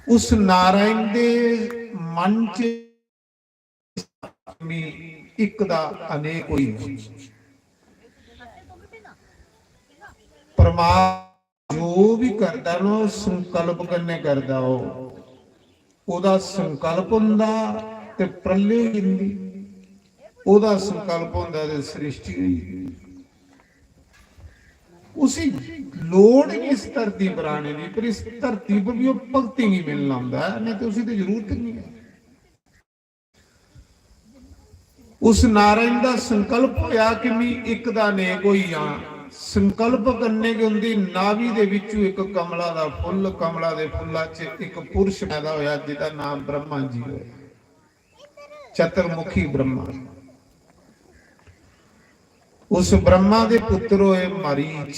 उस नारायण दे मन च भी एक दा अनेक होई। परमात्मा जो भी करदा ना, ओह् संकल्प कन्नै करदा। ओह्, ओह्दा संकल्प होंदा ते प्रलय होई जंदी। ओह्दा संकल्प होंदा ते सृष्टि होई जंदी। उसी लोड़ ही इस धरती पर आने दी, पर इस धरती पर भी ओह् भक्ति गी मिलना होंदा है, नहीं तो उसी तो जरूरत ही नहीं है। उस नारायण दा संकल्प होया कि मी इक दा नेक होई जां। संकल्प कन्नै गै उंदी नाभि दे विचों इक कमला दा फुल्ल, कमला दे फुल्ला च इक पुरुष पैदा होया जिदा नाम ब्रह्मा जी होया, चतुर्मुखी ब्रह्मा। उस ब्रह्मा दे पुत्र होए मरीच।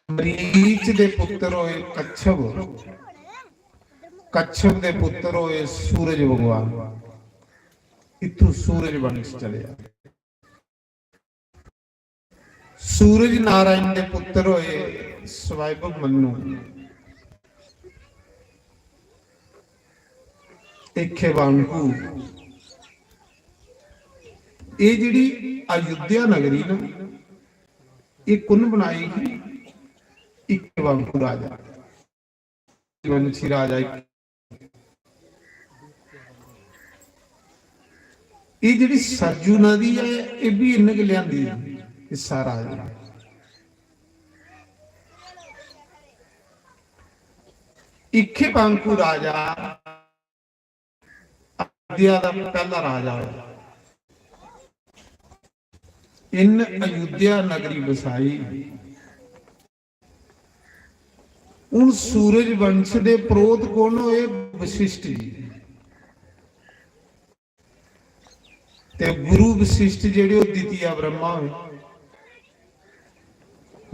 मरीच दे पुत्र होए कच्छप, कच्छप दे पुत्र होए सूरज भगवान। इत्थों सूरज वंश चलेआ। सूरज नारायण दे पुत्र होए स्वयंभू मनु, इक्खेवांकु। एह् जेह्ड़ी अयोध्या नगरी ना, एह् कु'न बनाई ही? इक्केवांकु राजा। सूरजवंशी राजा। एह् जेह्ड़ी सरजू नदी ऐ, एह् बी इन्ने गै लेआंदी ऐ, एह् सारा। इक्खे बांकू राजा, अयोध्या दा पैह्ला राजा होया। इन अयोध्या नगरी बसाई। हुन सूरज वंश दे प्रोत कु'न होए? वशिष्ठ जी। ते गुरु वशिष्ठ जेह्ड़े, ओह् द्वितीय ब्रह्मा होए।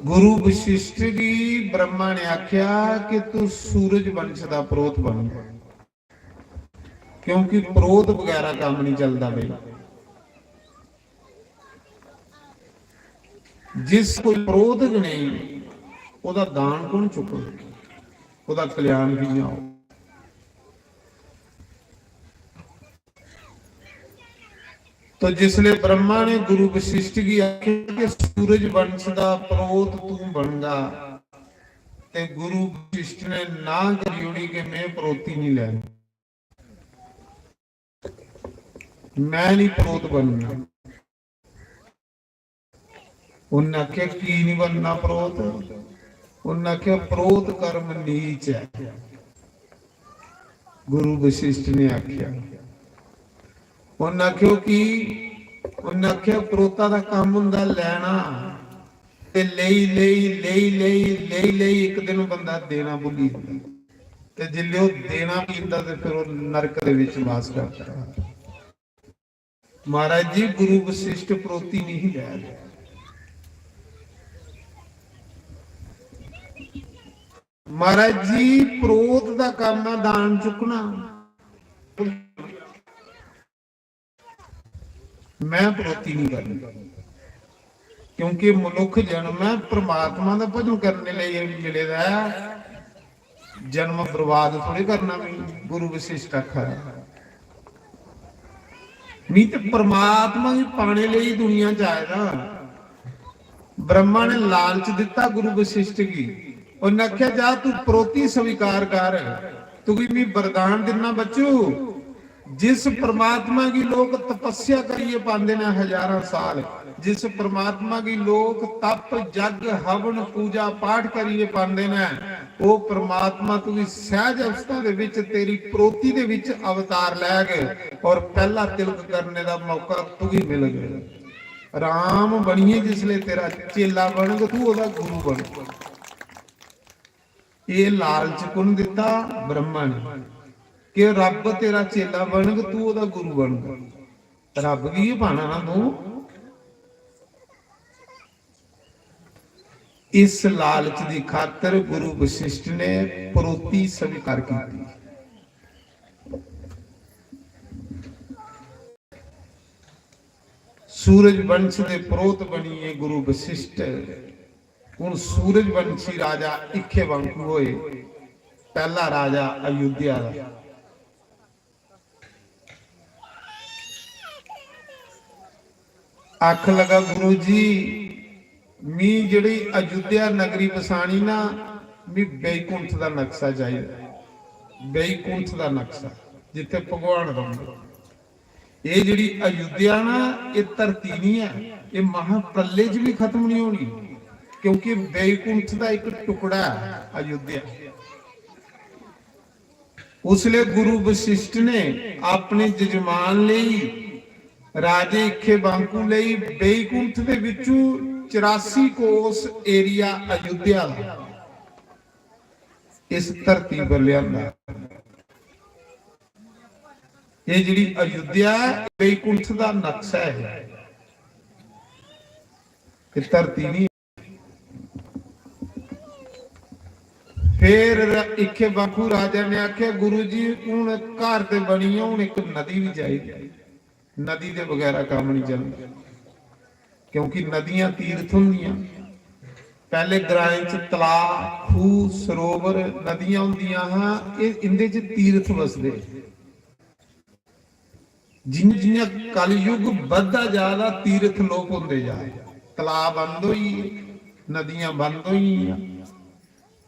गुरु वशिष्ठ गी ब्रह्मा ने आखेआ कि तू सूरज वंश दा प्रोत बन, क्योंकि प्रोत बगैरा कम्म नहीं चलदा भाई। जिस कोल प्रोत गै नेईं, ओह्दा दान कौन चुक्कग? ओह्दा कल्याण कि'यां होग? तो जिसले ब्रह्मा ने गुरु वशिष्ठ गी आखेआ कि सूरज वंश दा प्रोत तू बनगा, ते गुरु वशिष्ठ ने ना करी ओड़ी कि मैं प्रोती नहीं लैनी। मैं नहीं प्रोत बनना। उन्नै आखेआ, "की निं बनना प्रोत?" उन्नै आखेआ, "प्रोत कर्म नीच ऐ।" गुरु वशिष्ठ ने आखेआ। उन्नै आखेआ, "की?" उन्नै आखेआ, "प्रोता दा कम्म होंदा लैना, ते लेई, लेई, लेई, लेई, लेई, लेई, इक दिन बंदा देना भुल्ली जंदा। ते जिसलै ओह् देना भुल्ली जंदा, ते फिर ओह् नरक दे विच वास करदा।" महाराज जी, गुरु वशिष्ठ प्रोती नहीं लै रहे। महाराज जी, प्रोत दा काम है दान चुकना। मैं प्रोती नहीं करनी, क्योंकि मनुख जन्म है, परमात्मा दा भजन करने लेई मिले दा है। जन्म बर्बाद थोड़ी करना, मैं गुरु वशिष्ठ आखा दा। मी ते परमात्मा गी पाने लेई दुनिया च आए दा। ब्रह्मा ने लालच दिता गुरु वशिष्ठ गी, उन्हें आख्या, "जा तू प्रोती स्वीकार कर, तुगी मी वरदान दिना बच्चू।" जिस परमात्मा गी लोक तपस्या करियै पांदे ने हजारां साल, जिस परमात्मा गी लोक तप, जग, हवन, पूजा, पाठ करियै पांदे ने, ओह परमात्मा तुगी सहज अवस्था दे विच, तेरी प्रोती दे विच अवतार लैग और पहला तिलक करने दा मौका तुगी मिलग। राम बनिए जिसले तेरा चेला बनग, तू ओहदा गुरु बन। एह लालच कुण दिता? ब्रह्मा ने। कि रब तेरा चेला बनग, तू ओहदा गुरु बनग। रब गी गै पाना ना तू। इस लालच दी खातर गुरु वशिष्ठ ने प्रोती स्वीकार की। सूरज वंश दे प्रोत बनिए गुरु वशिष्ठ। हुन सूरज वंशी राजा इक्खे वांगू होए, पहला राजा अयोध्या दा। आख लगा, "गुरु जी, मी जेह्ड़ी अयोध्या नगरी बसानी ना, मी बैकुंठ दा नक्शा चाहिदा, बैकुंठ दा नक्शा, जित्थे भगवान रौंह्दे।" एह् जेह्ड़ी अयोध्या ना, एह् धरती निं ऐ, एह् महाप्रलय च बी खत्म निं होनी, क्योंकि बैकुंठ दा इक टुकड़ा ऐ अयोध्या। उसले गुरु वशिष्ठ ने अपने जजमान लेई, राजे इक्खे बांकू लेई बैकुंठ दे विचू चरासी कोस एरिया अयोध्या दा इस धरती पर लिआंदा। एह् जेह्ड़ी अयोध्या ऐ, बैकुंठ दा नक्शा ऐ। एह् धरती निं। फिर इक्खे बांकू राजा ने आखेआ, "गुरु जी, हुन घर ते बनी गेआ, हुन इक नदी बी चाहिदी। नदी दे बगैरा कम्म निं चलदा, क्योंकि नदियां तीर्थ होंदियां। पैह्ले ग्राएं च तलाऽ, खूह्, सरोवर, नदियां होंदियां हां, एह्, इं'दे च तीर्थ बसदे। जि'यां-जि'यां कलयुग बधदा जा दा, तीर्थ लोप होंदे जा दे। तलाऽ बंद होई गे, नदियां बंद होई गेइयां,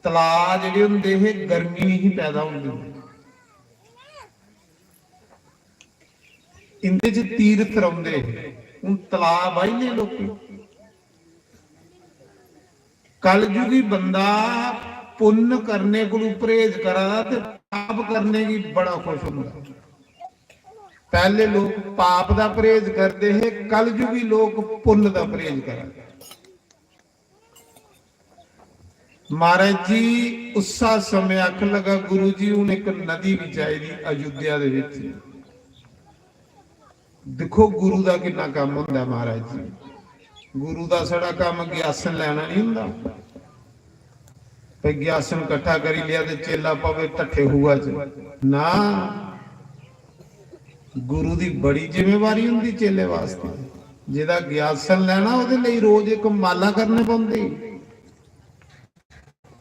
तलाऽ जेह्ड़े होंदे हे, गर्मी नेईं ही पैदा होन दिंदे। इं'दे च तीर्थ रौंह्दे हे। हून तलाऽ बाही ले लोकें। कलयुगी बंदा पुन्न करने कोलू परहेज करा दा ते पाप करने गी बड़ा खुश होंदा। पैह्ले लोक पाप दा परहेज करदे हे, कलयुगी लोक पुन्न दा परहेज करा दे। महाराज जी उस्सा समें आखन लगा, "गुरु जी, हून इक नदी बी चाहिदी अयोध्या दे विच।" दिक्खो गुरु दा किन्ना कम्म होंदा ऐ महाराज जी। गुरु दा साढ़ा कम्म ग्यासन लैना नहीं होंदा। भाई ग्यासन कट्ठा करी लिया ते चेला पवे ढट्ठे खूहा च। ना, गुरु दी बड़ी जिम्मेवारी होंदी चेले वास्ते। जेह्दा ग्यासन लैना, ओह्दे लेई रोज इक माला करने पौंदी।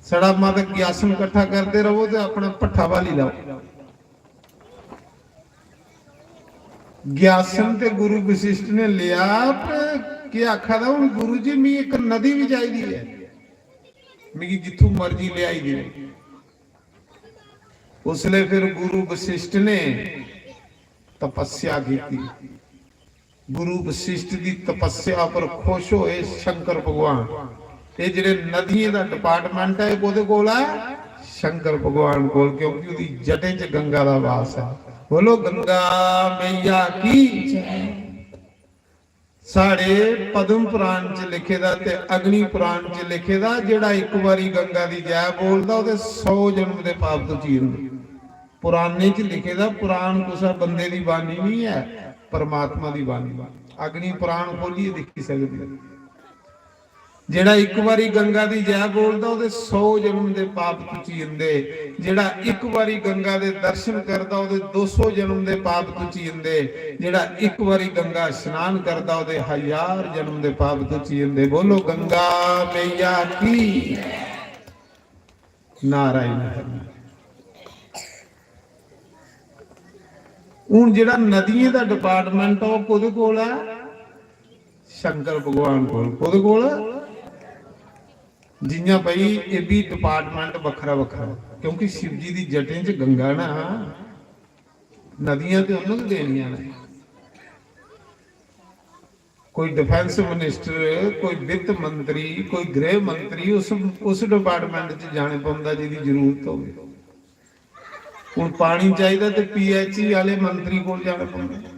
सड़ा मत ग्यासन कट्ठा करदे रवो ते अपना भट्ठा बाली लाओ। ग्यासन ते गुरु वशिष्ठ ने लिया, पर केह् आखा दा, "हून गुरु जी, मी इक नदी बी चाहिदी ऐ, मिगी जित्थू मर्जी लेआई देओ।" उसलै फिर गुरु वशिष्ठ ने तपस्या कीती। गुरु वशिष्ठ दी तपस्या पर खुश होए शंकर भगवान। ये जेह्ड़े नदियें दा डिपार्टमेंट है, ये कोह्दे कोल है? शंकर भगवान कोल, क्योंकि ओह्दी जटें च गंगा दा वास है। बोलो गंगा मैया की। साढ़े पद्म पुराण च लिखे दा ते अग्नि पुराण च लिखे दा, जेह्ड़ा इक बारी गंगा दी जय बोलदा, ओह्दे सौ जन्म दे पाप तो चीरदे। पुराणें च लिखे दा, पुराण कुसै बंदे दी बाणी नहीं है, परमात्मा दी बाणी। अग्नि पुराण खोलिए दिक्खी सकदे। जेह्ड़ा इक बारी गंगा दी जय बोलदा, ओह्दे सौ जन्म दे पाप तुची जंदे। जेह्ड़ा इक बारी गंगा दे दर्शन करदा, ओह्दे दो सौ जन्म दे पाप तुची जंदे। जेह्ड़ा इक बारी गंगा स्नान करदा, ओह्दे हजार जन्म दे पाप तुची जंदे। बोलो गंगा मैया की। नारायण हरि। हून जेह्ड़ा नदियें दा डिपार्टमेंट ऐ, ओह् कोह्दे कोल ऐ? शंकर भगवान कोल। कोह्दे कोल? जि'यां भाई, एह् बी डिपार्टमेंट बक्खरा बक्खरा, क्योंकि शिव जी दी जटें च गंगा ना, नदियां ते उन्नू गै देनियां न। कोई डिफेंस मिनिस्टर, कोई वित्त मंत्री, कोई गृह मंत्री उस, उस डिपार्टमेंट च जाने पौंदा जेह्दी जरूरत होवे। हून पानी चाहिदा ते पीएचई आह्ले मंत्री कोल जाना पौंदा।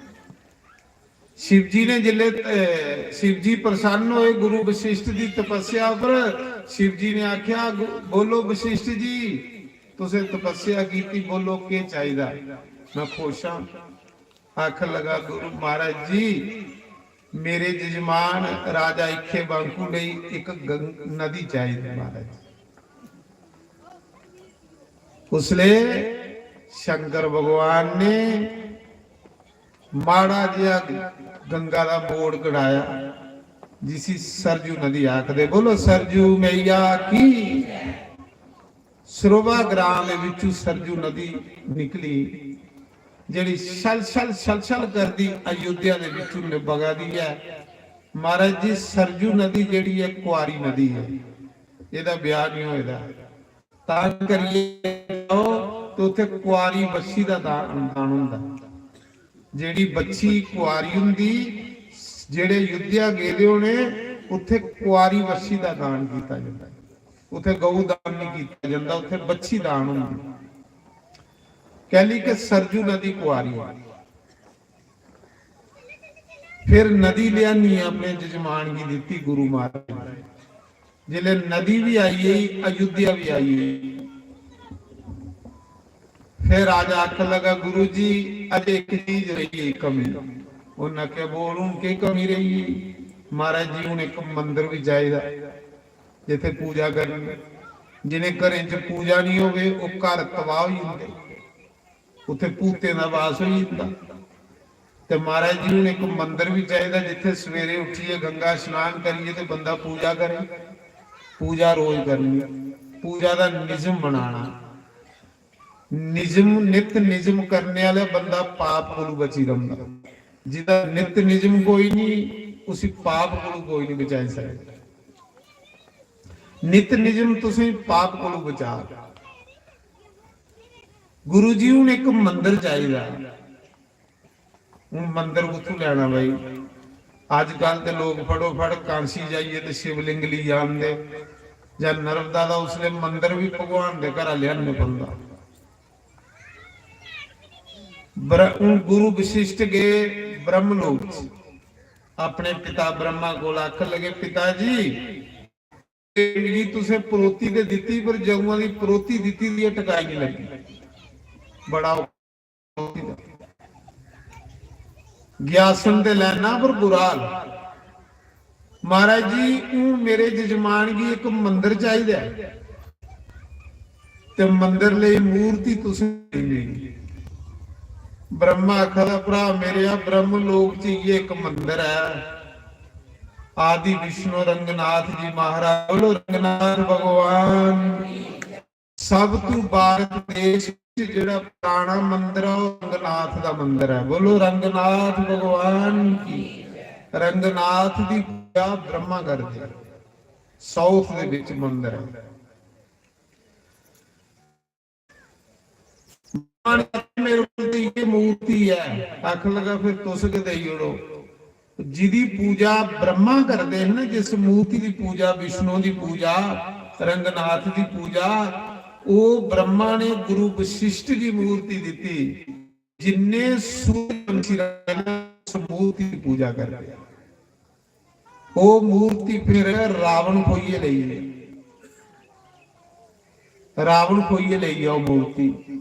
शिव जी ने जिसले, अ, शिव जी प्रसन्न होए गुरु वशिष्ठ दी तपस्या पर, शिव जी ने आख्या, "गु-, बोलो वशिष्ठ जी, तुसें तपस्या कीती, बोलो केह् चाहिदा, मैं खुश हां।" आखन लगा, "गुरु महाराज जी, मेरे जजमान राजा इखे बांकू लेई इक गंग-, नदी चाहिदी महाराज।" उसले शंकर भगवान ने माड़ा जिहा गंगा दा बोर्ड कढाया, जिसी सरजू नदी आखदे। बोलो सरजू मैया की। सरोवा ग्रां दे विचू सरजू नदी निकली, जेह्ड़ी छल छल छल छल करदी अयोध्या दे विचू न बगा दी ऐ। महाराज जी, सरजू नदी जेह्ड़ी ऐ, कुआरी नदी ऐ, एह्दा ब्याह नहीं होए दा। तां करियै जाओ ते उत्थै कुआरी बच्छी दा दान, दान होंदा। जेह्ड़ी बच्छी कुआरी होंदी, जेह्ड़े अयोध्या गेदे होने, उत्थै कुआरी बच्छी दा दान कीता जंदा। उत्थै गऊ दान नहीं कीता जंदा, उत्थै बच्छी दान होंदी। कैली के सरजू नदी कुआरी है। फिर नदी लिआनी अपने जजमान गी दित्ती गुरु महाराज ने। जिसले नदी भी आई गई, अयोध्या भी आई गई, फिर राजा आखन लगा, "गुरु जी, अजे एक चीज रही गई कमी।" उन्हें आखेआ, "बोल, हून केह् कमी रेही गेई?" "महाराज जी, हून इक मंदर बी चाहिदा, जित्थै पूजा करनी।" जिनें घरें च पूजा नहीं होवे, ओह् घर तबाह होई जंदे, उत्थै भूतें दा वास होई जंदा। ते महाराज जी, हून इक मंदर बी चाहिदा, जित्थै सवेरे उट्ठियै गंगा स्नान करियै ते बंदा पूजा करे। पूजा रोज करनी, पूजा दा निजम बनाना। निजम, नित निजम करने आह्ला बंदा पाप कोलू बची रौंह्दा। जिदा नित निजम कोई नहीं, उसी पाप कोलू कोई नहीं बचाई सकदा। नित निजम तुसें पाप कोलू बचाग। गुरु जी, हून इक मंदर चाहिदा। हून मंदर कुत्थों लैना भाई? अजकल ते लोक फटोफट कांसी जाइयै ते शिवलिंग ली आंदे, जां नर्मदा दा उसले मंदर भी भगवान दे घरा लेआने पौंदा। ब्र-, हून गुरु वशिष्ठ गए ब्रह्मलोक च, अपने पिता ब्रह्मा कोल आखन लगे, "पिता जी, मिगी तुसें परोती ते दित्ती, पर जदुआं दी परोती दित्ती दी ऐ, टकाई नहीं लगी।" बड़ा औखा। ग्यासन ते लैना, पर बुरा हाल। "महाराज जी, हून मेरे जजमान गी इक मंदर चाहिदा ऐ, ते मंदर लेई मूर्ति तुसें देनी।" ब्रह्मा आखा दा, "भ्रा मेरेआ, ब्रह्म लोक च इ'यै इक मंदर ऐ।" आदि विष्णु रंगनाथ जी महाराज, बोलो रंगनाथ भगवान। सब तू भारत देश च जेह्ड़ा पुराना मंदर ऐ, ओह् रंगनाथ दा मंदर ऐ। बोलो रंगनाथ भगवान की। रंगनाथ दी पूजा ब्रह्मा करदे, साउथ दे विच मंदर ऐ। मेरे कोल ते इ'यै मूर्ति ऐ। आखन लगा, "फिर तुस गै देई ओड़ो।" जिदी पूजा ब्रह्मा करदे हे ना, जिस मूर्ति दी पूजा, विष्णु दी पूजा, रंगनाथ दी पूजा, ओह् ब्रह्मा ने गुरु वशिष्ठ गी मूर्ति दित्ती। जिन्ने सूर्यवंशी राजा ने उस मूर्ति दी पूजा करदे। ओह् मूर्ति फिर रावण खोइयै लेई गेआ। रावण खोइयै लेई गेआ ओह् मूर्ति।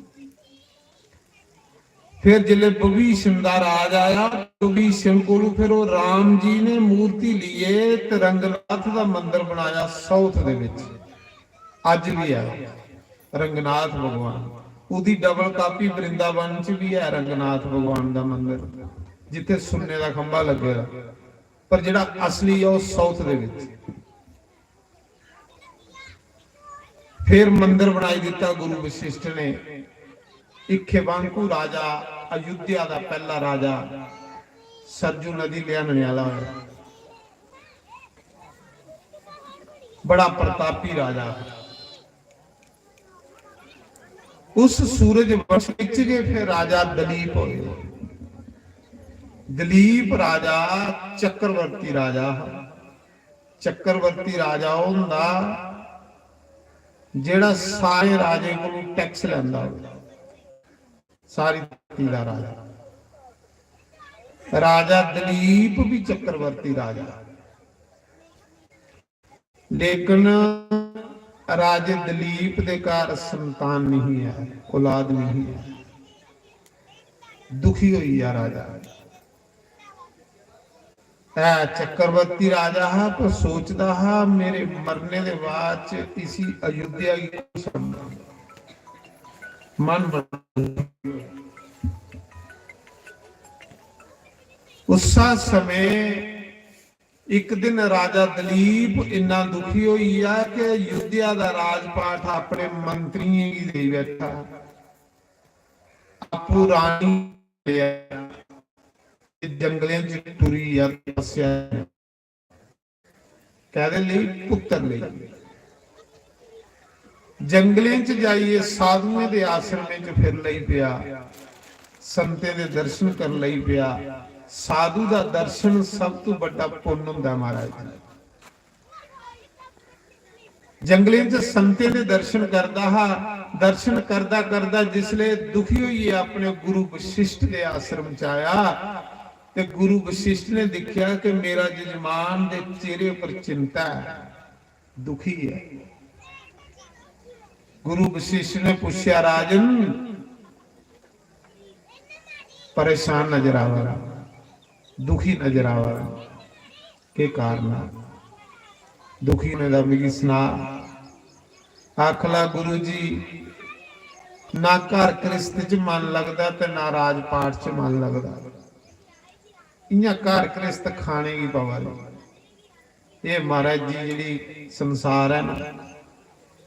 फिर जिसलै विभीषण दा राज आया, विभीषण कोलू फिर ओह् राम जी ने मूर्ति लेइयै ते रंगनाथ दा मंदर बनाया साउथ दे विच। अज्ज भी ऐ रंगनाथ भगवान। ओह्दी डबल कापी वृंदावन च भी ऐ रंगनाथ भगवान दा मंदर, जित्थै सुन्ने दा खंभा लग्गे दा, पर जेह्ड़ा असली ऐ ओह् साउथ दे विच। फिर मंदर बनाई दित्ता गुरु वशिष्ठ ने। इक्खेवांकु राजा, अयोध्या दा पैह्ला राजा, सरजू नदी लेआनने आह्ला होया। बड़ा प्रतापी राजा हा। उस सूरज वंश विच गै फिर राजा दलीप होए। दलीप राजा चक्रवर्ती राजा हा। चक्रवर्ती राजा ओह् होंदा जेह्ड़ा सारे राजे कोलों टैक्स लैंदा होवे, सारी धरती दा राजा। राजा दलीप भी चक्रवर्ती राजा, लेकिन राजे दलीप दे घर संतान नहीं है, औलाद नहीं है, दुखी होई गेआ राजा। ऐ चक्रवर्ती राजा हा, पर सोचदा हा, "मेरे मरने दे बाद च इसी अयोध्या गी कौन संभालग?" मन बड़ा उस्सा समय इक दिन राजा दलीप इन्ना दुखी होई गेआ कि अयोध्या दा राजपाठ अपने मंत्रियें गी देई बैठा। आपूं रानी जंगलें च टुरी आ तपस्या। कैह्दे लेई? पुत्तर लेई। जंगलें च जाइयै साधुएं दे आश्रमें च फिर लई पेआ, संतें दे दर्शन कर लई पेआ। साधु दा दर्शन सब तों बड्डा पुन्न हुंदा, महाराज जी। जंगलें च संतें दे दर्शन करदा हा। दर्शन करदा करदा जिसले दुखी होइयै अपने गुरु वशिष्ठ दे आश्रम च आया, ते गुरु वशिष्ठ ने दिक्खेआ कि मेरा जजमान दे चेहरे पर चिंता ऐ, दुखी ऐ। गुरु वशिष्ठ ने पुच्छेआ, "राजन, परेशान नजर आवा दा, दुखी नजर आवा दा, केह् कारण ऐ दुखी होने दा, मिगी सना।" आखला, "गुरु जी, ना घर गृहस्थ च मन लगदा ते ना राजपाठ च मन लगदा, इ'यां घर गृहस्थ खाने गी पवा दे।" एह् महाराज जी जेह्ड़ी संसार ऐ ना,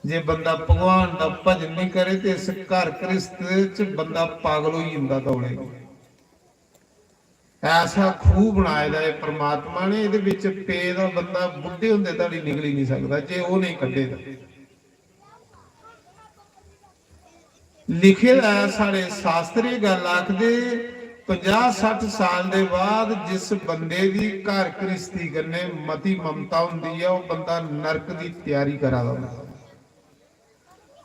जे बंदा भगवान दा भजन नहीं करे ते इस घर गृहस्थ च बंदा पागल होई जंदा तौले। ऐसा खूह बनाए दा ऐ परमात्मा ने, एह्दे बिच पेदा बंदा बुड्ढे होंदे धोड़ी निकली नहीं सकदा जे ओह् नहीं कड्ढे दा। लिखे दा ऐ साढ़े शास्त्र, एह् गल्ल आखदे, पंजाह् सट्ठ साल दे बाद जिस बंदे दी घर घ्रिस्ती कन्नै मती ममता होंदी ऐ, ओह् बंदा नरक दी त्यारी करा दा होंदा।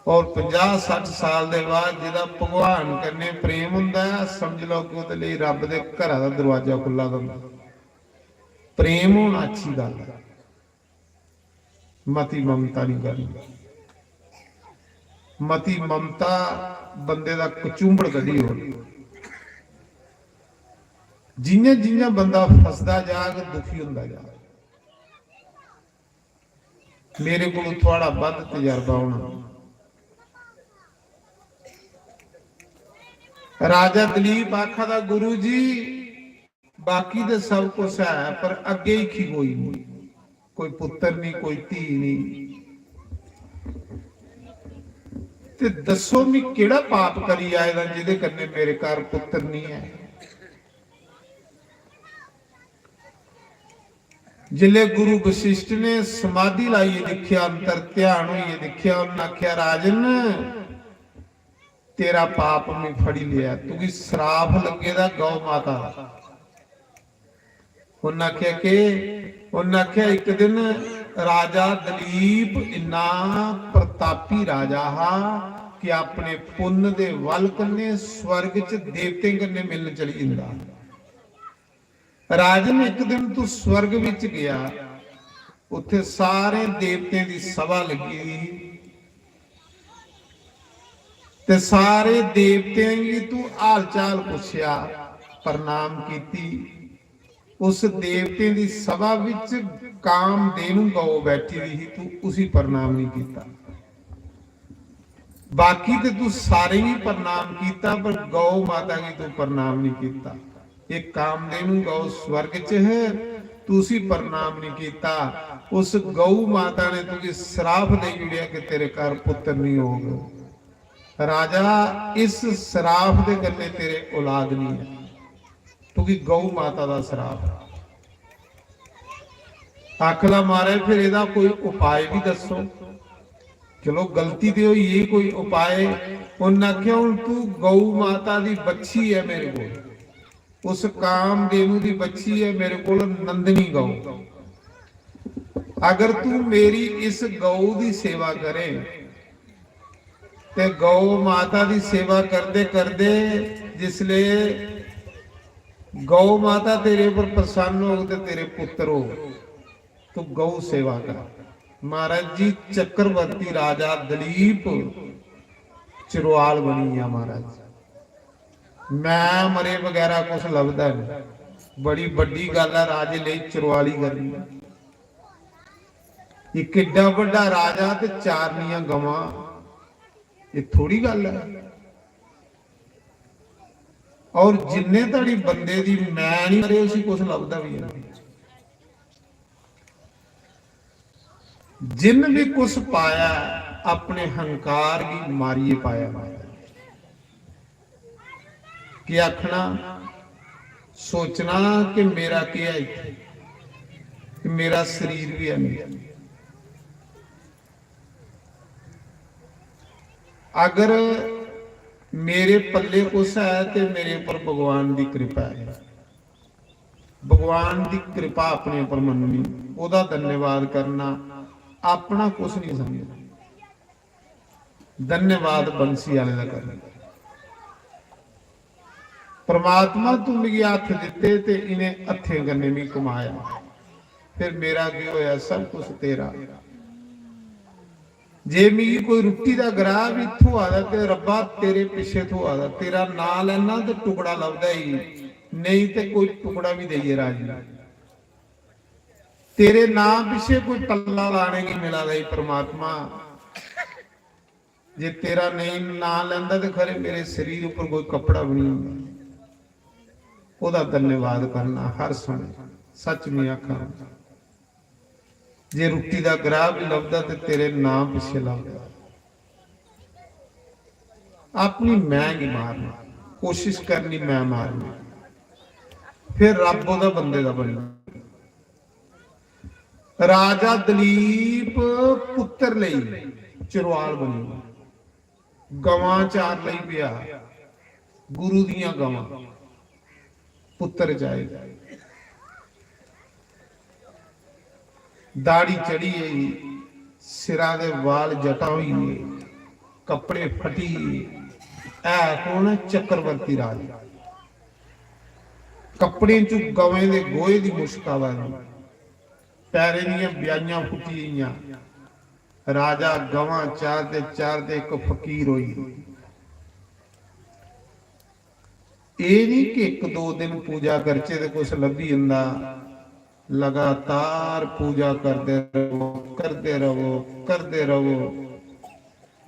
और पंजाह् सट्ठ साल दे बाद जेह्दा भगवान कन्नै प्रेम होंदा ऐ, समझ लैओ कि ओह्दे लेई रब्ब दे घरा दा दरोआजा खु'ल्ला दा होंदा। प्रेम होना अच्छी गल्ल ऐ, मती ममता नहीं करनी। मती ममता बंदे दा कचुंबड़ कड्ढी ओड़दी। जि'यां जि'यां बंदा फसदा जाग, दुखी होंदा जाग। मेरे कोल थुआढ़ा बद्ध तजर्बा होना। राजा दलीप आखा दा, "गुरु जी, बाकी ते सब कुछ है, पर अग्गे ही कोई नहीं, कोई पुत्तर नहीं, कोई धी नहीं। ते दस्सो, मी केह्ड़ा पाप करी आए दा, जेह्दे कन्नै मेरे घर पुत्तर नहीं है?" जिसलै गुरु वशिष्ठ ने समाधि लाइयै दिक्खेआ, अंतर ध्यान होइयै दिक्खेआ, उन्नै आखेआ, "राजन, तेरा पाप में फड़ी लिया, तुगी श्राप लग्गे दा गौ माता दा।" उन्नै आखेआ, "के?" उन्नै आखेआ, "इक दिन राजा दलीप इन्ना प्रतापी राजा हा कि अपने पुन्न दे बल कन्नै स्वर्ग च देवतें कन्नै मिलन चली जंदा हा।" राजन, इक दिन तू स्वर्ग विच गया, उत्थे सारे देवतें दी सभा लगी दी ही ते सारे देवतें गी तू हाल चाल पुछया, प्रणाम कीती। उस देवतें दी सभा विच कामधेनु गौ बैठी दी ही, तू उसी प्रणाम नहीं कीता। बाकी ते तू सारे ही प्रणाम कीता, पर गौ माता गी तू प्रणाम नहीं कीता। एक कामधेनु गौ स्वर्ग च है, तू उसी प्रणाम नहीं कीता। उस गौ माता ने तुझे श्राप दे उड़िया कि तेरे घर पुत्र नहीं होगा। राजा, इस श्राप दे कन्ने तेरे औलाद नहीं है, तुझे गौ माता का श्राप है। आखला, "महाराज, फिर एह्दा कोई उपाय भी दस्सो।" चलो, गलती ते होई गेई, कोई उपाय। उन्नै आखेआ, "हुन तू गौ माता दी बच्छी ऐ मेरे कोल, उस कामधेनु दी बच्छी ऐ मेरे कोल, नंदनी गौ। अगर तू मेरी इस गौ दी सेवा करें ते गौ माता दी सेवा करदे करदे जिसले गौ माता तेरे पर प्रसन्न होग ते तेरे पुत्र होग, तू गौ सेवा कर।" महाराज जी, चक्रवर्ती राजा दलीप चरवाल बनी गया महाराज। मैं मरे बगैरा कुछ लभदा नहीं। बड़ी बड्डी गल्ल है राजे लेई चरवाली करनी। इक एड्डा बड्डा राजा ते चारनियां गवां, ये थोड़ी गल्ल है। और जिन्ने धड़ी बंदे दी मैं नहीं मरे, उसी कुछ लभदा भी नहीं। जिन भी कुछ पाया, अपने हंकार गी मारियै पाया। केह् आखना, सोचना कि मेरा केह् है इत्थै, कि मेरा शरीर बी है नहीं। अगर मेरे पल्ले कुछ है ते मेरे पर भगवान दी कृपा है। भगवान दी कृपा अपने उपर मननी, ओहदा धन्यवाद करना, अपना कुछ नहीं समझना। धन्यवाद बंसी आले दा करना। परमात्मा, तू मिगी हत्थ दित्ते ते इ'नें हत्थें कन्नै मिगी कमाया, फिर मेरा केह् होया? सब कुछ तेरा। जे मिगी कोई रुट्टी दा ग्राह बी थ्होआ दा ते रब्बा तेरे पिच्छे थ्होआ दा, तेरा नां लैना ते टुकड़ा लभदा ही, नेईं ते कोई टुकड़ा बी देइयै राजी। तेरे नां पिच्छे कोई टल्ला लाने गी मिला दा ही परमात्मा। जे तेरा नेईं नां लैंदा ते खरे मेरे शरीर उपर कोई कपड़ा भी नहीं होंदा। ओहदा धन्यवाद करना हर समय। सच में आखा, जे रुट्टी दा ग्राह भी लभदा ते तेरे नां पिच्छे लभदा। अपनी मैं गी मारना, कोशिश करनी मैं मारनी। फिर रब ओह्दा बंदे दा बनी। राजा दलीप पुत्र लेई चरवाल बनी, गवां चार लेई पिया, गुरु दियां गवां, पुत्र चाहे। दाढ़ी चढ़ी गई, सिरा दे वाल जटा होई गे, कपड़े फटी गे। ऐ कौन ऐ? चक्रवर्ती राज। कपड़े च गवें दे गोहे दी मुश्क आवा दी, पैरें दियां ब्याइयां फुटी गेइयां। राजा गवां चारदे चारदे इक फकीर होई। एह् निं कि इक दो दिन पूजा करचै ते कुछ लब्भी जंदा। लगातार पूजा करदे रवो, करदे रवो, करदे रवो।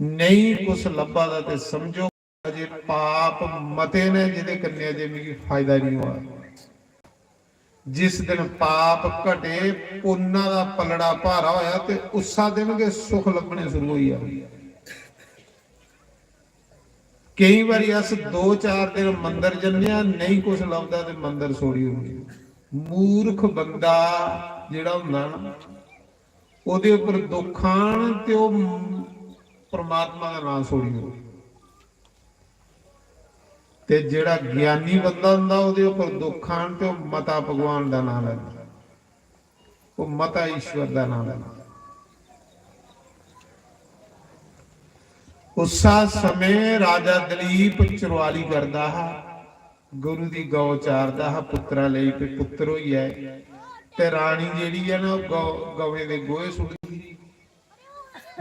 नेईं कुछ लब्भा दा ते समझो जे पाप मते न जेह्दे कन्नै अजें मिगी फायदा निं होआ। जिस दिन पाप घटे, पुन्ना दा पलड़ा भारा होया ते उस्सा दिन गै सुख लब्भने शुरू होई जाओ। केई बारी अस दो चार दिन मंदर जन्ने आं, नेईं कुछ लभदा ते मंदर छोड़ी ओड़ने। मूर्ख बंदा जेह्ड़ा होंदा ना, ओह्दे उप्पर दुख आन ते ओह् परमात्मा दा नांऽ छोड़ी ओड़े। ते जेह्ड़ा ज्ञानी बंदा होंदा, ओह्दे उप्पर दुख आन ते ओह् मता भगवान दा नांऽ लैंदा, ओह् मता ईश्वर दा नांऽ लैंदा। उस्सा समें राजा दलीप चरवाली करदा हा, गुरु दी गौ चारदा हा, पुत्तरा लेई ते पुत्तर होई आए। ते रानी जेह्ड़ी ऐ ना, ओह् गौ, गवें दे गोहे सुट्टदी।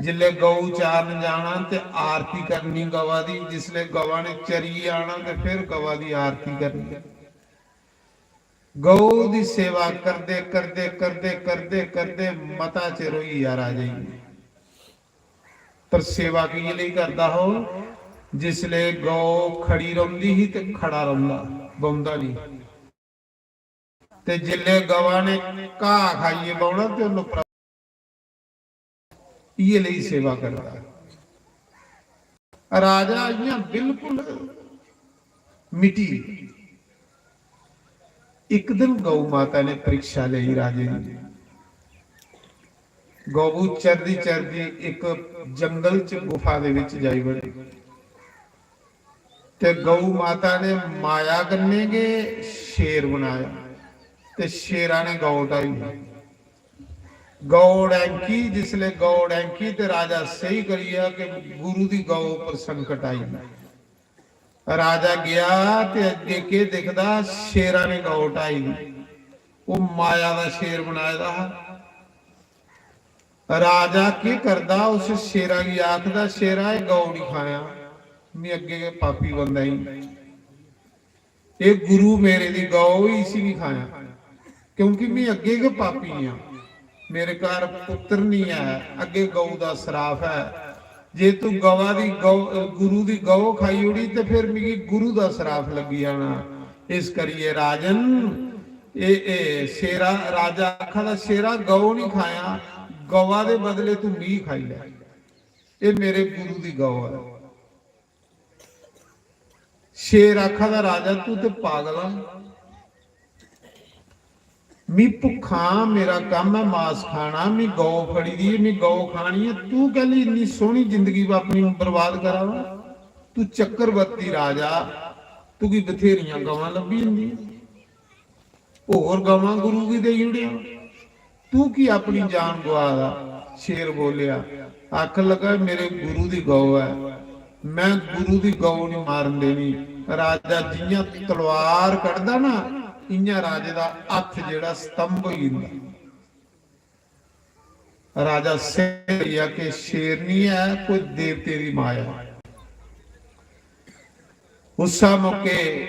जिसलै गौ चारन जाना ते आरती करनी गवा दी, जिसलै गवा ने चरियै आना ते फिर गवा दी आरती करनी। गौ दी सेवा करदे, करदे, करदे, करदे, करदे मता चिर होई गेआ राजे गी। पर सेवा की लेई करदा हो? जिसलै गौ खड़ी रौंदी ही ते खड़ा रौंदा, बौंदा नहीं। ते जिसलै गवा ने घाह खाइयै बौना ते उन्हें प्र-, इयै लेई सेवा करदा। राजा इयां बिल्कुल मिटी। इक दिन गौ माता ने परीक्षा लेई राजे दी। गौ चरदी चरदी इक जंगल च गुफा दे विच जाई बड़ी। ते गौ माता ने माया कन्नै गै शेर बनाया ते शेरा ने गौ ढाई। गौ डैंकी, जिसले गौ डैंकी ते राजा सेही करी गेआ कि गुरु दी गौ उप्पर संकट आई। राजा गया ते अग्गे केह् दिखदा? शेरा ने गौ ढाई दी। ओह् माया दा शेर बनाए दा हा। राजा केह् करदा? उस शेरा गी आखदा, "शेरा, एह् गौ निं खायां, में अग्गे गै पापी बंदा ई। एह् गुरु मेरे दी गौ, इसी निं खायां, क्योंकि में अग्गे गै पापी आं। मेरे घर पुत्तर निं ऐ, अग्गे गौ दा सराफ ऐ। जे तू गवा दी गौ, गुरु दी गौ खाई ओड़ी ते फिर मिगी गुरु दा सराफ लग्गी जाना। इस करियै राजन, एह्, एह् शेरा," राजा आखा दा, "शेरा, गौ निं खायां, गवा दे बदले तू मी खाई लै। एह् मेरे गुरु दी गौ ऐ।" शेर आखा दा, "राजा, तू ते पागल आ। मी भुक्खा, मेरा कम्म ऐ मास खाना, मी गौ फड़ी दी, मी गौ खानी ऐ। तू कैली इन्नी सोहनी जिंदगी अपनी बर्बाद करा दा? तू चक्रवर्ती राजा, तुगी बथेरियां गवां लब्भी जंदियां।" होर गवां गुरु गी देई ओड़ेआ, तू की अपनी जान गुआ दा? शेर बोलेआ, आखन लगा, "मेरे गुरु दी गौ ऐ, में गुरु दी गौ नहीं मारन देनी।" राजा जियां तलवार कढदा ना, इयां राजे दा हत्थ जेड़ा स्तंभ होई जंदा। राजा सिर होई गेआ कि शेर नहीं है, कोई देवते दी माया। उस मौके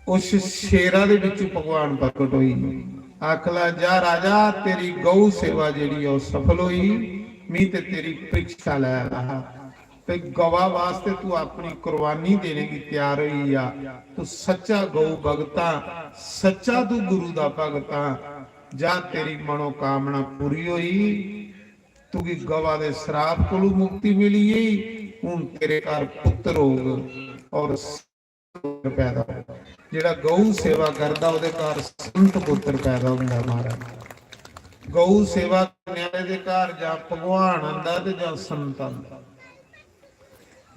उस शेरा दे विच भगवान प्रकट होई। आखला, "जा राजा, तेरी गौ सेवा जेड़ी ऐ, ओह सफल होई। मी ते तेरी परीक्षा लै रहा, ते गवा वास्ते तू अपनी कुर्बानी देने की तैयार होई जा। तू सच्चा गौ भगता, सच्चा तू गुरु दा भगता। जा, तेरी मनोकामना पूरी होई, तुगी गवा दे श्राप कोलू मुक्ति मिली गई। हूँ तेरे घर पुत्र होग और पुत्र पैदा होंदा। जेह्ड़ा गौ सेवा करदा, ओह्दे घर संत पुत्र पैदा होंदा महाराज। गौ सेवा करने आह्ले दे घर जां भगवान आंदा ते जां संत आंदा।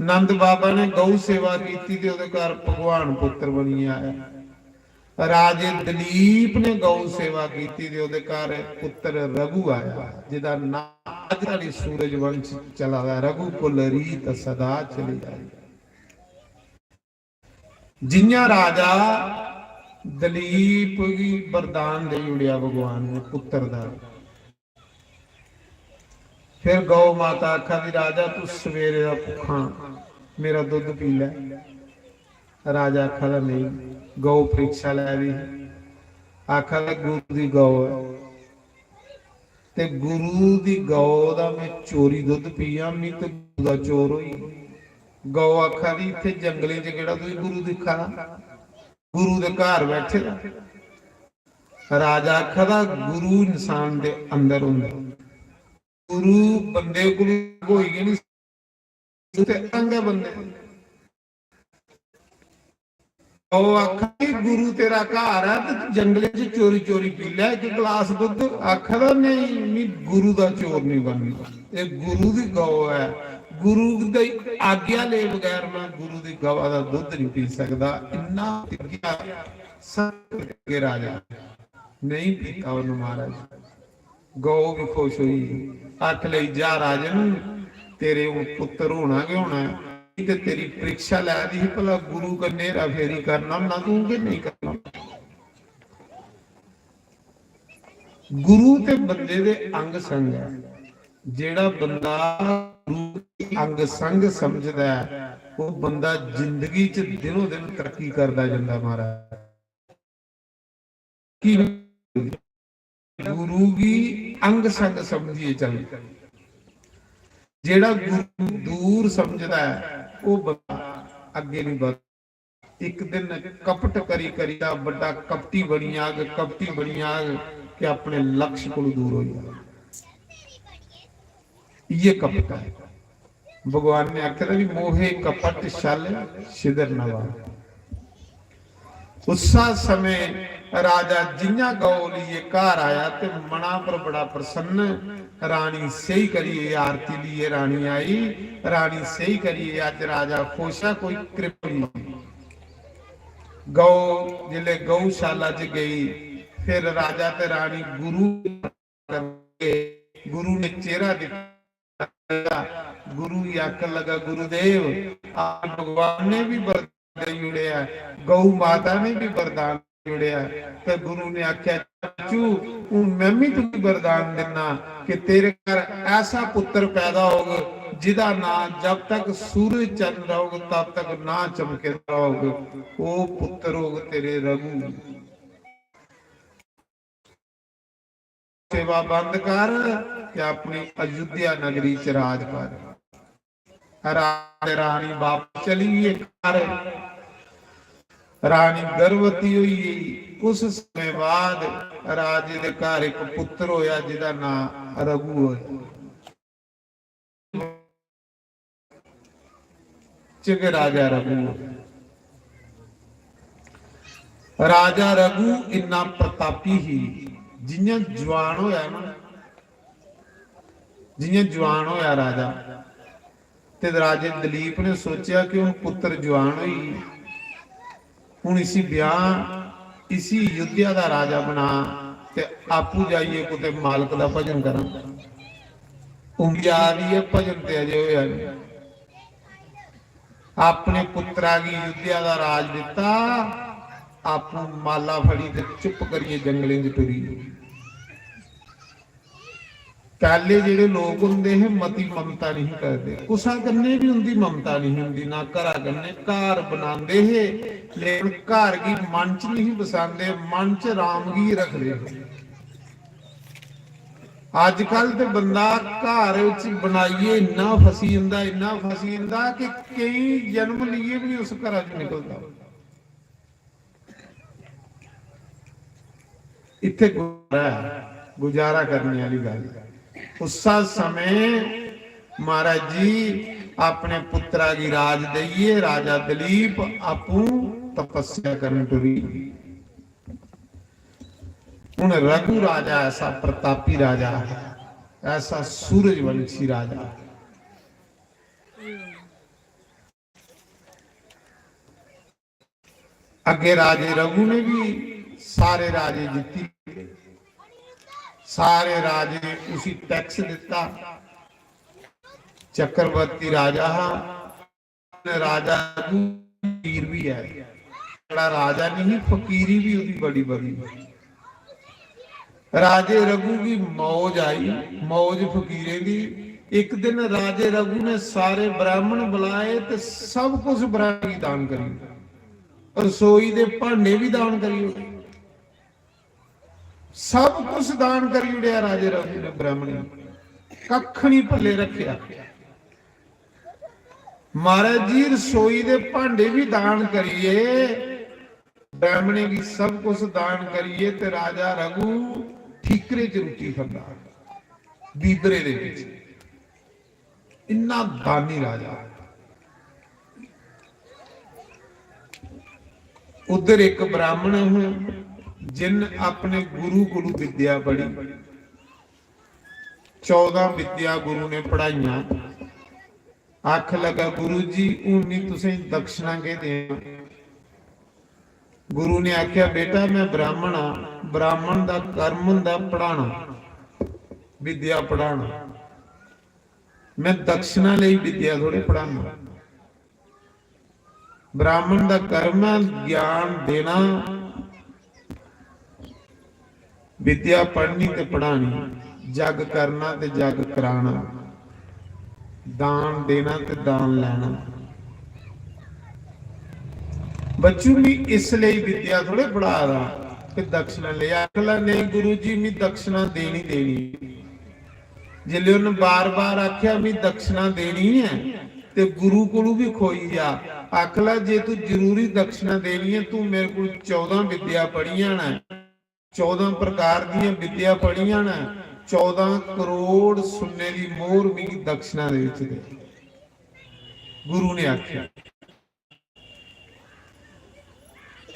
नंद बाबा ने गौ सेवा कीती ते ओह्दे घर भगवान पुत्र बनियै आया। राजे दलीप ने गौ सेवा कीती ते ओह्दे घर पुत्र रघु आया, जेह्दा नांऽ अज्ज धोड़ी सूरज वंश चला दा, रघुकुल रीत सदा चली आई। जियां राजा दलीप गी वरदान देई ओड़ेआ भगवान ने पुत्र दा, फिर गौ माता आखा दी, "राजा, तू सवेरे दा भुक्खा, मेरा दुद्ध पी लै।" राजा आखा दा, "नेईं।" गौ परीक्षा लै दी ही, आखा दा, "गुरु दी गौ ऐ, ते गुरु दी गौ दा में चोरी दुद्ध पीया, मी ते गुरु दा चोर होई।" गौ आखा दी, "इत्थै जंगलें च केह्ड़ा तुगी गुरु दिक्खा दा? गुरु दे घर बैठे दा।" राजा आखा दा, "गुरु इंसान दे अंदर होंदा, गुरु बंदे कोल होई गै नहीं सकदा, ते अंग ऐ बंदे।" ओह् आखा दी, "गुरु तेरा घर ऐ ते तू जंगले च चोरी चोरी पी लै इक गलास दुद्ध।" आखा दा, "नहीं, मी गुरु दा चोर नहीं बनना, एह् गुरु दी गौ ऐ, गुरु दी आज्ञा ले बगैर मैं गुरु दी गवा दा दुद्ध नहीं पी सकदा।" इन्ना तिग्गेआ संत के राजा नहीं पीता उन्न महाराज। गौ भी खुश हुई, आख लई, "जा राजन, तेरे हून पुत्र होना गै होना ऐ। ते तेरी परीक्षा लै दी ही, भला गुरु कन्नै हेरा फेरी करना ना तूं के नहीं करना?" गुरु ते बंदे दे अंग संग ऐ। जेड़ा बंदा गुरु गी अंग संग समझदा ऐ, ओह् बंदा जिंदगी च दिनों दिन तरक्की करदा जंदा महाराज। कि गुरु गी अंग संग समझिए चल। जेड़ा गुरु दूर समझदा ऐ, ओह् बंदा अग्गे नहीं बढ़। एक दिन कपट करी करी दा बड़ा कपटी बनी जाग, कपटी बनी जाग कि अपने लक्ष्य कोल दूर हो जाग। ये कपट है। भगवान ने आखे दा भी, "मोहे कपट छल छिदर नवा।" उस समय राजा जियां गौ लेइयै घर आया ते मना पर बड़ा प्रसन्न, रानी सेही करियै आरती लेइयै रानी आई। रानी सेही करियै अज्ज राजा खुश ऐ, कोई कृपा नहीं। गौ जिसलै गौशाला च गई, फिर राजा ते रानी गुरु करके गुरु ने चेहरा दिखाया। गुरु ही आखन लगा, "गुरुदेव, आप भगवान ने भी वरदान दे उड़े है, गौ माता ने भी वरदान दे उड़े है।" तो गुरु ने आख्या, "चाचू, हूं मैं भी तुझे वरदान देना कि तेरे घर ऐसा पुत्र पैदा होग, जिदा नां जब तक सूरज चंद रहोग, तब तक ना चमके रहोग। वो पुत्र होग तेरे रघु।" सेवा बंद कर ते अपनी अयोध्या नगरी च राज कर। राज रानी वापस चली गई घर। रानी गर्भवती हुई गई। कुछ समय बाद राजे दे घर एक पुत्र होया जिदा नां रघु होया। च गै राजा रघु। राजा रघु इन्ना प्रतापी ही, जियां जवान होया ना, जियां जवान होया राजा, ते राजे दलीप ने सोचेआ कि हुन पुत्र जवान होई, हुन इसी ब्याह, इसी अयोध्या दा राजा बना ते आपूं जाइयै कुतै मालक दा भजन करां। उम्मीद आ दी ऐ, भजन ते अजे होया नहीं। अपने पुत्रा गी अयोध्या दा राज दिता, आपूं माला फड़ी ते चुप करियै जंगलें च टुरी गेई। पैह्ले जेह्ड़े लोक होंदे हे, मती ममता नहीं करदे, कुसा कन्नै बी उंदी ममता नहीं होंदी, ना घरा कन्नै। घर बनांदे हे, लेकिन घर गी मन च नहीं बसांदे, मन च राम गी रखदे हे। अजकल ते बंदा घर च बनाइयै इन्ना फसी जंदा, इन्ना फसी जंदा कि केईं जन्म लेइयै बी उस घरा च निकलदा। इत्थै गुजारा ऐ, गुजारा करने आह्ली गल्ल ऐ। उस्सा समें महाराज जी अपने पुत्रा गी राज देइयै राजा दलीप आपूं तपस्या करन टुरी। हून रघु राजा ऐसा प्रतापी राजा है, ऐसा सूरजवंशी राजा है। अगे राजे रघु ने भी सारे राजे जीती, सारे राजे उसी टैक्स दिता। चक्रवर्ती राजा हा, राजा रघु फकीर भी है, बड़ा राजा नहीं, फकीरी भी उसकी बड़ी बड़ी। राजे रघु की मौज आई, मौज फकीरे की। एक दिन राजे रघु ने सारे ब्राह्मण बुलाए ते सब कुछ ब्राह्मण की दान करी, रसोई दे भांडे भी दान करी, सब कुछ दान करी उड़िया राजे रघु ने ब्राह्मण गी, कख नहीं पल्ले रखिया। महाराज जी, रसोई दे भांडे भी दान करिए, ब्राह्मणे गी सब कुछ दान करिए ते राजा रघु ठीकरे च रुट्टी खंदा, बीबरे दे विच। इन्ना दानी राजा। उधर एक ब्राह्मण है जिन अपने गुरु कोलू विद्या पढ़ी, चौदह विद्या गुरु ने पढ़ाइयां। आख लगा, "गुरु जी, हून नहीं तुसें दक्षिणा के दें?" गुरु ने आख्या, "बेटा, मैं ब्राह्मण हां, ब्राह्मण दा कर्म हुंदा पढ़ाना, विद्या पढ़ाना। मैं दक्षिणा लेई विद्या थोड़े पढ़ाना। ब्राह्मण दा कर्म है ज्ञान देना, विद्या पढ़नी ते पढ़ानी, जग करना ते जग कराना, दान देना ते दान लैना। बच्चू, मी इसलेई विद्या थोड़े पढ़ा दा कि दक्षिणा लेई।" आखला, "नहीं गुरु जी, मी दक्षिणा देनी देनी।" जिसले उन्हें बार बार आख्या, "मी दक्षिणा देनी है," ते गुरु कोलू भी खोई जा। आखला, "जे तू जरूरी दक्षिणा देनी है, तू मेरे को चौदह विद्या पढ़िया ना, चौदह प्रकार दियां विद्या पढ़िया ना, चौदह करोड़ सुन्ने दी मोहर मिगी दक्षिणा दे विच दे।" गुरु ने आख्या।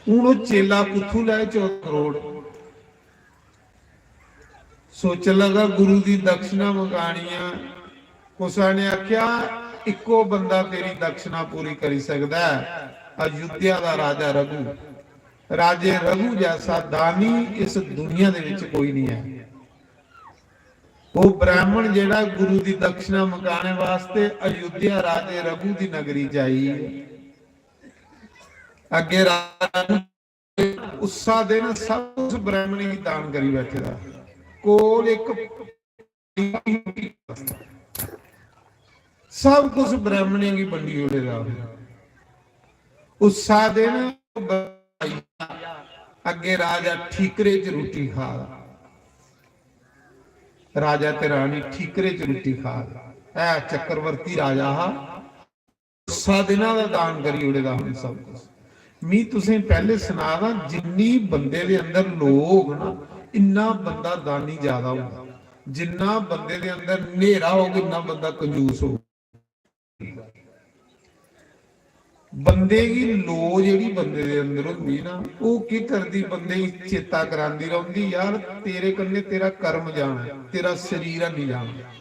हूं ओह चेला कुत्थू लै चौदह करोड़? सोचन लगा, गुरु दी दक्षिणा मंगानी आ। कुसा ने आख्या, "इक्को बंदा तेरी दक्षिणा पूरी करी सकदा है, अयोध्या दा राजा रघु।" राजे रघु जैसा दानी इस दुनिया दे विच कोई नहीं है। वो ब्राह्मण जेड़ा गुरु दी दक्षिणा मंगाने वास्ते अयोध्या राजे रघु दी नगरी जाई, अगे राजा उस्सा दिन सब कुछ ब्राह्मणी गी दान करी बैठे दा। कोल एक सब कुछ ब्राह्मणी गी बंडी ओड़े दा। उस्सा दिन अगे राजा ठीकरे च रुट्टी खा दा। राजा ते रानी ठीकरे च रुट्टी खा दा। ऐ चक्रवर्ती राजा हा। उस्सा दिना दा दान करी ओड़े दा हून सब कुछ। मी तुसें पैह्ले सना दा, जिन्नी बंदे दे अंदर लोभ ना, इन्ना बंदा दानी ज्यादा होंदा। जिन्ना बंदे दे अंदर न्हेरा होग, इन्ना बंदा कंजूस होग। बंदे गी लो जेह्ड़ी बंदे दे अंदर होंदी ना, ओह् केह् करदी? बंदे गी चेता करांदी रौंह्दी, "यार, तेरे कन्नै तेरा कर्म जाना ऐ, तेरा शरीर हैनी जाना।"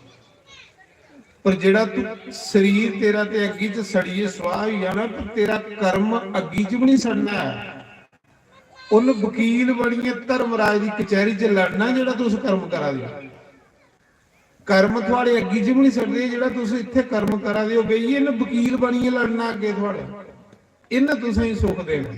पर जेह्ड़ा तू, शरीर तेरा ते अग्गी च सड़ियै स्वाह होई जाना, पर तेरा कर्म अग्गी च बी नहीं सड़ना ऐ। उन्न वकील बनियै धर्मराज दी कचैहरी च लड़ना जेह्ड़ा तुस कर्म करा दे ओ। कर्म थुआड़े अग्गी च बी नहीं सड़दे, जेह्ड़ा तुस इत्थै कर्म करा दे ओ, बेहियै इन्न वकील बनियै लड़ना अग्गें थुआड़े। इन्न तुसेंगी सुख देना।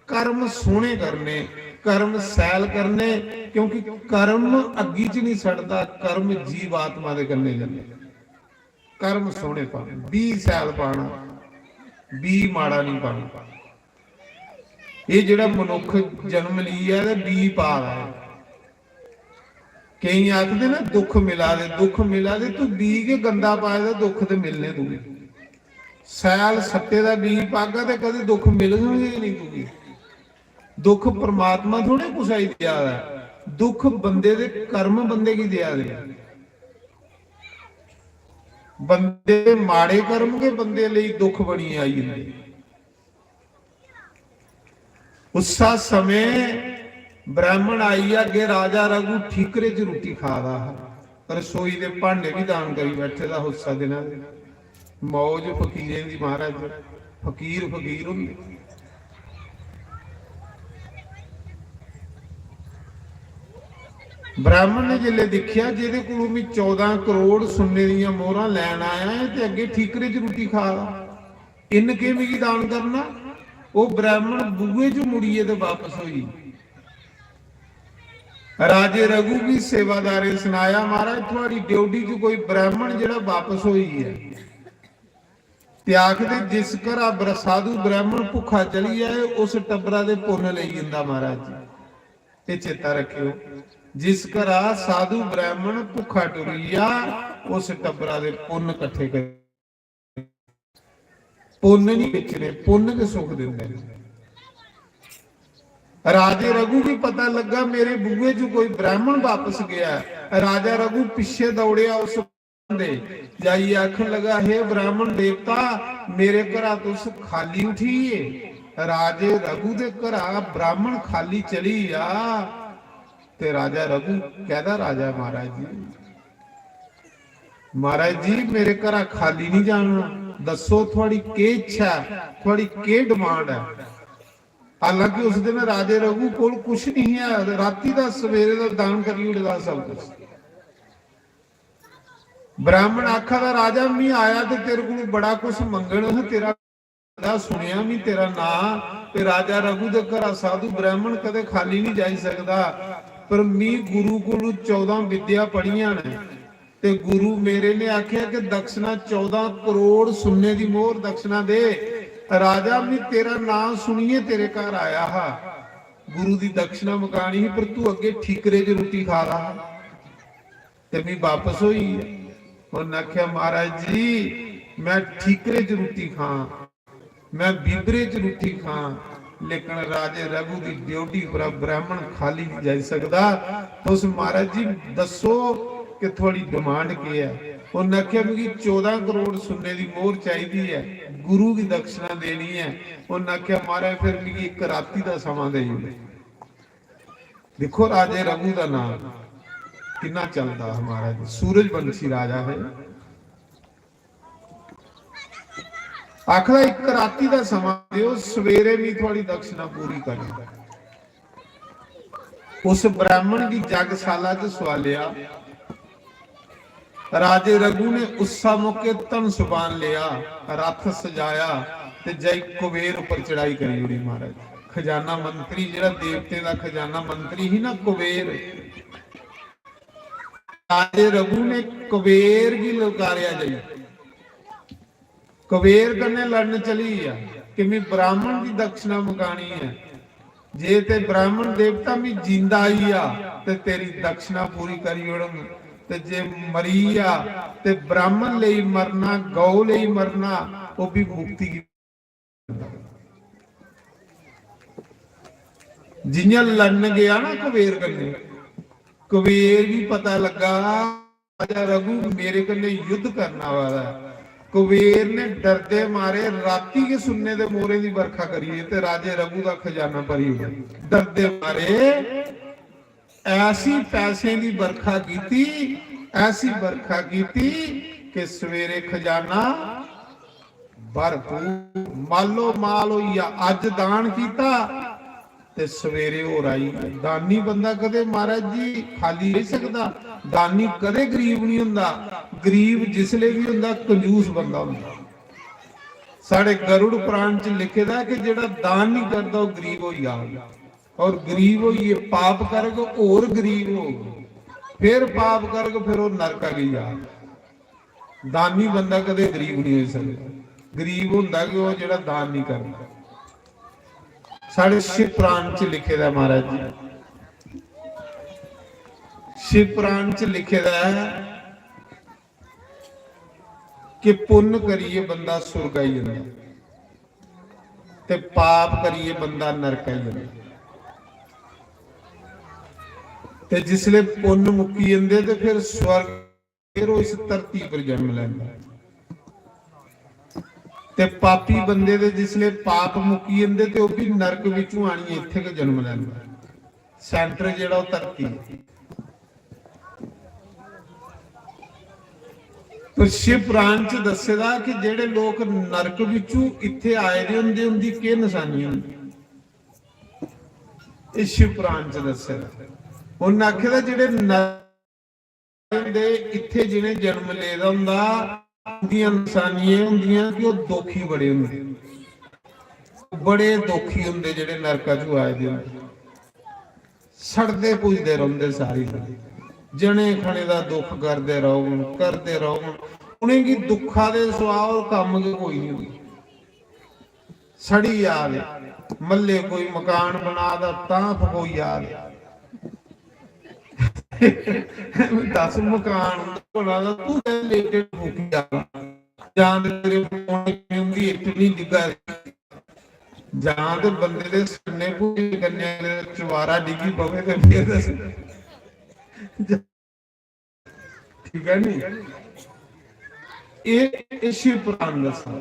कर्म सोहने करने, कर्म सैल करने, क्योंकि कर्म अग्गी च नहीं सड़दा, कर्म जीवात्मा दे कन्नै जंदे। कर्म सोहने पाने, बीऽ सैल पाना, बीऽ माड़ा नहीं पाना। एह् जेह्ड़ा मनुक्ख जन्म लेइयै ते बीऽ पा दा ऐ, केईं आखदे ना दुख मिला दे, दुख मिला दे, तू बीऽ गै गंदा पाए दा, दुख ते मिलने तुगी। सैल सत्ते दा बीऽ पागा ते कदें दुख मिलग गै नहीं तुगी। दुख परमात्मा थोड़े कुसै गी देआ दा ऐ, दुख बंदे दे कर्म बंदे गी देआ दे। बंदे दे माड़े कर्म गै बंदे लेई दुख बनियै आई जंदे। उस्सा समें ब्राह्मण आई अग्गे, राजा रघु ठीकरे च रुट्टी खा दा हा, रसोई दे भांडे बी दान करी बैठे दा हा उस्सा दिना दे। मौज फकीरें दी महाराज, फकीर फकीर होंदे। ब्राह्मण ने जिसलै दिक्खेआ, जेह्दे कोलू मैं चौदां करोड़ सुन्ने दियां मोहरां लैन आया ऐ ते अग्गे ठीकरे च रुट्टी खा दा, इन्न केह् मिगी दान करना? ओह् ब्राह्मण बूहे च मुड़ियै ते बापस होई। राजे रघु गी सेवादारें सनाया, "महाराज, थुआड़ी ड्योढ़ी च कोई ब्राह्मण जेह्ड़ा बापस होई ऐ।" ते आखदे, "जिस घरा ब्र-, साधु ब्राह्मण भुक्खा चली जाए, उस टब्बरा दे पुन्न लेई जंदा महाराज जी।" एह् चेता रखेओ, जिस घरा साधु ब्राह्मण भुक्खा टुरी जा, उस टब्बरा दे पुन्न कट्ठे कर, पुन्न नहीं बेचने, पुन्न के सुख दिंदे ने। राजे रघु गी पता लग्गा, "मेरे बूहे च कोई ब्राह्मण वापस गया है।" राजा रघु पिछे दौड़िया उस दे, जाइयै आखन लगा, "हे ब्राह्मण देवता, मेरे घरा तुस खाली उठी गे।" राजे रघु दे घरा ब्राह्मण खाली चली आ, ते राजा रघु कहदा, "राजा महाराज जी, महाराज जी, मेरे घरा खाली नहीं जाना, दस्सो थुआड़ी केह् इच्छा ऐ, थुआड़ी केह् demand ऐ?" हालांकि उस दिन राजे रघु कोल कुछ नहीं है, राती दा सवेरे दा दान करी ओड़े दा सब कुछ। ब्राह्मण आखा दा, "राजा, मी आया ते तेरे कोल बड़ा कुछ मंगण हा, तेरा नांऽ सुनेआ मी, तेरा नांऽ, ते राजा रघु दे घरा साधु ब्राह्मण कदे खाली नहीं जाई सकदा, पर मी गुरु कोलू चौदां विद्या पढ़ियां न, ते गुरु मेरे ने आखेआ कि दक्षिणा चौदां करोड़ सुन्ने दी मोहर दक्षिणा दे। राजा, मी तेरा नांऽ सुनियै तेरे घर आया हा, गुरु दी दक्षिणा मकानी ही, पर तू अग्गे ठीकरे च रुट्टी खा दा हा।" ते मी वापस होई गेआ। उन्न आखेआ, "महाराज जी, मैं ठीकरे च रुट्टी खां, मैं बीबरे च रुट्टी खां, लेकिन राजे रघु दी ड्योढ़ी पर ब्राह्मण खाली नहीं जाई सकदा। तुस महाराज जी दस्सो कि थुआड़ी demand केह् ऐ?" उन्न आखेआ, "मिगी चौदां करोड़ सुन्ने दी मोहर चाहिदी ऐ, गुरु गी दक्षिणा देनी ऐ।" उन्न आखेआ, "महाराज, फिर मिगी इक राती दा समां देई ओड़ो।" दिक्खो राजे रघु दा नाम किन्ना चलदा हा महाराज, सूरजवंशी राजा है। आखदा, "इक राती दा समां देओ, सवेरे मी थुआड़ी दक्षिणा पूरी करनी।" उस ब्राह्मण गी जगसाला च सुआलेआ। राजे रघु ने उस्सा मौके धन सुबान लेआ, रथ सजाया ते जाई कुबेर उप्पर चढ़ाई करी ओड़ी महाराज। खजाना मंत्री, जेह्ड़ा देवतें दा खजाना मंत्री ही ना कुबेर, राजे रघु ने कुबेर गी ललकारेआ जाई। कुबेर कन्नै लड़न चली गेआ कि "मी ब्राह्मण दी दक्षिणा मकानी ऐ, जे ते ब्राह्मण देवता मी जींदा आई गेआ ते तेरी दक्षिणा पूरी करी ओड़ङ, ते जे मरी गेआ ते ब्राह्मण लेई मरना, गौ लेई मरना, ओह् भी मुक्ति गी।" जियां लड़न गेआ ना कुबेर कन्नै, कुबेर गी पता लग्गा, "राजा रघु मेरे कन्नै युद्ध करना आवा दा ऐ।" कुबेर ने डरदे मारे राती गै सुन्ने दे मोहरें दी बरखा करियै ते राजे रघु दा खजाना भरी ओड़ेआ। डरदे मारे ऐसी पैसें दी बरखा कीती, ऐसी बरखा कीती कि सवेरे खजाना भरपूर मालो माल होई गेआ। अज्ज दान कीता ते सवेरे होर आई। दानी बंदा कदे महाराज जी खाली रेही सकदा? दानी कदे गरीब नहीं हुंदा। गरीब जिसले भी हुंदा, कंजूस बंदा हुंदा। साढ़े गरुड़ पुराण च लिखे दा कि जेह्ड़ा दान नहीं करदा, ओह् गरीब होई जाग, और गरीब होइयै पाप करग, होर गरीब होग, फिर पाप करग, फिर ओह् नरका गी जाग। दानी बंदा कदे गरीब नहीं होई सकदा। गरीब होंदा कि ओह् जेह्ड़ा दान नहीं करदा। साढ़े शिव पुराण च लिखे दा महाराज जी, शिव पुराण च लिखे दा ऐ कि पुन्न करियै बंदा सुर्ग आई जंदा ते पाप करियै बंदा नरक आई जंदा। ते जिसले पुन्न मुक्की जंदे ते फिर स्वर्ग, फिर ओह् इस धरती पर जन्म लैंदा। ते पापी बंदे दे जिसले पाप मुक्की जंदे ते ओह् बी नरक बिचों आनियै इत्थै गै जन्म लैंदा। सेंटर जेह्ड़ा ओह् धरती ऐ। पर शिव पुराण च दस्से दा कि जेह्ड़े लोक नरक बिचों इत्थै आए दे होंदे, उंदी केह् नशानी होंदी। एह् शिव पुराण च दस्से दा। उन्न आखे दा जेह्ड़े नरक दे इत्थै जि'नें जन्म लेदा होंदा, उंदियां नशानियां एह् होंदियां कि ओह् दुखी बड़े होंदे, बड़े दुखी होंदे जेह्ड़े नरका च आए दे होंदे। सड़दे पुजदे रौंह्दे सारी उमर। जने खने दा दुख करदे रौह्न, करदे रौह्न। उ'नेंगी दुखा दे सिवा होर कम्म गै कोई निं होंदा। सड़ी जा दे, म्हल्ले कोई मकान बना दा तां फकोई जा दे। दस मकान बना दा, तू कैं लेटे फूकी जा दा? जां ते तेरे पौने उंदी इट्ट निं डिग्गा दी, जां ते बंदे दे सन्ने भुजे कन्नै अगले दा चबारा डिग्गी पवे ते फिर दस। ठीक ऐ नी? एह्, एह् शिव पुराण दस्सा।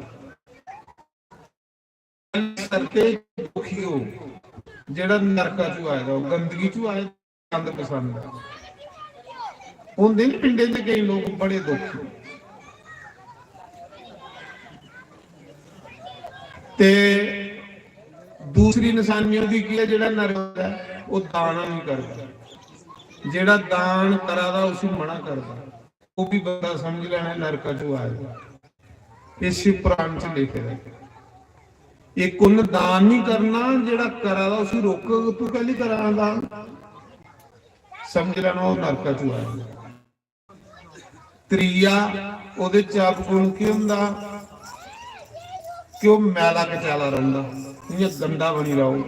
सत्य दुखी हो, जेह्ड़ा नरका चों आए दा हो, गंदगी चों आए दा, गंद पसंद ऐ। होंदे नी पिंडें च केईं लोक बड़े दुखी। ते दूसरी नशानी ओह्दी केह् ऐ? जेह्ड़ा नरक ऐ, ओह् दान निं करदा। जेह्ड़ा दान करा दा, उसी मना करदा। ओह् बी बंदा समझ लैना नरका चों आए दा। एह् शिव पुराण च लिखे दा। इक उन्न दान निं करना, जेह्ड़ा करा दा उसी रोकग, "तू कैल्ली करा दा दान?" समझ लैना ओह् नरका चों आए दा। त्रीया, ओह्दे च अवगुण केह् होंदा कि ओह् मैला कचैला रौंह्दा, इ'यां गंदा बनी रौह्ग।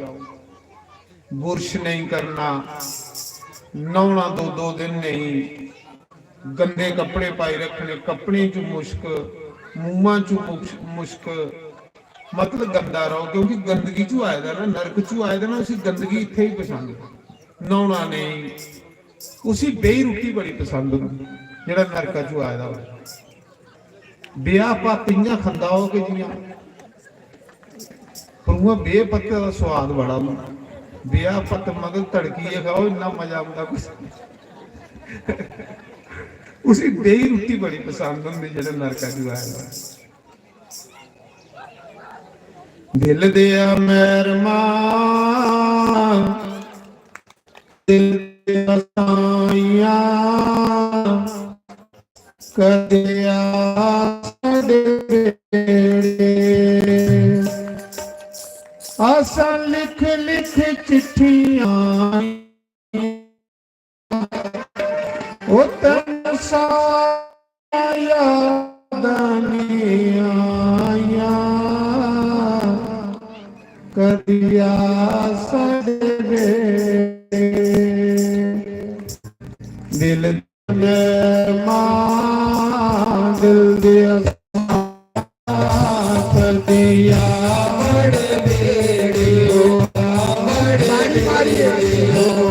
बुरश नेईं करना, न्हौना दो दो दिन नेईं, गंदे कपड़े पाई रक्खने, कपड़ें च मुश्क, मूहां च मुश-, मुश्क, मतलब गंदा रौह्ग, क्योंकि गंदगी चों आए दा ना, नरक चों आए दा ना, उसी गंदगी इत्थै ही पसंद। न्हौना नेईं, उसी बेही रुट्टी बड़ी पसंद होंदी, जेह्ड़ा नरका चों आए दा होऐ। बेहा भत्त इ'यां खंदा ओह् कि जि'यां, पर उ'आं बेह् पत्ते दा सोआद बड़ा होंदा। बेहा भत्त मतलब तड़कियै खाओ, इन्ना मजा औंदा कुछ। उसी बेही रुट्टी बड़ी पसंद होंदी जेह्ड़ा नरका चों आए दा। दिल दिया मैरमा, दिल दिया साइयां, कदे आ साढ़े बेड़े। असां लिख लिख चिट्ठियां, ओ तैनू सारियां यादां नी आइयां, कदी आ साढ़े बेड़े। दिल मेहमान, दिल दे आसमां, दिया बड़ बेड़े, ओ बड़ बेड़े, ओ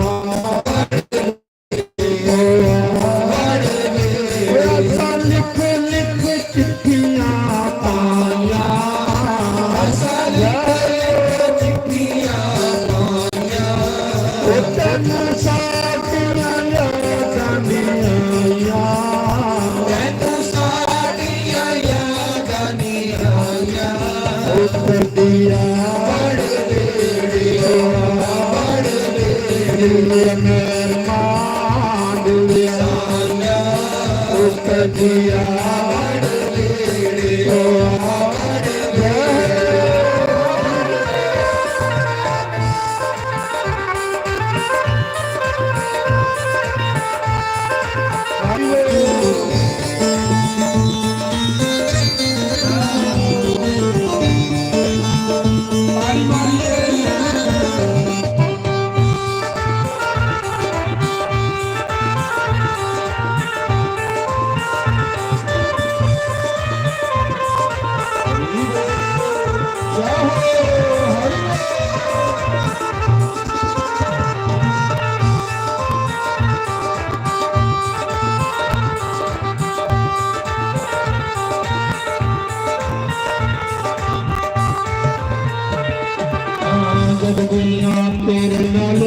दुनिया तेरे नाल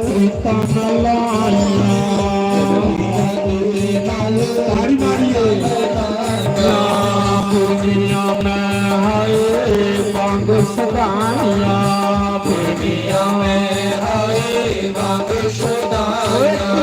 प्रीतां न लाइयां। ताड़ी मारिए। दुनिया में हाय बंग सदाइयां। दुनिया में हाय बंग सदाइयां।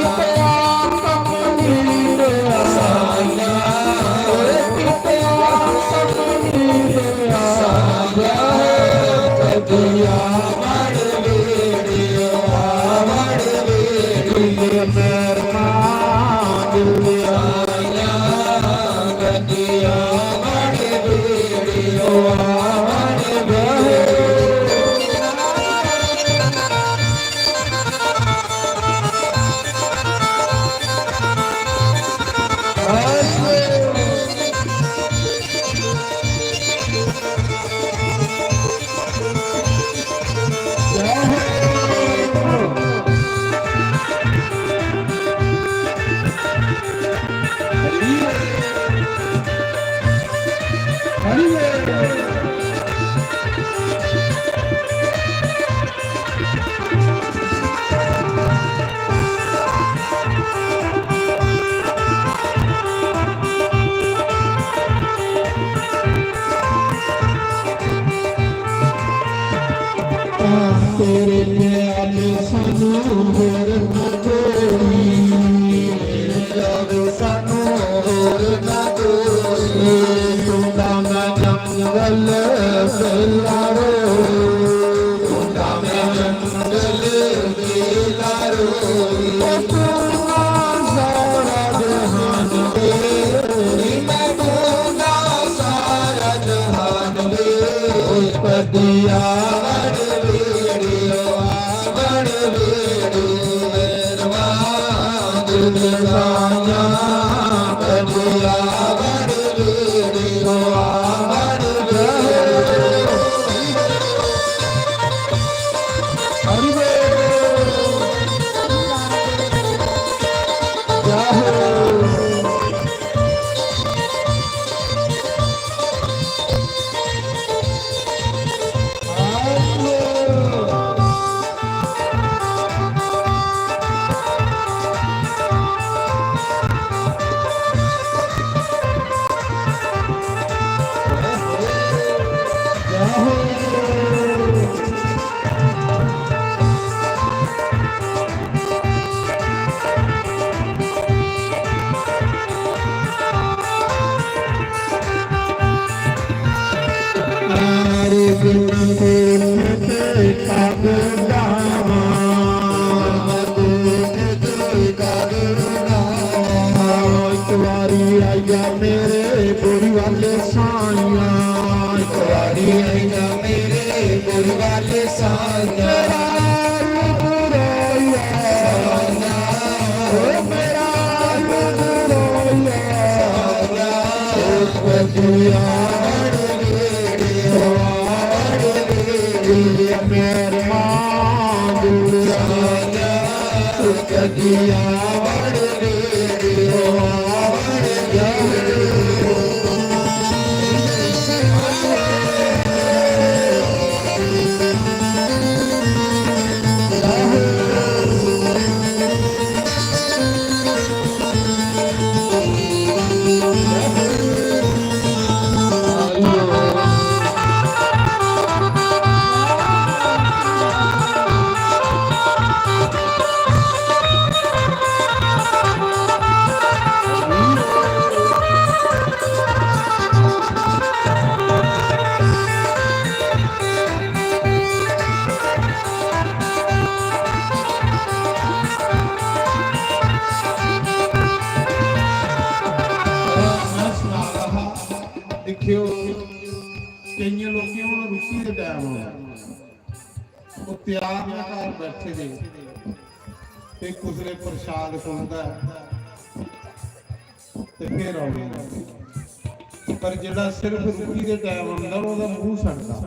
तेरे प्यार सानू होर ना कोई, प्यार सानू होर ना कोई। टूटा मैं जंगल बेला रो, टूटा मैं जंगल बेला रो। ओ तू ना सारा जहान दे, मैं तू ना सारा जहान दे। ओ कदिया एक बारी आइया मेरे बुरी वाले साइया, एक बारी आइया मेरे बुरी वाले साइया। दिक्खेओ, केइयें लोकें हुन रुट्टी दे टैम होना, ओह् त्यार न घर बैठे दे, ते कुसलै प्रसाद खुलदा ऐ ते फिर औने न। पर जेल्लै सिर्फ रुट्टी दे टैम औंदा, ओह्दा मूंह सड़दा।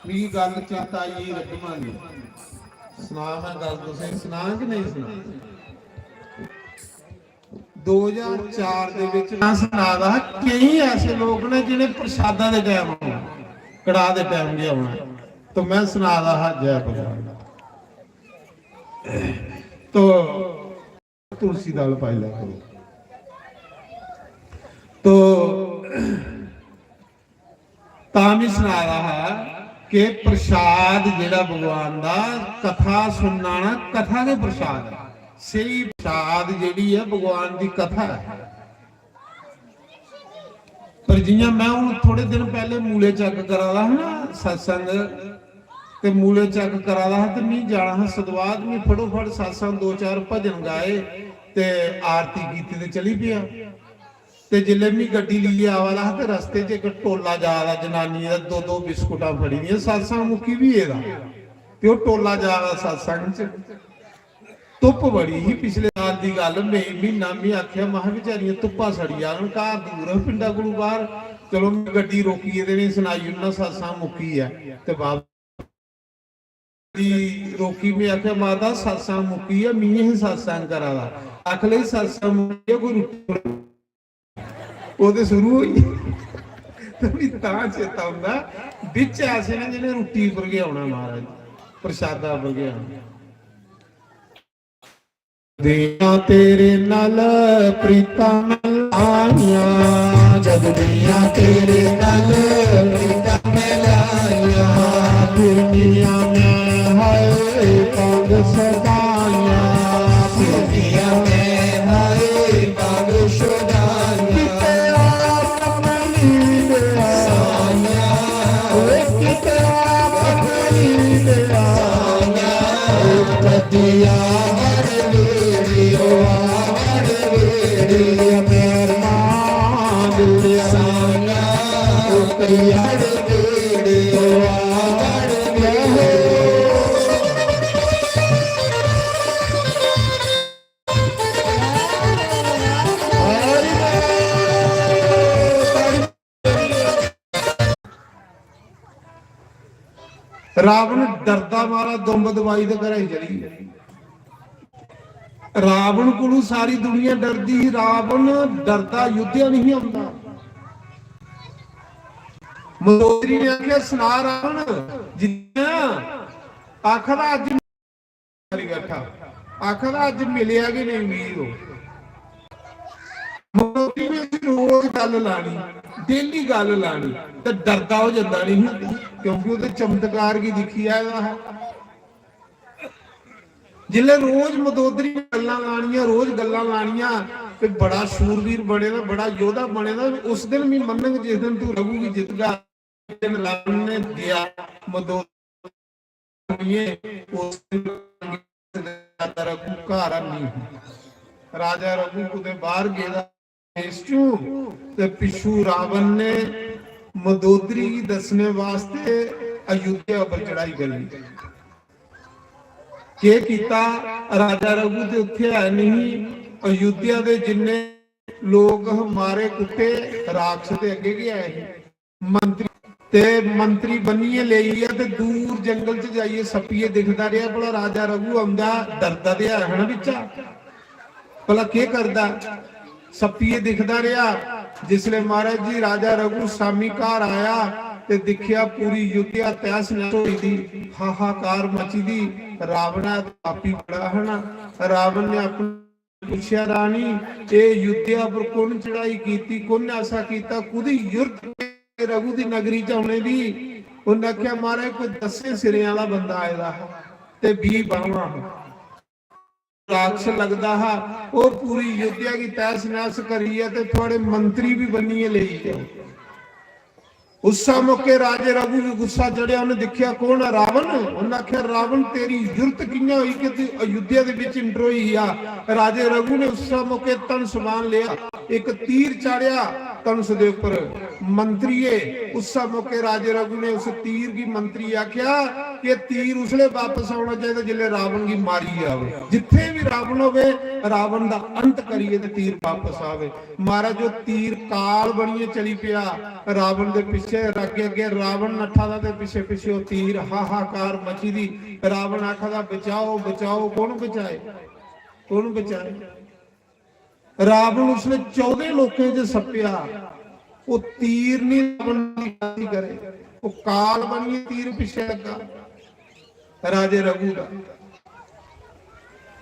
मिगी गल्ल चेता आई गेई रकमा दी। सनां मैं गल्ल तुसें, सनां कि नेईं सनां? दो ज्हार चार दे विच मैं सना दा हा, केई ऐसे लोक ने जिन्हें प्रसादा दे टैम औना, कड़ाह दे टैम गै औना। तो मैं सना दा हा जय भगवान। तो तुलसी दल पाई लै करो। तो तां में सना दा हा कि प्रसाद जेह्ड़ा भगवान दा, कथा सुनना ना, कथा गै प्रसाद ऐ। स्हेई प्रसाद जेह्ड़ी ऐ भगवान दी कथा ऐ। पर जियां मैं हून थोड़े दिन पैह्ले मूले चैक करा दा हा ना सत्संग, ते मूले चैक करा दा हा ते मी जाना हा सदवाद, मी फटोफट सत्संग दो चार भजन गाए ते आरती कीती ते चली पेआ। ते जिसलै मी गड्डी लेइयै आवा दा हा ते रस्ते च इक टोला जा दा जनानियें दा, दो दो बिस्कुटां फड़ी दियां, सत्संग मुक्की बी गेदा ते ओह् टोला जा दा सत्संग च। धुप्प बड़ी ही, पिछले साल दी गल्ल, मई म्हीना, में आखेआ, महां, "बेचारियां धुप्पा सड़ी जाङन, घर दूर ऐ पिंडा कोलू बाहर, चलो, में गड्डी रोकियै ते इ'नेंगी सनाई ओड़ना, सत्संग मुक्की ऐ।" ते बाबा जी रोकी, में आखेआ, "माता, सत्संग मुक्की ऐ, में ही सत्संग करा दा।" आखन लगी, "सत्संग मुक्की ऐ, कोई रुट्टी बनाओ।" ओह् ते शुरू होई। ते फ्ही तां चेता औंदा, बिच ऐसे न जि'नें रुट्टी उप्पर गै औना, महाराज, प्रसादा उप्पर गै औना। दियां तेरे नाल प्रीतां मैं लाइयां, जद दियां तेरे नाल प्रीतां मैं लाइयां। दुनिया में हाय पंग सदाइयां, दुनिया में हाय पंग सदाइयां। किते आप नहीं दे साइयां, ओ किते आप नहीं दे साइयां। ओ कदिया हर वीडियो, हर वीडियो मेहमान दुनिया साइयां। ओ कदिया हर वीडियो, हर वीडियो। रावण डरदा मारा दुंब दबाई ते घरै गी चली गेआ। रावण कोलू सारी दुनिया डरदी ही, रावण डरदा अयोध्या नहीं औंदा। मंदोदरी ने आखेआ, "सना रावण, जित्थै आखा दा अज्ज बैठा, आखा दा अज्ज मिलेआ गै नेईं वीर ओह्।" मंदोदरी ने इसी रोज गल्ल लानी, डेली गल्ल लानी, ते डरदा ओह् जंदा नेईं हा, क्योंकि ओह्दे चमत्कार गी दिक्खी आए दा हा। जिसलै रोज मंदोदरी ने गल्लां लानियां, रोज गल्लां लानियां, ते बड़ा शूरवीर बने दा, बड़ा योद्धा बने दा, उस दिन मी मन्नग जिस दिन तू रघु गी जितगा। दिन रावण ने दिया मंदोदरी, उस दिन राजा रघु घर नहीं। राजा रघु कुतै बाहर गेदा देश चों, ते पिच्छू रावण ने मंदोदरी गी दस्सने वास्ते अयोध्या पर चढ़ाई करी। केह् कीता? राजा रघु ते उत्थे है नहीं, अयोध्या दे जिन्ने लोग मारे कुत्ते राक्षस दे अग्गे गै आए हे। मंत्री ते मंत्री बनियै लेई गेआ ते दूर जंगल च जाइयै सप्पियै दिखदा रेहा, भला राजा रघु औंदा, डरदा ते है हन बिच्चा, भला केह् करदा? सप्पियै दिखदा रेहा। जिसलै महाराज जी राजा रघु शामी घर आया ते दिक्खेआ पूरी युद्धिया तैस नैस होई दी, हाहाकार मची दी। रावण ऐ पापी बड़ा है ना, रावण ने अपने पुच्छेआ, "रानी, एह् अयोध्या पर कु'न चढ़ाई कीती, कु'न ऐसा कीता, कु'दी जुर्त रघु दी नगरी च औने दी?" उ'न्नै आखेआ, "महाराज, कोई दस्सें सिरें आह्ला बंदा आए दा हा ते बीह् बाह्मां हा। राक्षस लगदा हा, ओह् पूरी अयोध्या गी तैस नैस करियै ते थुआढ़े मंत्री बी बनियै लेई गेआ।" उस्सै मौके राजे रघु गी गुस्सा चढ़ेआ, उ'न्नै दिक्खेआ, "कौन ऐ? रावण?" उ'न्नै आखेआ, "रावण, तेरी जुर्त कि'यां होई कि तू अयोध्या दे बिच enter होई गेआ?" राजे रघु ने उस्सै मौके धन समान लेआ, इक तीर चाढ़ेआ धनुष दे उप्पर। मंत्रिये, उस्सै मौके राजे रघु ने उस तीर गी, मंत्री आखेआ कि एह् तीर उसलै बापस औना चाहिदा जिसलै रावण गी मारी जावे। जित्थै बी रावण होवे, रावण दा अंत करियै ते तीर बापस आवे। महाराज, ओह् तीर काल बनियै चली पेआ रावण दे पिच्छे, अग्गें अग्गें रावण नट्ठा दा ते पिच्छे पिच्छे ओह् तीर, हाहाकार मची दी। रावण आखा दा, "बचाओ, बचाओ।" कौन बचाए? कौन बचाए? रावण उसने चौदह लोकें च सप्पेआ, ओह् तीर नहीं रावण दी गति करे। ओह् काल बनियै तीर पिच्छे लग्गा राजे रघु दा।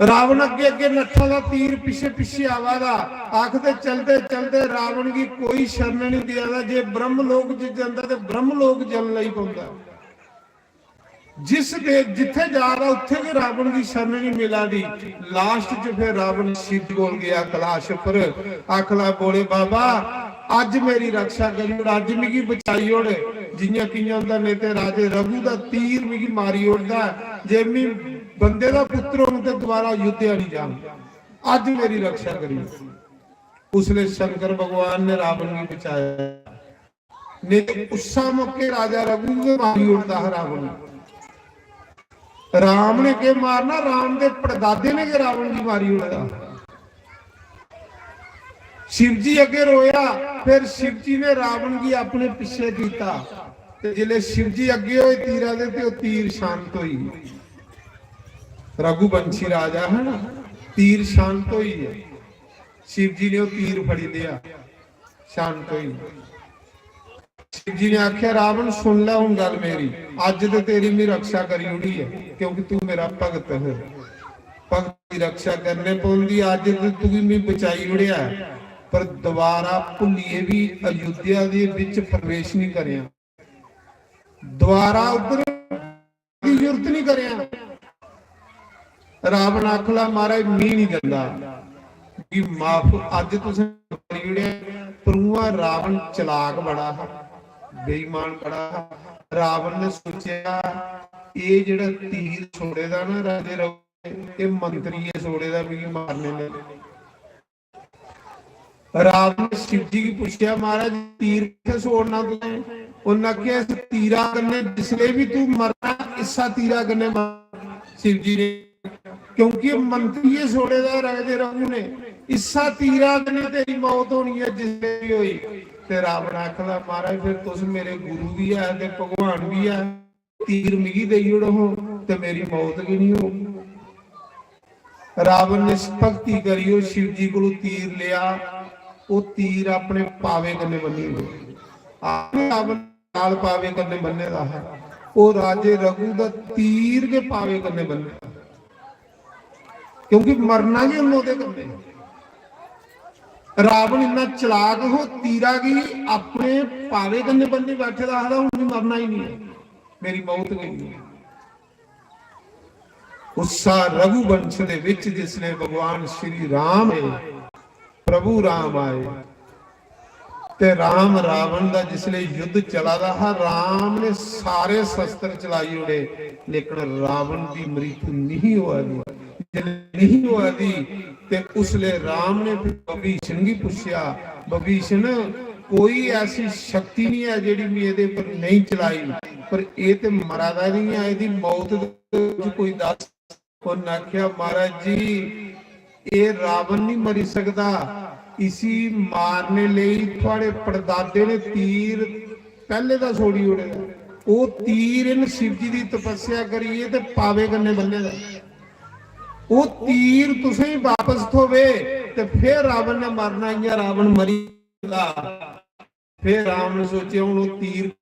रावण अग्गे अग्गे नट्ठा दा, तीर पिच्छे पिच्छे आवा दा। आखदे चलदे चलदे रावण गी कोई शरण नहीं देआ दा। जे ब्रह्म लोक च जंदा ते ब्रह्म लोक जलन लगी पौंदा। जिस दे जित्थे जा दा उत्थे गै रावण दी शरण नहीं मिला दी। लास्ट च फिर रावण शिव कोल गया कैलाश पर, आखला बोले बाबा अज मेरी रक्षा करी ओड़, अज मिगी बचाई ओड़। जियां कियां होंदा, नहीं ते राजे रघु दा तीर मिगी मारी ओड़दा। जे मैं बंदे दा पुत्र होऊं ते दोबारा अयोध्या नहीं जाऊं। अज मेरी रक्षा करी। उसले शंकर भगवान ने रावण गी बचाया। नहीं तो उस्सा मौके राजा रघु ने मारी ओड़दा हा रावण। राम ने के मारना, राम दे पड़दादे ने के रावण गी मारी ओड़दा। शिव जी अगे रोया, फिर शिव जी ने रावण गी अपने पिछे कीता। ते जिसले शिव जी अगे होए तीरा दे, ते ओह तीर शांत होई। रघुवंशी राजा है ना, तीर शांत होई है। शिव जी ने ओह तीर फड़ी लिया, शांत होई। शिव जी ने आख्या, "रावण, सुन लै हुन गल मेरी, अज ते तेरी मैं रक्षा करी ओड़ी है, क्योंकि तू मेरा भगत है। भगत दी रक्षा करने पौंदी। अज ते तुगी मैं बचाई ओड़ेआ है, पर दोबारा भुल्लिये भी अयोध्या दे विच प्रवेश नहीं करेआं, दोबारा उधर की जरूरत नहीं करेआं।" रावण आखला, "महाराज, मी नहीं जंदा, कि माफ, अज तुसें करी ओड़ेआ।" पर उ'आं रावण चलाक बड़ा हा, बेईमान बड़ा हा। रावण ने सोचेआ, "एह जेहड़ा तीर छोड़े दा ना राजे रघु ने, एह मंत्रिये छोड़े दा मिगी मारने ने।" रावण ने शिव जी गी पुच्छेआ, "महाराज, तीर कित्थे छोड़ना तुसें?" उन्नै आखेआ, "इस तीरा कन्नै जिसले भी तू मरना, इस्सा तीरा कन्नै मर।" शिव जी ने, क्योंकि मंत्री ये छोड़े दा राजे रघु ने, "इस्सा तीरा कन्नै तेरी मौत होनी है जिसले भी होई।" ते रावण आखदा, "महाराज, फिर तुस मेरे गुरु भी है ते भगवान भी है।" तीर मिगी देई ओड़ो ते मेरी मौत गै नहीं होग। रावण ने भक्ति करी ओह् शिव जी कोलू तीर लिया, ओह् तीर अपने पावे कन्नै बन्नी ओड़े। अपने रावण लाल पावे कन्नै बन्ने दा हा, ओह् राजे रघु दा तीर गै पावे कन्नै बन्ने दा, क्योंकि मरना गै उन्नै ओह्दे कन्नै। रावण इन्ना चलाक हो, तीरा गी अपने पावे कन्नै बन्नी बैठे दा हा, "हून मरना ही नहीं है, मेरी मौत गई है।" उस्सा रघुवंश दे विच जिसने भगवान श्री राम आए, प्रभु राम आए, ते राम रावण दा जिसले युद्ध चला दा हा, राम ने सारे शस्त्र चलाई ओड़े, लेकिन रावण दी मृत्यु नहीं होआ दी। जिसले नहीं होआ दी, ते उसले राम ने फिर विभीषण गी पुच्छेआ, "विभीषण, कोई ऐसी शक्ति नहीं है जेह्ड़ी मैं एह्दे पर नहीं चलाई, पर एह् ते मरा दा नहीं है, एह्दी मौत दे कोई दस।" उन्नै आखेआ, "महाराज जी, एह् रावण नहीं मरी सकदा, इसी मारने लेई थुआड़े पड़दादे ने तीर पैह्ले दा छोड़ी ओड़े दा। ओह् तीर इन शिव जी दी तपस्या करियै ते पावे कन्नै बन्ने दा। ओह् तीर तुसें गी बापस थ्होवे ते फिर रावण ने मरना, इ'यां रावण मरी जंदा।" फिर राम ने सोचेआ, "हुन ओह् तीर,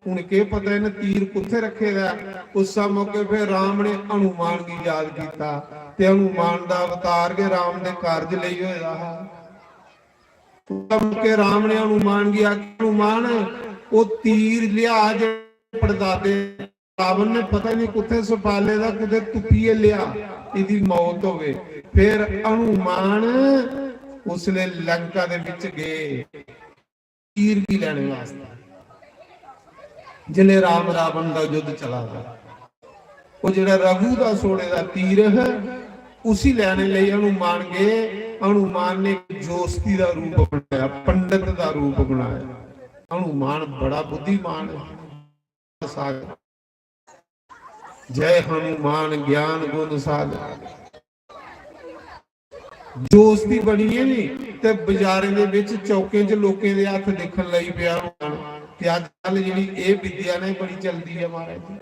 हुन केह् पता इ'नें तीर कुत्थै रक्खे दा ऐ?" उस्सै मौके फिर राम ने हनुमान गी याद कीता, ते हनुमान दा अवतार गै राम दे कारज लेई होए दा हा। उस्सै मौके राम ने हनुमान गी आखेआ, "हनुमान, ओह् तीर लिया जेह्ड़े पड़दादे रावण ने पता नहीं कुत्थै छपाले दा, कुतै तुप्पियै लिया, एह्दी मौत होवे।" फिर हनुमान उसले लंका दे विच गए। तीर गी लैने वास्तै। जिसलै राम रावण दा युद्ध चला दा, ओह् जेह्ड़ा रघु दा छोड़े दा तीर है, उसी लैने लेई हनुमान गे। हनुमान ने जोस्ती दा रूप बनाया, पंडित दा रूप बनाया। हनुमान बड़ा बुद्धिमान है। सागर, जय हनुमान ज्ञान गुण सागर। जोस्ती बनियै नी ते बाजारें दे विच चौकें च लोकें दे हत्थ दिक्खन लगी पेआ हनुमान। ते अज्जकल जेह्ड़ी एह् विद्या ने बड़ी चलदी ऐ महाराज जी।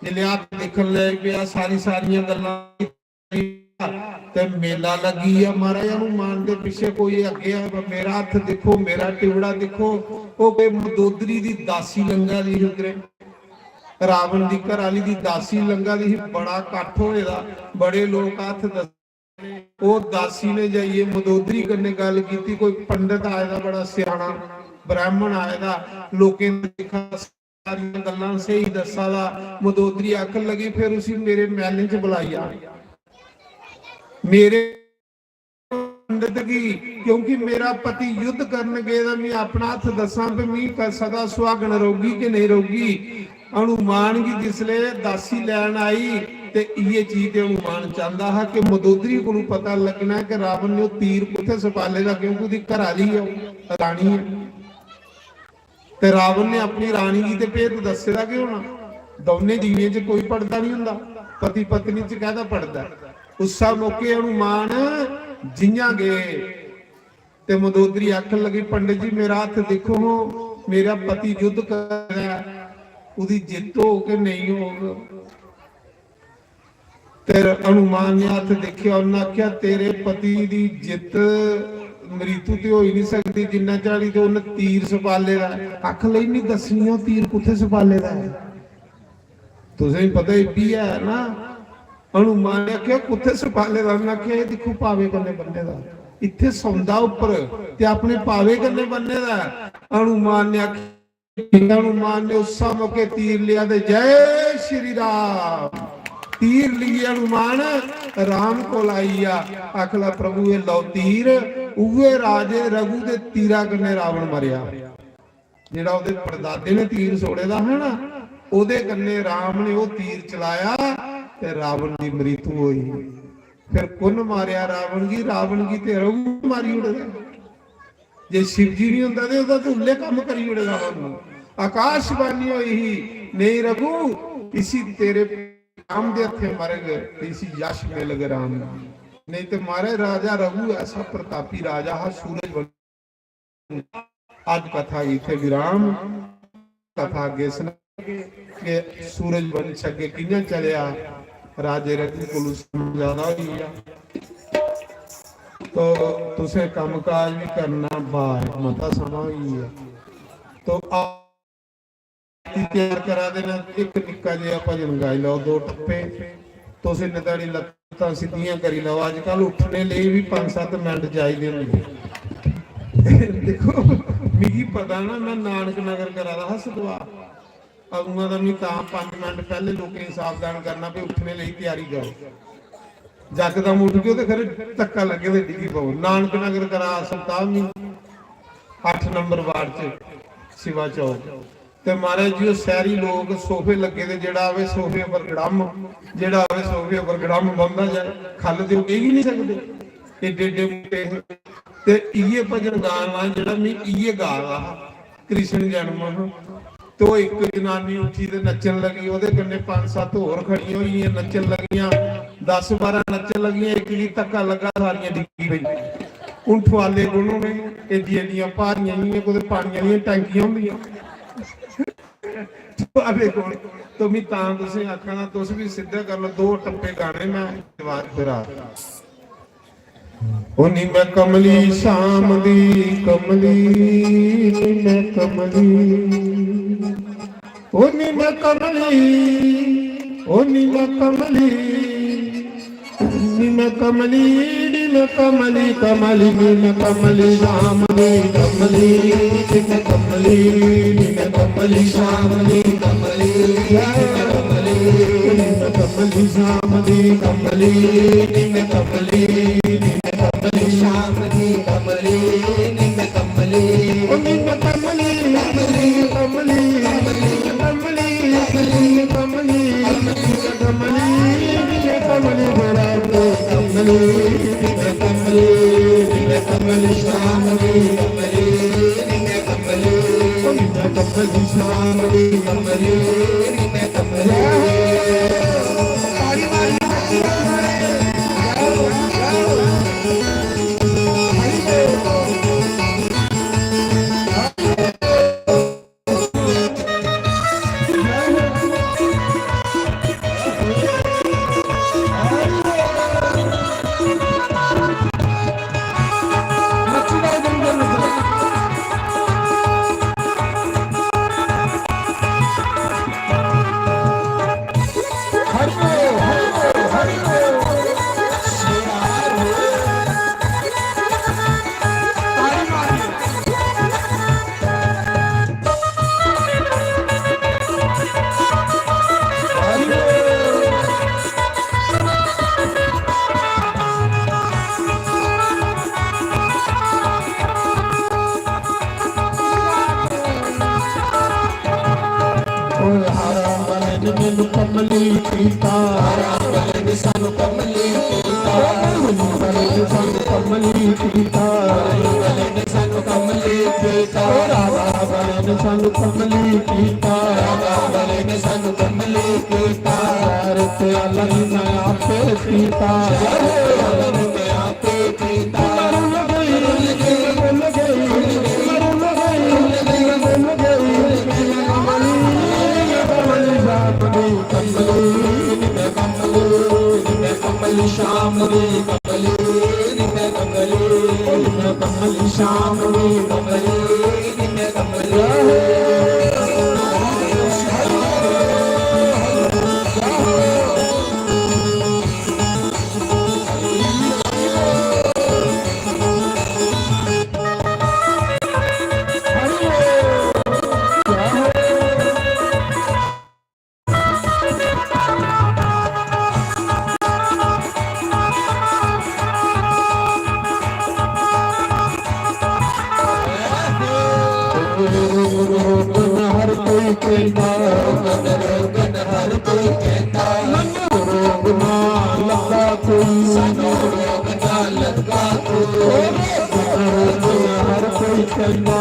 जिसलै हत्थ दिक्खन लगी पेआ, सारी सारियां गल्लां ते मेला लग्गी गेआ। महाराज, हनुमान दे पिच्छे कोई अग्गें आ, मेरा हत्थ दिक्खो, मेरा टिबड़ा दिक्खो। ओह् कोई मंदोदरी दी दासी लंघा दी ही उद्धरे, रावण दी घर आह्ली दी दासी लंघा दी ही। बड़ा कट्ठ होए दा, बड़े लोक हत्थ दस ओह् दासी ने जाइयै मंदोदरी कन्नै गल्ल कीती, कोई पंडत आए दा बड़ा स्याना, ब्राह्मण आए दा, लोकें दा दिक्खा, सारियां गल्लां स्हेई दस्सा दा। मंदोदरी आखन लगी, "फिर उसी मेरे मैह्लें च बलाई आ, मेरे पंडत गी, क्योंकि मेरा पति युद्ध करन गेदा, मैं अपना हत्थ दस्सां ते मी क-, सदा सुहागन रौह्गी कि नेईं रौह्गी।" हनुमान गी जिसलै दासी लैन आई ते इ'यै चीज ते हनुमान चांह्दा हा कि मंदोदरी कोलू पता लग्गना कि रावण ने ओह् तीर कुत्थै सपाले दा, क्योंकि ओह्दी घर आह्ली ऐ ओह्, रानी ऐ। ते रावण ने अपनी रानी गी ते भेत दस्से दा गै होना। दौनें जीवें च कोई पड़दा निं होंदा, पति पत्नी च कैह्दा पड़दा ऐ? उस्सै मौके हनुमान जि'यां गे ते मंदोदरी आखन लगी, "पंडित जी, मेरा हत्थ दिक्खो हां, मेरा पति युद्ध करै, ओह्दी जित्त होग कि नेईं होग?" ते हनुमान ने हत्थ दिक्खेआ, उन्नै आखेआ, "तेरे पति दी जित्त मृत्यु ते होई निं सकदी, जिन्ना चाढ़ी ते उन्न तीर सपाले दा ऐ।" अक्ख लेई निं दस्सनी, ओह् तीर कुत्थै सपाले दा ऐ? तुसें गी पता, एह् बी ऐ ना, हनुमान ने आखेआ, "कुत्थै सपाले दा?" उन्नै आखेआ, "एह् दिक्खो, पावे कन्नै बन्ने दा, इत्थै सौंदा उप्पर ते अपने पावे कन्नै बन्ने दा ऐ।" हनुमान ने आखेआ, हनुमान ने उस्सै मौके तीर लेआ ते जय श्री राम। तीर लेइयै हनुमान राम कोल आई गेआ। आखला, "प्रभु, एह् लौ तीर।" उ'ऐ राजे रघु दे तीरा कन्नै रावण मरेआ। जेह्ड़ा ओह्दे परदादे ने तीर छोड़े दा हा ना, ओह्दे कन्नै राम ने ओह् तीर चलाया ते रावण दी मृत्यु होई। फिर कु'न मारेआ रावण गी? रावण गी ते रघु मारी ओड़े दा। जे शिव जी नहीं होंदा ते ओह्दा ते उल्ले कम्म करी ओड़े दा। रावण ने आकाशवाणी होई ही, "नहीं रघु, इसी तेरे राम दे हत्थे मरग, इसी यश मिलग राम।" नहीं तो महाराज, राजा रघु ऐसा प्रतापी राजा हा, सूरज अज कथा गी इत्थै विराम। कथा अग्गें सनागे कि सूरज वंश अग्गें कि'यां चलेआ। राजे रघु कोलू समां ज्यादा होई गेआ, तो तुसें कम्मकाज भी करना, बाहर मता समां होई गेआ। तो आ- ती त्यार करा दे न, इक निक्का जेहा भजन गाई लैओ, दो टप्पे। तुस इन्ने धड़ी लत्तां सिद्धियां करी लैओ। अजकल उट्ठने लेई बी पंज सत्त मिंट चाहिदे होंदे। दिक्खो, मिगी पता ना, मैं नानक नगर करा दा हा सतवाह। अगुआं दा मी तां पंज मिंट पैह्ले लोकें गी सावधान करना, भी उट्ठने लेई त्यारी करो। जकदम उठ गए ते फिर धक्का लग्गे ते डिग्गी पवो। नानक नगर करा सप्ताह मी अठ नंबर वार्ड च शिवा चौक। ते महाराज जी, ओह् शैह्री लोक सोफे लग्गे दे, जेह्ड़ा आवे सोफे उप्पर गड़म, जेह्ड़ा आवे सोफे उप्पर गड़म बौंह्दा जाए, खल्ल ते ओह् बेही गै निं सकदे, एड्डे एड्डे मुट्टे हे। ते इ'यै भजन गाना जेह्ड़ा, मी इ'यै गा दा हा, कृष्ण जन्म हा। ते ओह् इक जनानी उट्ठी ते नच्चन लगी, ओह्दे कन्नै पंज सत्त होर खड़ियां होई गेइयां, नच्चन लगियां, दस बारां नच्चन लगियां, इक गी धक्का लग्गा, सारियां डिग्गी पेइयां। हून ठुआले कु'न होने, एड्डियां एड्डियां भारियां, जि'यां कुतै पानियां दियां टैंकियां होंदियां। अरे कोल तो मैं तां तुसें आखना, तुस भी सिद्धे कर लो, दो टप्पे गाने, मैं जवाब फिरा। ओ नी मैं कमली शाम दी कमली, नी मैं कमली, ओ नी मैं कमली, ओ नी मैं कमली। निम कमली, निम कमली, कमली, निम कमली, श्याम नी कमली, निम कमली, निम कमली, श्याम नी कमली, निम कमली, निम कमली, श्याम नी कमली, निम कमली, निम कमली, श्याम नी कमली, निम कमली, ओ निम कमली, कमली, कमली, कमली, कमली, कमली, कमली, कमली, कमली, कमली, कमली, कमली, श्याम नी कमली, कमली, कमली, श्याम नी कमली, कमली। हरा वाले ने मैनू कमली कीता, हरा वाले ने सानू कमली कीता, हरा वाले ने सानू कमली कीता, हरा वाले ने सानू कमली कीता, हरा वाले ने सानू कमली कीता, हरा वाले ने सानू कमली कीता। पैर ते अलग मैं आपे पीता, पैर ते अलग मैं आपे पीता। शाम दी कमली, मैं कमली, मैं कमली, शाम दी कमली, मैं कमली, मैं कमली, शाम दी कमली, मैं कमली। हर कोई कहता, हर कोई कहता, रोग ना लगा कोई, हर कोई कहता, हर कोई कहता,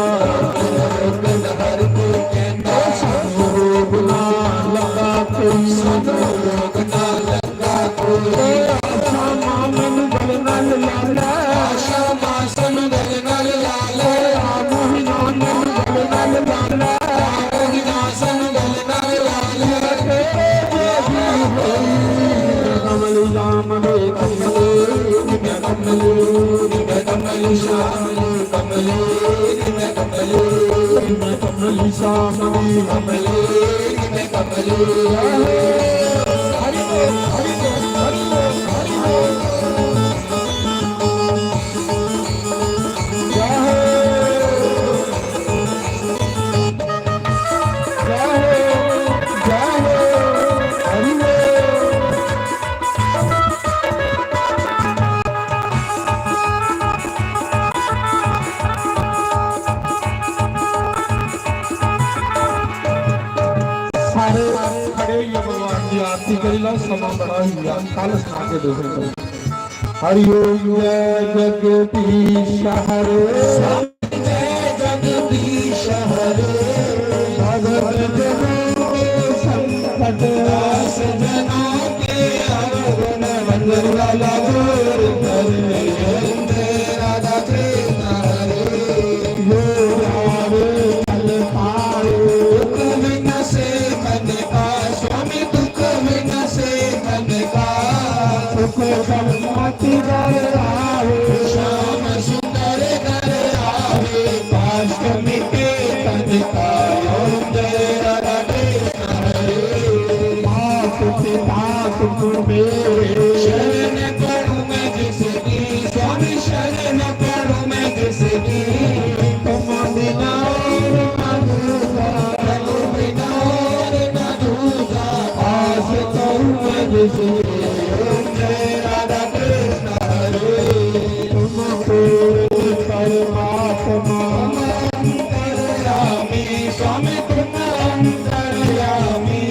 रोग ना लगा कोई। सारे खड़े होइए भगवान की आरती करी लो, समा बड़ा हुआ, कल सुना के दो। हरि ओम जय जगदीश हरे। जय जगदीश हरे। भगत जनों के संकट, दास जनों के अवगुण, मंगल वाला दूर करे। जय राधा कृष्ण हरे। जो आवे फल पाए, दुख विनाशे मन का, स्वामी दुख विनाशे मन का। सुख संपत्ति घर आवे, श्याम सुंदर घर आवे। कष्ट मिटे तन का, ओम जय राधे हरे। मात पिता तुम मेरे, शरण पड़ूं मैं जिसकी, स्वामी शरण पड़ूं मैं जिसकी। तुम बिना और ना दूजा, तुम बिना और ना दूजा, आस तो मैं जिसकी। ओम जय राधा कृष्ण हरे। तुम पूर्ण परमात्मा, अंतर्यामी, स्वामी तुम अंतर्यामी।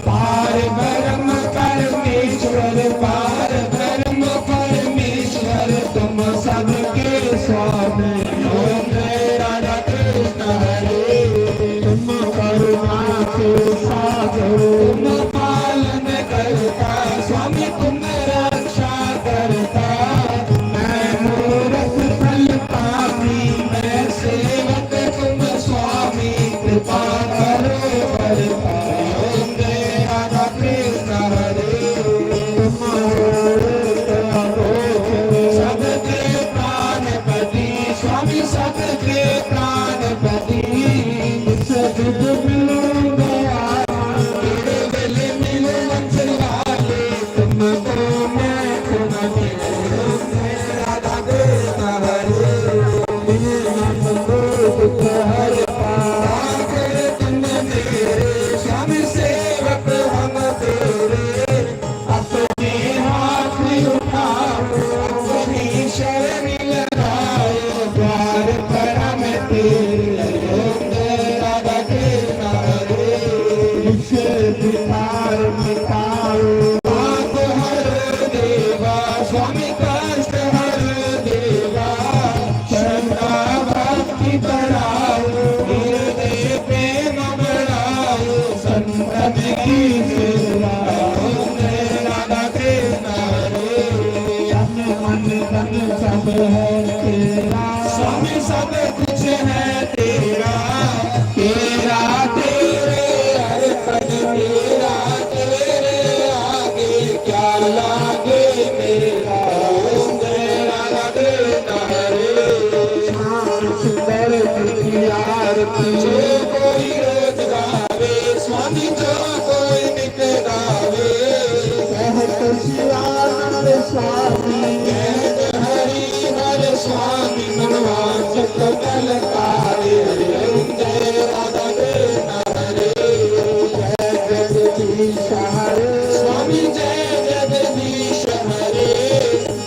पार ब्रह्म परमेश्वर, पार ब्रह्म परमेश्वर, तुम सबके स्वामी। ओम जय राधा कृष्ण हरे। तुम करुणा के सागर, तुम पालन करता, स्वामी तुम रक्षा करता। मैं मूरख फल पापी, मैं सेवक तुम स्वामी, कृपा करो बरपा। ओम जय राधा कृष्ण हरे। तुम हो सबके प्राणपति, स्वामी सबके प्राणपति। सतगुरु मिलो दयाल, तेरे गले मिलो मंजिल वाले। तुमको मैं खुदा के रूप में राधा कृष्ण हरे। दीन बंधु दुख हरता, तुम विघ्न विकार मिटाओ। पाप हर देवा, स्वामी कष्ट हर देवा, शंका भक्ति बढ़ाओ, हृदय प्रेम बढ़ाओ, संतन की सेवा, ओम जय राधा कृष्ण हरे। तन मन धन सब है तेरा, स्वामी सब कुछ है तेरा, तेरा तेरे अर्पण, तेरा तेरे आगे, क्या लागे मेरा। ओम जय राधा कृष्ण हरे। श्याम सुंदर की आरती। जो कोई रोज गावे, स्वामी जो कोई नित गावे, कहत शिवानंद स्वामी। कहत हरि हर स्वामी, मनवांछित फल पावे। जय राधा कृष्ण हरे। जय जगदीश हरे। स्वामी जय जगदीश हरे।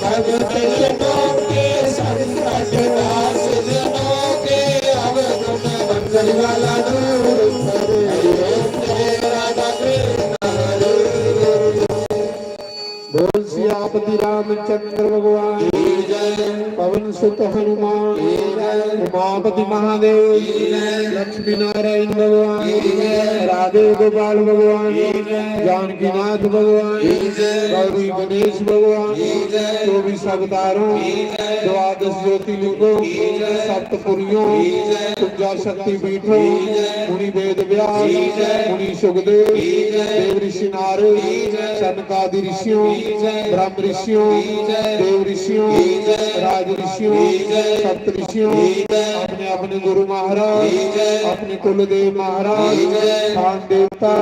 भक्त जनों के संकट, दास जनों के अवगुण, मंगल वाला दूर करे। जय राधा कृष्ण हरे। बोल सियापति रामचंद्र भगवान, पवन सुत हनुमान, उमापति महादेव, लक्ष्मी नारायण भगवान, राधे गोपाल भगवान, जानकीनाथ भगवान, गौरी गणेश भगवान, चौबीस अवतारों, द्वादश ज्योतिर्लिंगों, सप्तपुरियों, कुंजा शक्ति पीठों, मुनि वेद व्यास, मुनि सुखदेव, देव ऋषि नारद, सनकादि ऋषियों, ब्रह्म ऋषियों, देव ऋषियों, राज ऋषियों, सप्त ऋषियों, अपने अपने गुरु महाराज, अपने कुलदेव महाराज, स्थान देवता,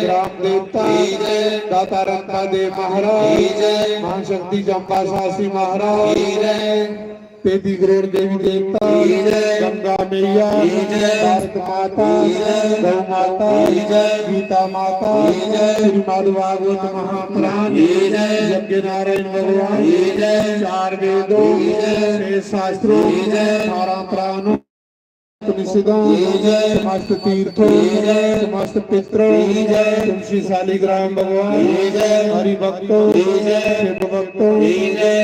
ग्राम देवता, दाता रंका देव महाराज, महाशक्ति चंपा सासी महाराज, पैंती करोड़ देवी देवता, गंगा मैया, भारत माता, गौ माता, गीता माता, श्रीमद् भागवत महापुराण, यज्ञ नारायण भगवान, चार वेदों, छह शास्त्रों, अठारह पुराणों, उपनिषदों, समस्त तीर्थों, समस्त पितरों, तुलसी शालिग्राम भगवान, हरि भक्तों, शिव भक्तों,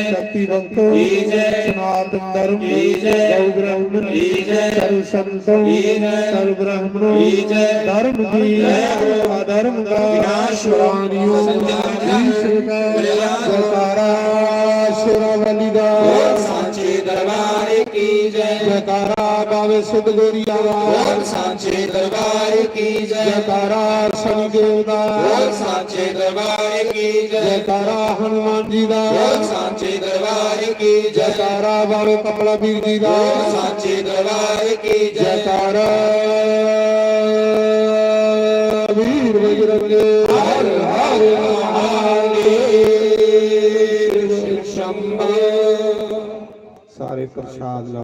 शक्ति भक्तों, सनातन धर्म, गौ ब्राह्मण, सर्व संतों, सर्व ब्राह्मणों, धर्म की अधर्म का विनाश हो। प्राणियों, ईश्वर का जयकारा, शेरावाली का। सांचे दरबार की जय। जयकारा बाबे सिद्ध गोरिया दा। ओम सांचे दरबार की जय। जयकारा शनि देव दा। ओम सांचे दरबार की जय। जयकारा हनुमान जी दा। ओम सांचे दरबार की जय। जयकारा बाबे कमला वीर जी दा। ओम सांचे दरबार की जय। जयकारा वीर बजरंगे। हर हर महादेव। शंभो। सारे प्रसाद लो।